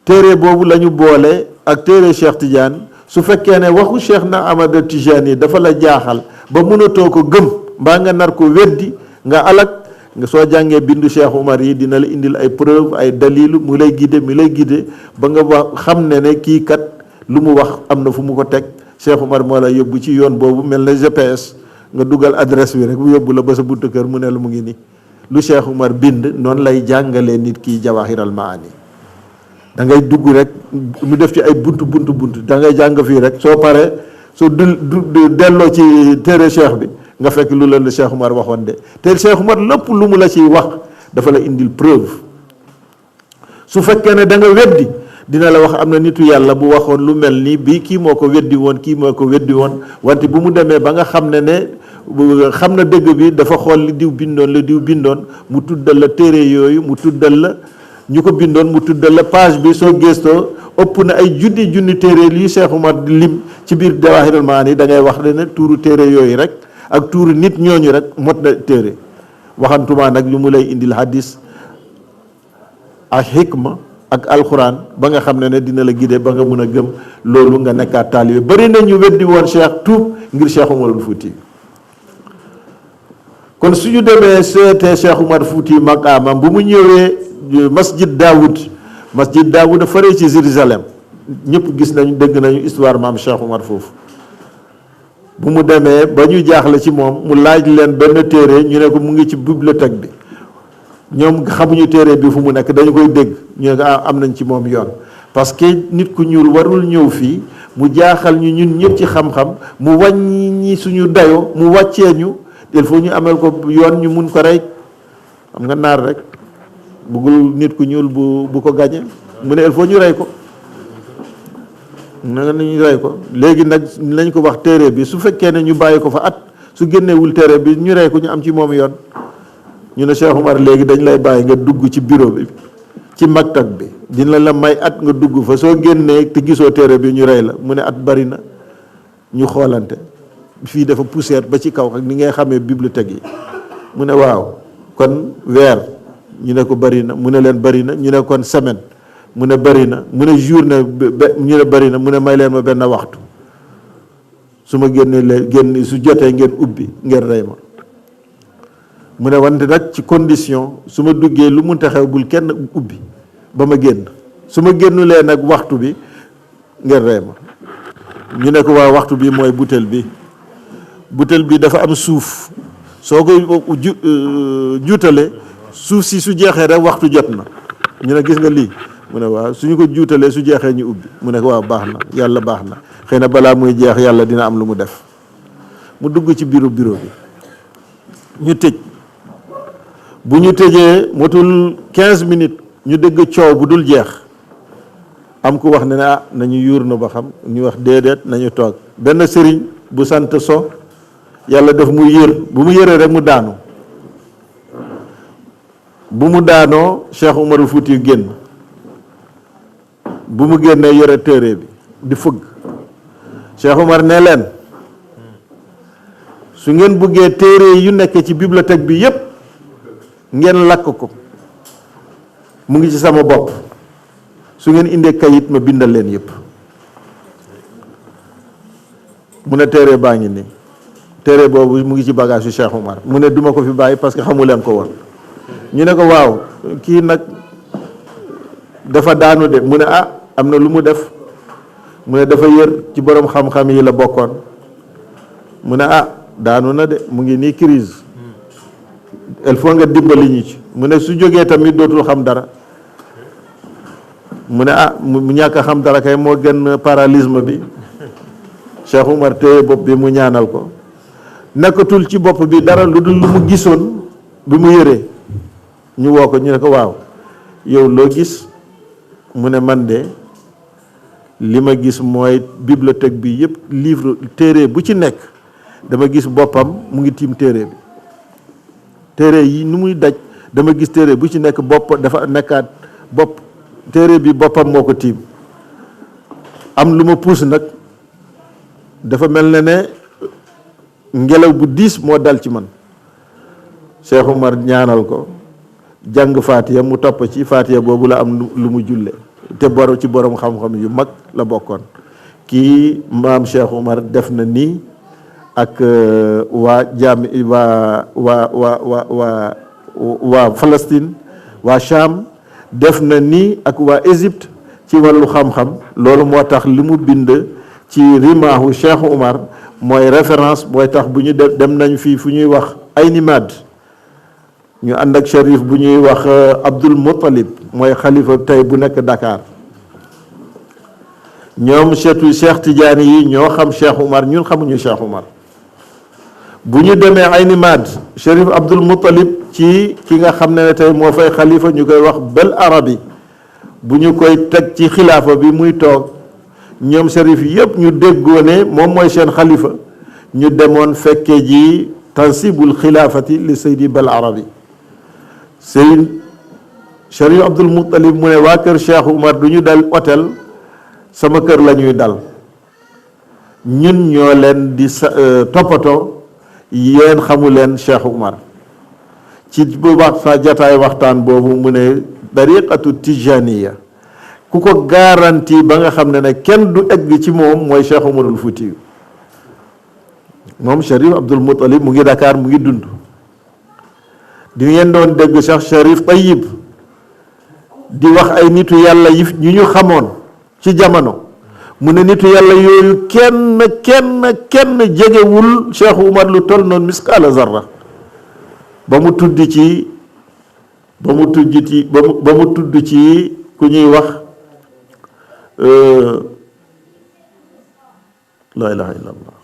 téere boobu la ñu boole ak téere Cheikh Tidiane su fekkee ne waxu Cheikh na Ahmad Tijani dafa la jaaxal ba mënatoo ko gëm mbaa nga nar ko weddi nga alak nga soo jàngee bindu Cheikh Umar yi dina la indil ay preuve ay dalilu mu lay guider ba nga wax xam ne kii kat lu mu wax am na fu mu ko teg Cheikh Umar moo la yóbbu ci yoon boobu mel na GPS nga dugal adresse bi rek mu yóbbu la ba sa buntu kër mu ne la mu ngi nii lu Cheikh Umar bind noonu lay jàngalee nit ki jawahiral maani da ngay dugg rek mu def ci ay buntu da ngay jàng fii rek soo paree soo delloo ci téere Cheikh bi nga fekk lu la Cheikh Umar waxoon de te Cheikh Umar lépp lu mu la ciy wax dafa la indil preuve su fekkee ne da nga weddi dina la wax am na nitu yàlla bu waxoon lu mel ni bii kii moo ko weddi woon wante bu mu demee ba nga xam ne xam na dëgg bi dafa xool li diw bindoon mu tuddal la téere yooyu mu tuddal la ñu ko bindoon mu tuddal la page bi soo gëstoo ëpp na ay junni téere lii Cheikh Umar di lim ci biir Jawahirul Maani da ngay wax ne tuuru téere yooyu rek ak tuuru nit ñooñu rek mot na téere waxantumaa nag lu mu lay indil hadis ak xikma ak alxuraan ba nga xam ne dina la guider ba nga mun a gëm loolu nga nekkaat taalibe bari na ñu weddi woon Cheikh tuub ngir Cheikh Umarul Fuuti kon suñu demee seetee Cheikh Umar Fuuti maqaamam bu mu ñëwee masjid Daawud faree ci Jérusalem ñëpp gis nañu dégg nañu histoire maam Cheikh Umar foofu bu mu demee ba ñu jaaxle ci moom mu laaj leen benn téere ñu ne ko mu ngi ci bibliothèque bi ñoom xamuñu téere bi fu mu nekk dañu koy dégg ñu ne ko am nañ ci moom yoon parce que nit ku ñuul warul ñëw fii mu jaaxal ñu ñun ñëpp ci xam-xam mu wàññi suñu dayo mu wàccee ñu il faut ñu amel ko yoon ñu mun ko rey xam nga naar rek bëggul nit ku ñuul bu ko gañe mu ne il faut ñu rey ko na ñu rey ko léegi nag lañ ko wax téere bi su fekkee ne ñu bàyyi ko fa at su génnewul téere bi ñu rey ko ñu am ci moom yoon ñu ne Cheikh Umar léegi dañ lay bàyyi nga dugg ci bureau bi ci maktab bi dina la may at nga dugg fa soo génnee te gisoo téere bi ñu rey la mu ne at bari na ñu xoolante fii dafa poussière ba ci kaw ak ni ngay xamee bibliothèque yi mu ne waaw kon weer ñu ne ko bari na mu ne leen bari na ñu ne kon semaine mu ne bari na mu ne journée ñu ne bari na mu ne may leen ma benn waxtu su ma génnee leen génn su jotee ngeen ubbi ngeen rey ma mu ne wante nag ci condition su ma duggee lu munta xew bul kenn ubbi ba ma génn, su ma génnulee nag waxtu bi ngeen ree ma. ñu ne ko waa waxtu bi mooy butéel bi dafa am suuf, soo ko juutalee suuf si su jeexee rek waxtu jot na. ñu ne gis nga lii, mu ne waaw suñu ko juutalee su jeexee ñu ubbi. mu ne ko waaw baax na, yàlla baax na, xëy na balaa muy jeex yàlla dina am lu mu def. mu dugg ci bureau bi ñu tëj. bu ñu tëjee motul 15 minutes ñu dégg coow bu dul jeex. am ku wax ne nañu yuur na ba xam, ñu wax déedéet nañu toog. benn sëriñ bu sant So yàlla def mu yër, bu mu yëree rek mu daanu. bu mu daanoo Cheikh Umarul Fuuti génn, bu mu génnee yore téere bi di fëgg. Cheikh Umar ne leen su ngeen bëggee téere yu nekk ci bibliothèque bi yépp ngeen lakk ko, mu ngi ci sama bopp. su ngeen indee kayit ma bindal leen yépp. mu ne téere baa ngi nii, téere boobu mu ngi ci bagage yu Cheikh Umar. mu ne duma ko fi bàyyi parce que xamu leen ko woon. ñu ne ko waaw kii nag dafa daanu de. mu ne am na lu mu def. mu ne dafa yër ci borom xam-xam yi la bokkoon. mu ne daanu na de, mu ngi nii crise, il faut nga dimbali ñu ci. mu ne su jógee tamit dootul xam dara. mu ne mu ñàkk a xam dara kay moo gën paralysme bi. Cheikh Umar téye bopp bi mu ñaanal ko. nekkatul ci bopp bi dara lu dul lu mu gisoon bi mu yëree. ñu woo ko, ñu ne ko waaw yow loo gis. mu ne man de li ma gis mooy bibliothèque bi yépp livre téere bu ci nekk dama gis boppam mu ngi tiim téere bi. téere yi nu muy daj dama gis téere bu ci nekk bopp dafa nekkaat bopp, téere bi boppam moo ko tiim. am lu ma puus nag, dafa mel ne ngelaw bu diis moo dal ci man. Cheikh Umar ñaanal ko, jàng Faatiya, mu topp ci Faatiya boobu la am lu mu julle. te ci borom xam-xam yu mag la bokkoon. kii maam Cheikh Umar def na nii ak waa jaami waa Palestine, waa Cham, def na nii ak waa Égypte ci wàllu xam-xam. loolu moo tax li mu bind ci rimaahu Cheikh Umar mooy référence, mooy tax bu ñu dem nañ fii fu ñuy wax Ayni Mad, ñu ànd ak shérif bu ñuy wax Abdul Muttalib, mooy xalifa tey bu nekk Dakar. ñoom Cheikh Tidiane yi ñoo xam Cheikh Umar, ñun xamuñu Cheikh Umar. bu ñu demee Ayni Mad, shérif Abdul Muttalib ci ki nga xam ne tey moo fay xalifa ñu koy wax Bel Arabi, bu ñu koy teg ci xilaafa bi muy toog, ñoom shérif yépp ñu déggoo ne moom mooy seen xalifa. ñu demoon fekkee ji tansibul xilaafati li Seydi Bel Arabi. Chérif Abdul Muttalib mu ne waa kër Cheikh Umar du ñu dal hôtel, sama kër la ñuy dal, ñun ñoo leen di toppatoo, yéen xamu leen Cheikh Umar. ci bu wax sa jataay waxtaan boobu mu ne dariqatu tijaniya ku ko garanti ba nga xam ne kenn du egg ci moom mooy Cheikh Umarul Fuuti. moom Chérif Abdul Muttalib mu ngi Dakar, mu ngi dund. di ngeen doon dégg Cheikh Chérif Tayyib di wax ay nitu yàlla yi ñu xamoon ci jamono. mu ne nitu yàlla yooyu kenn jegewul Cheikh Umar lu toll noonu miskaala zarra. ba mu tudd ci ku ñuy wax la ilaha illallah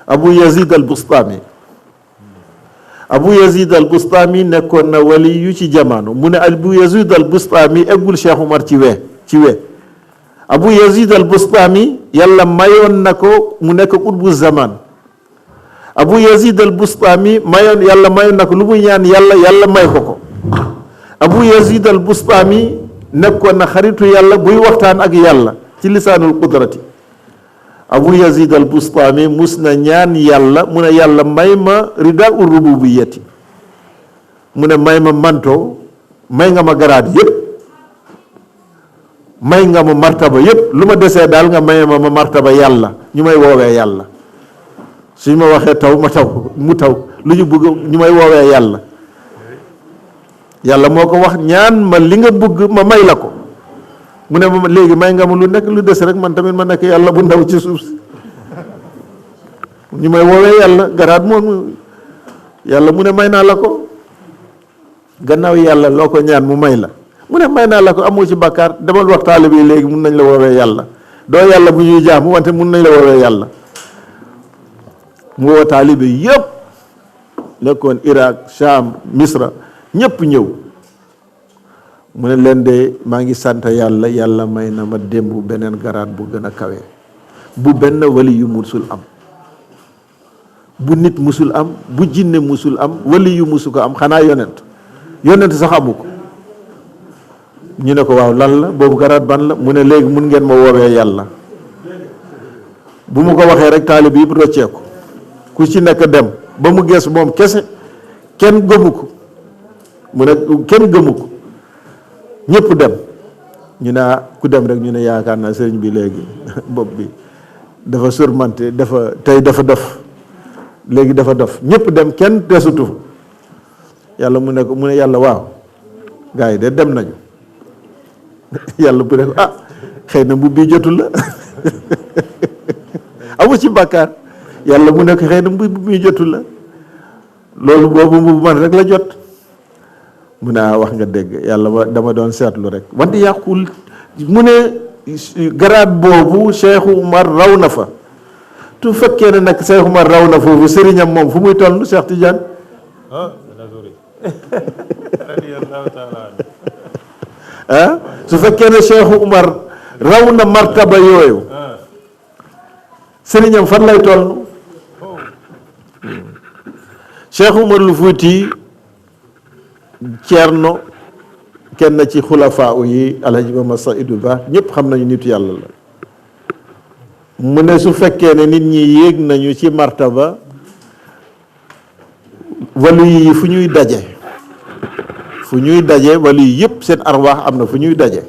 Abu Yazid al Bustami nekkoon na wali yu ci jamono. mu ne Abu Yazid al Bustami eggul Cheikh Umar ci we Abu Yazid al Bustami yàlla mayoon na ko mu nekk utbu zaman. Abu Yazid al Bustami yàlla mayoon na ko lu muy ñaan yàlla may ko. Abu Yazid al Bustami nekkoon na xaritu yàlla buy waxtaan ak yàlla ci lisaanul qudrati. Abu Yazid al Bustami mus na ñaan yàlla, mu ne yàlla may ma rida ur rububiyati, mu ne may ma manto, may nga ma garaat yépp, may nga ma martaba yépp, lu ma desee daal nga may ma martaba yàlla, ñu may woowee yàlla. suñ ma waxee taw ma taw mu taw lu ñu bëgg ñu may woowee yàlla. yàlla moo ko wax ñaan ma li nga bëgg ma may la ko mu ne ma léegi may nga ma lu nekk lu des rek man tamit ma nekk yàlla bu ndaw ci suuf si ñu may woowee yàlla garaat moom yàlla mu ne may naa la ko gannaaw yàlla loo ko ñaan mu may la mu ne may naa la ko amoo ci bàkkaar demal wax taalibe yi léegi mun nañ la woowee yàlla doo yàlla bu ñuy jaamu wante mun nañ la woowee yàlla mu woo taalibe yëpp nekkoon Irak Sham Misra ñëpp ñëw mu ne leen de maa ngi sant yàlla yàlla may na ma démb beneen garaat bu gën a kawe bu benn wali yu musul am bu nit musul am bu jinne musul am wali yu musu ko am xanaa yonent sax amu ko ñu ne ko waaw lan la boobu garaat ban la mu ne léegi mun ngeen ma woowee yàlla bu mu ko waxee rek taalib yi rocceeku ku ci nekk dem ba mu gees moom kese kenn gëmu ko mu ne kenn gëmu ko ñëpp dem ñu ne ku dem rek ñu ne yaakaar naa sëriñ bi léegi bopp bi dafa surmonté dafa dof léegi dafa dof ñëpp dem kenn desutu yàlla mu ne yàlla waaw gars yi de dem nañu yàlla bu ne ko xëy na mbubb bi jotul la amu ci bàkkaar yàlla mu ne ko xëy na mbubb bi jotul la loolu boobu mbubb man rek la jot mu ne wax nga dégg yàlla dama doon seetlu rek wante yàqul mu ne garaat boobu Cheikh Umar raw na fa tu fekkee ne nag Cheikh Umar raw na foofu sëriñam moom fu muy toll Cheikh Tidiane su fekkee ne Cheikh Umar raw na martaba yooyu sëriñam fan lay toll Cheikh Umar lu Fuuti Ceerno kenn ci xulafaa yi Alhaji Mama Saïdou Ba ñëpp xam nañu nitu yàlla la mu ne su fekkee ne nit ñi yéeg nañu ci martaba walu yi fu ñuy daje walu yi yëpp seen arwaax am na fu ñuy daje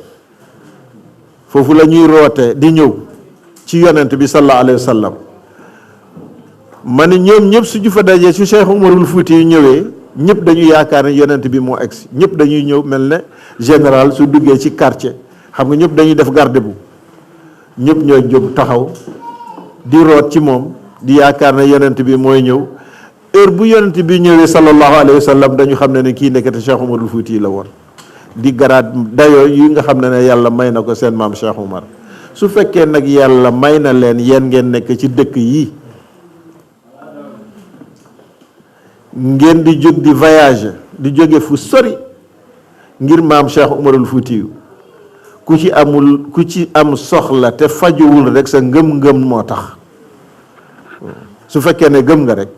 foofu la ñuy roote di ñëw ci yonent bi sallallahu alayhi wa sallam ma ne ñoom ñëpp suñu fa dajee su Cheikh Umarul Fuuti yu ñëwee ñëpp dañuy yaakaar ne yonent bi moo egsi ñëpp dañuy ñëw mel ne général su duggee ci quartier xam nga ñëpp dañuy def garde bu ñëpp ñooy jóg taxaw di root ci moom di yaakaar ne yonent bi mooy ñëw heure bu yonent bi ñëwee sallallahu alayhi wa sallam dañu xam ne kii nekkati Cheikh Umarul Fuuti la woon di garaat dayoo yi nga xam ne yàlla may na ko seen maam Cheikh Umar su fekkee nag yàlla may na leen yéen ngeen nekk ci dëkk yi ngeen di jóg di voyage di jóge fu sori ngir maam Cheikh Umarul Fuuti ku ci am soxla te fajuwul rek sa ngëm-ngëm moo tax su fekkee ne gëm nga rek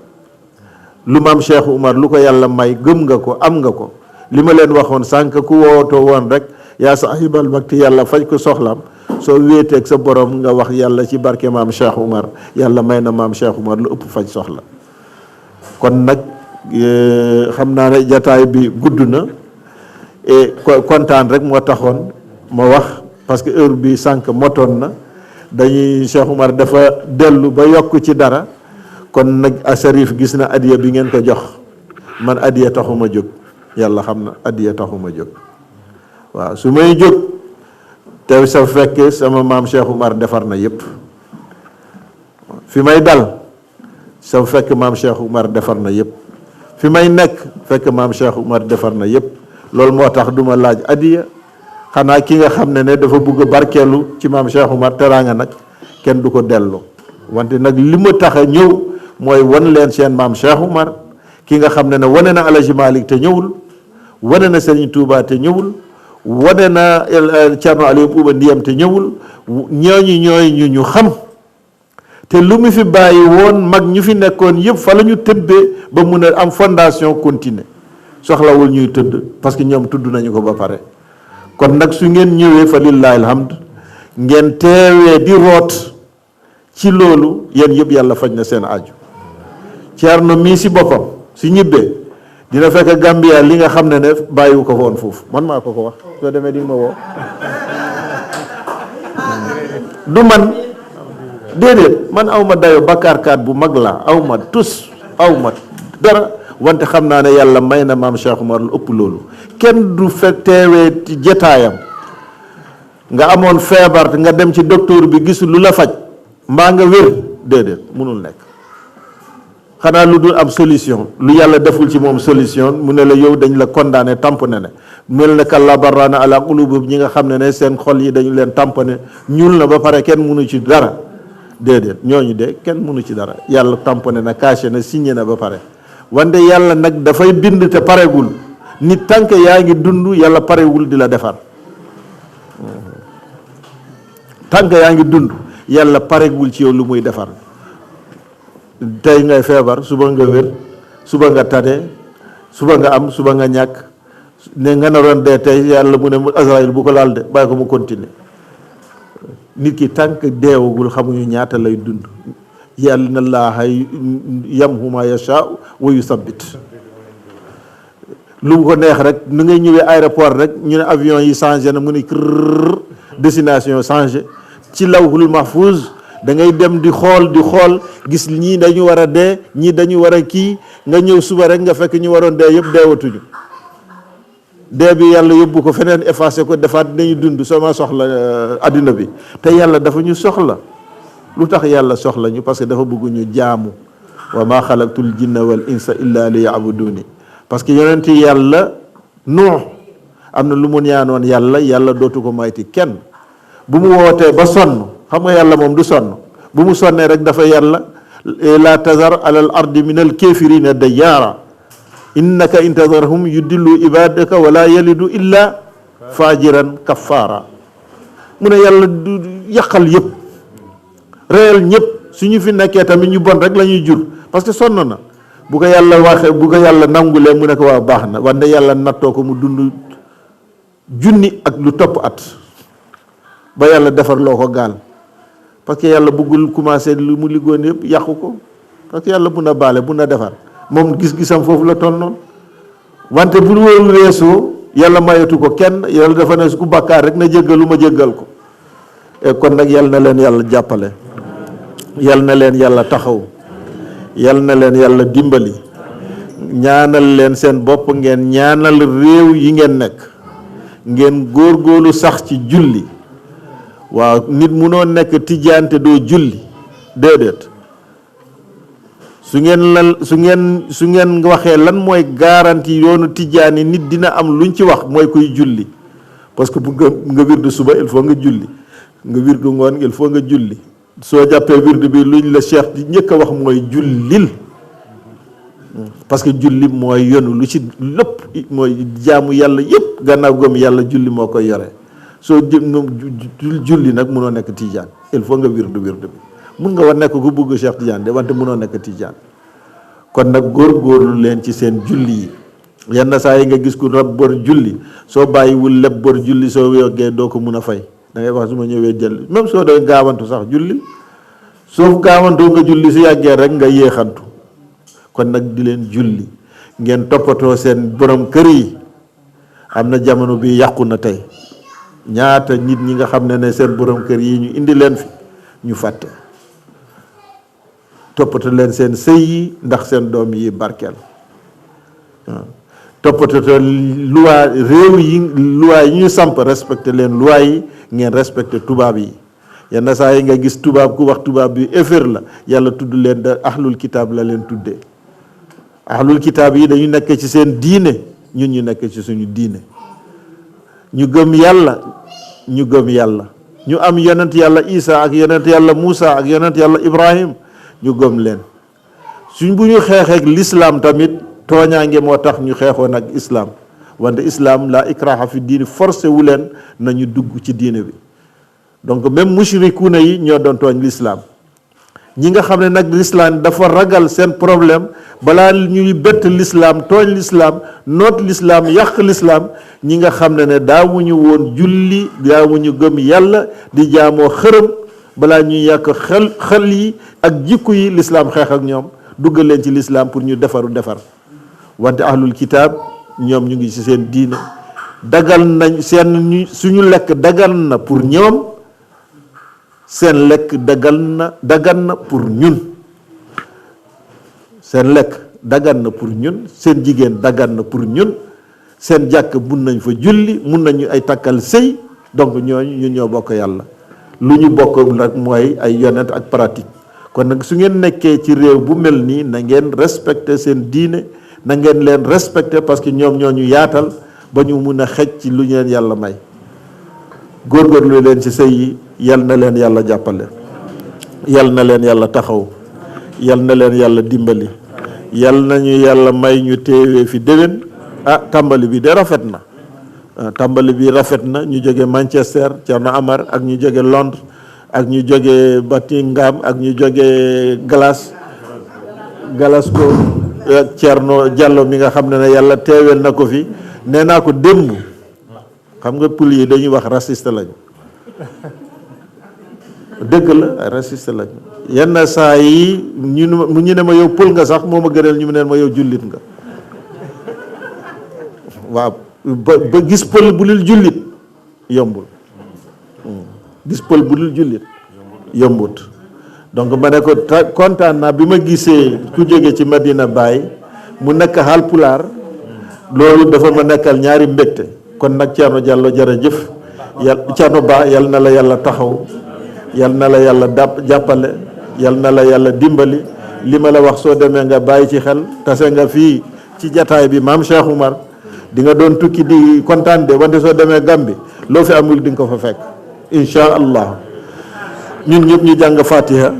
lu maam Cheikh Umar lu ko yàlla may gëm nga ko am nga ko li ma leen waxoon sànq ku wootoo woon rek yaa sahibal bakti yàlla faj ko soxlaam soo wéeteeg sa borom nga wax yàlla ci barke maam Cheikh Umar yàlla may na maam Cheikh Umar lu ëpp faj soxla kon nag xam naa ne jataay bi gudd na et kontaan rek moo taxoon ma wax parce que heure bi sànq motoon na dañuy Cheikh Umar dafa dellu ba yokk ci dara kon nag Asarif gis na adiya bi ngeen ko jox man adiya taxuma jóg yàlla xam na adiya taxuma jóg waaw su may jóg te sa fekk sama maam Cheikh Umar defar na yépp fi may dal sa fekk maam Cheikh Umar defar na yépp fi may nekk fekk maam Cheikh Umar defar na yépp loolu moo tax duma laaj adiya xanaa ki nga xam ne dafa bëgg barkeelu ci maam Cheikh Umar teraanga nag kenn du ko dellu wante nag li ma tax a ñëw mooy wan leen seen maam Cheikh Umar ki nga xam ne wane na Alaji Malik te ñëwul wane na Serigne Touba te ñëwul wane na Thierno Aliou Bouba Ndiyam te ñëwul ñooñu ñu xam te lu mu fi bàyyi woon mag ñu fi nekkoon yëpp fa la ñu tëbbee ba mun a am fondation continue soxlawul ñuy tëdd parce que ñoom tudd nañu ko ba pare kon nag su ngeen ñëwee fa lillahi alhamd ngeen teewee di root ci loolu yéen yëpp yàlla faj na seen aju Thierno mii si boppam si ñibbee dina fekk Gambia li nga xam ne bàyyiwu ko woon foofu man maa ko wax soo demee di nga ma woo du man déedéet man awma dayo bakkaarkaat bu mag la awma tus awma dara wante xam naa ne yàlla may na maam Cheikh Oumar lu ëpp loolu. kenn du fekk teewee ci jataayam nga amoon feebar nga dem ci docteur bi gisul lu la faj mbaa nga wér déedéet munul nekk. xanaa lu dul am solution lu yàlla deful ci moom solution mu ne la yow dañ la condamné tamponné ne mel na kalla barraana ala qulubihim ñi nga xam ne seen xol yi dañu leen tamponné ñuul na ba pare kenn mënu ci dara déedéet ñooñu de kenn mënu ci dara yàlla tamponné na caché na signé na ba pare. wante yàlla nag dafay bind te paregul nit tànk yaa ngi dund yàlla parewul di la defar tànk yaa ngi dund yàlla paregul ci yow lu muy defar. tey ngay feebar suba nga wér suba nga tane suba nga am suba nga ñàkk ne nga naroon dee tey yàlla mu ne Azraïl bu ko laal de bàyyi ko mu continuer nit ki tànk deewagul xamuñu ñaata lay dund yàlla na laaha yamhu ma yasha wa yusabbit lu ko neex rek nu ngay ñëwee aéroport rek ñu ne avion yi changé na mu ne krrr destination changé ci lawhul mahfuz da ngay dem di xool gis ñii dañu war a dee ñii dañu war a kii nga ñëw suba rek nga fekk ñu waroon dee yëpp deewatuñu dee bi yàlla yóbbu ko feneen effacé ko defaat dinañu dund sama soxla adduna bi te yàlla dafa ñu soxla lu tax yàlla soxla ñu parce que dafa bëgg ñu jaamu wa ma xalaqtul jinna wal insa illa li yabuduni parce que yonent yàlla Nuux am na lu mu ñaanoon yàlla dootu ko mayti kenn bu mu wootee ba sonn xam nga yàlla moom du sonn bu mu sonnee rek dafa yàlla la tazar alal ardi min al kafirina dayyaara innaka intazarhum yudillu ibadaka wala yalidu illa fajiran kaffaara mu ne yàlla du yàqal yëpp réel ñëpp suñu fi nekkee tamit ñu bon rek la ñuy jur parce que sonn na bu ko yàlla waxee bu ko yàlla nangulee mu ne ko waa baax na wante yàlla nattoo ko mu dund junni ak lu topp at ba yàlla defar loo ko gaal parce que yàlla bëggul commencé lu mu liggoon yëpp yàqu ko parce que yàlla mun na baale mun na defar moom gis-gisam foofu la toll noonu wante bu loolu weesoo yàlla mayatu ko kenn yàlla dafa ne su ku bàkkaar rek na jéggalu ma jéggal ko et kon nag yàlla na leen yàlla jàppale yàlla na leen yàlla taxaw yàlla na leen yàlla dimbali ñaanal leen seen bopp ngeen ñaanal réew yi ngeen nekk ngeen góorgóorlu sax ci julli waaw nit munoo nekk tijaan te doo julli déedéet su ngeen waxee lan mooy garantie yoonu tijaan yi nit dina am luñ ci wax mooy kuy julli parce que bu nga wirdu suba il faut nga julli nga wirdu ngoon il faut nga julli soo jàppee wirdu bi luñ la cheikh di njëkk a wax mooy jullil parce que julli mooy yonu lu ci lépp mooy jaamu yàlla yëpp gannaaw gëm yàlla julli moo koy yore soo julli nag munoo nekk tijaan il faut nga wirdu bi mun nga war nekk ku bugg Cheikh Tidiane de wante munoo nekk tijaan kon nag góorgóorlu leen ci seen julli yi yenn saa yi nga gis ku rab bor julli soo bàyyiwul leb bor julli soo yoggee doo ko mun a fay da ngay wax su ma ñëwee jël même soo doon gaawantu sax julli soo gaawantoo nga julli si yàggee rek nga yéexantu kon nag di leen julli ngeen toppatoo seen borom kër yi am na jamono bi yàqu na tey ñaata nit ñi nga xam ne seen borom kër yi ñu indi leen fi ñu fàtte toppatoo leen seen sëy yi ndax seen doom yi barkeel toppatoo loi réew yi loi yi ñu samp respecté leen loi yi ngeen respecté tubaab yi yenn saa yi nga gis tubaab ku wax tubaab bi effet la yàlla tudd leen da ahlul kitaab la leen tuddee ahlul kitaab yi dañu nekk ci seen diine ñun ñu nekk ci suñu diine ñu gëm yàlla ñu am yonent yàlla Isa ak yonent yàlla Musa ak yonent yàlla Ibrahim ñu gëm leen suñ bu ñu xeexeek l'islam tamit tooñaange moo tax ñu xeexoon ak islam wante islam la ikraha fi diine forcé wu leen nañu dugg ci diine bi donc même mushrikuuna yi ñoo doon tooñ l'islam ñi nga xam ne nag l'islam dafa ragal seen problème balaa ñuy bett l'islam tooñ l'islam noot l'islam yàq l'islam ñi nga xam ne daawuñu woon julli daawuñu gëm yàlla di jaamoo xërëm balaa ñuy yàq xel yi ak jikku yi l'islam xeex ak ñoom duggal leen ci l'islam pour ñu defar wante ahlul kitaab ñoom ñu ngi ci seen diine dagal nañ suñu lekk dagal na pour ñoom seen lekk dagan na pour ñun, seen lekk dagan na pour ñun, seen jigéen dagan na pour ñun, seen jàkk mun nañ fa julli, mun nañu ay takkal sëy. donc ñooñu ñun ñoo bokk yàlla. lu ñu bokk nag mooy ay yonent ak pratique. kon nag su ngeen nekkee ci réew bu mel nii na ngeen respecter seen diine, na ngeen leen respecter parce que ñoom ñoo ñu yaatal ba ñu mun a xej ci lu leen yàlla may. góorgóorlu leen ci sëy yi, yal na leen yàlla jàppale, yal na leen yàlla taxaw, yal na leen yàlla dimbali, yal nañu yàlla may ñu teewee fi déwén. tàmbali bi de rafet na, tàmbali bi rafet na. ñu jóge Manchester Thierno Amar ak ñu jóge Londres ak ñu jóge Buckingham ak ñu jóge Glasgow ak Thierno Diallo mi nga xam ne yàlla teeweel na ko fi. nee naa ko démb, xam nga pul yi dañuy wax raciste lañu, dëgg la raciste lañu. yenn saa yi ñu ne ma yow pul nga sax moo ma gënal ñu ne ma yow jullit nga. waaw ba gis pël bu dul jullit yombul, gis pël bu dul jullit yombut. donc ma ne ko kontaan naa bi ma gisee ku jóge ci Medina Baye mu nekk Haalpulaar, loolu dafa ma nekkal ñaari mbégte. kon nag Thierno Diallo jërëjëf, Thierno Ba yal na la yàlla taxaw, yal na la yàlla jàppale, yal na la yàlla dimbali. li ma la wax soo demee nga bàyyi ci xel, tase nga fii ci jataay bi maam Cheikh Oumar, di nga doon tukki di kontaan de, wante soo demee Gambie loo fi amul di nga ko fa fekk insha allah. ñun ñëpp ñu jàng Fatiha.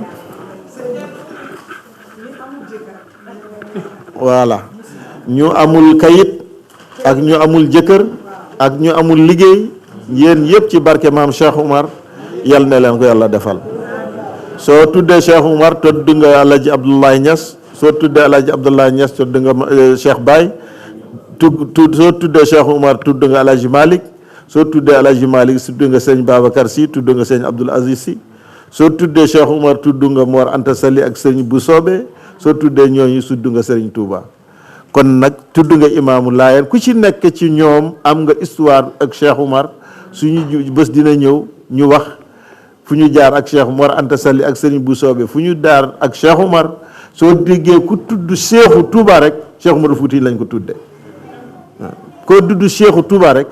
voilà, ñu amul kayit ak ñu amul jëkkër ak ñu amul liggéey, yéen yëpp ci barke maam Cheikh Oumar yal na leen ko yàlla defal. soo tuddee Cheikh Oumar tudd nga Alhaji Abdoulaye Niass, soo tuddee Alhaji Abdoulaye Niass tudd nga Cheikh Baye, soo tuddee Cheikh Oumar tudd nga Alhaji Malick, soo tuddee Alhaji Malick tudd nga sëñ Babacar Sy, tudd nga sëñ Abdoul Aziz Sy, soo tuddee Cheikh Oumar tudd nga Mor Anta Sali ak sëñ bu soobee, soo tuddee ñooñu tudd nga sëriñ Touba. kon nag tudd nga imaamu Laayeen. ku ci nekk ci ñoom am nga histoire ak Cheikh Oumar. suñu bés dina ñëw ñu wax fu ñu jaar ak Cheikh Mor Anta Sali ak sëriñ bu soobee, fu ñu daar ak Cheikh Oumar. soo déggee ku tudd Cheikhu Touba rek Cheikh Oumar Fouti lañ ko tuddee. koo tudd Cheikhu Touba rek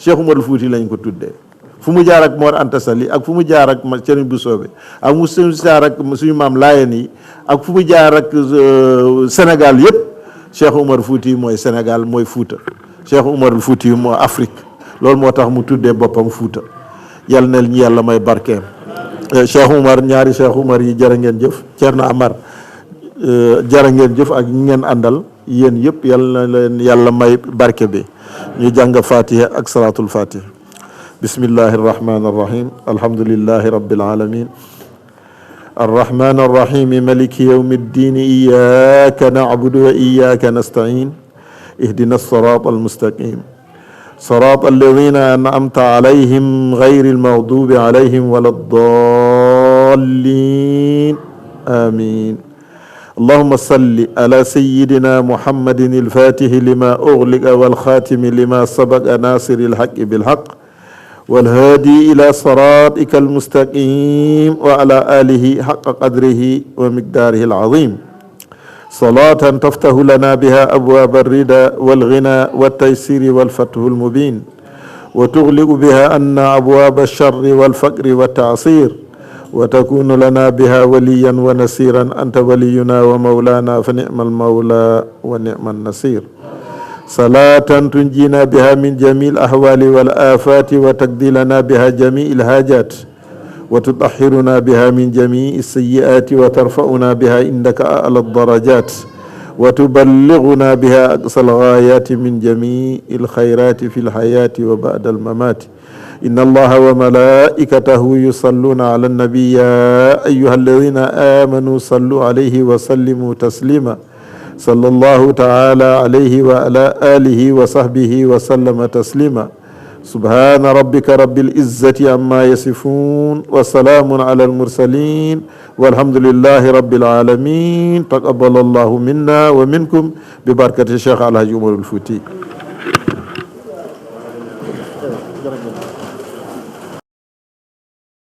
Cheikh Oumar Fouti lañ ko tuddee. fu mu jaar ak Mor Anta Sali ak fu mu jaar ak sëriñ bu soobee, ak mu jaar ak suñu maam Laayeen yi, ak fu mu jaar ak Sénégal yëpp. Cheikh Oumar Fouti mooy Sénégal, mooy Fouta. Cheikh Oumar Fouti mooy Afrique. loolu moo tax mu tuddee boppam Fouta. yal na ñu yàlla may barkeem. Cheikh Oumar, ñaari Cheikh Oumar yi jërë ngeen jëf. Thierno Amar jërë ngeen jëf ak ñi ngeen àndal yéen yëpp yal na leen yàlla may barke bi. ñu jàng Fatiha ak salaatul Fatiha. bismillahi rahmani rahim. alhamdulillahi rabbil alamin. الرحمن الرحيم ملك يوم الدين إياك نعبد وإياك نستعين اهدنا الصراط المستقيم صراط الذين أنعمت عليهم غير المغضوب عليهم ولا الضالين آمين. اللهم صل على سيدنا محمد الفاتح لما أغلق والخاتم لما سبق ناصر الحق بالحق والهادي إلى صراطك المستقيم وعلى آله حق قدره ومقداره العظيم. صلاة تفتح لنا بها أبواب الرضا والغنى والتيسير والفتح المبين، وتغلق بها عنا أبواب الشر والفقر والتعصير، وتكون لنا بها وليا ونصيرا. أنت ولينا ومولانا فنعم المولى ونعم النصير. صلاة تنجينا بها من جميع الأحوال والآفات وتقضي لنا بها جميع الحاجات وتطهرنا بها من جميع السيئات وترفعنا بها عندك أعلى الدرجات وتبلغنا بها أقصى الغايات من جميع الخيرات في الحياة وبعد الممات. إن الله وملائكته يصلون على النبي يا أيها الذين آمنوا صلوا عليه وسلموا تسليما. صلى الله تعالى عليه وعلى آله وصحبه وسلم تسليما. سبحان ربك رب العزة عما يصفون وسلام على المرسلين والحمد لله رب العالمين. تقبل الله منا ومنكم ببركة الشيخ الحاج عمر الفوتي.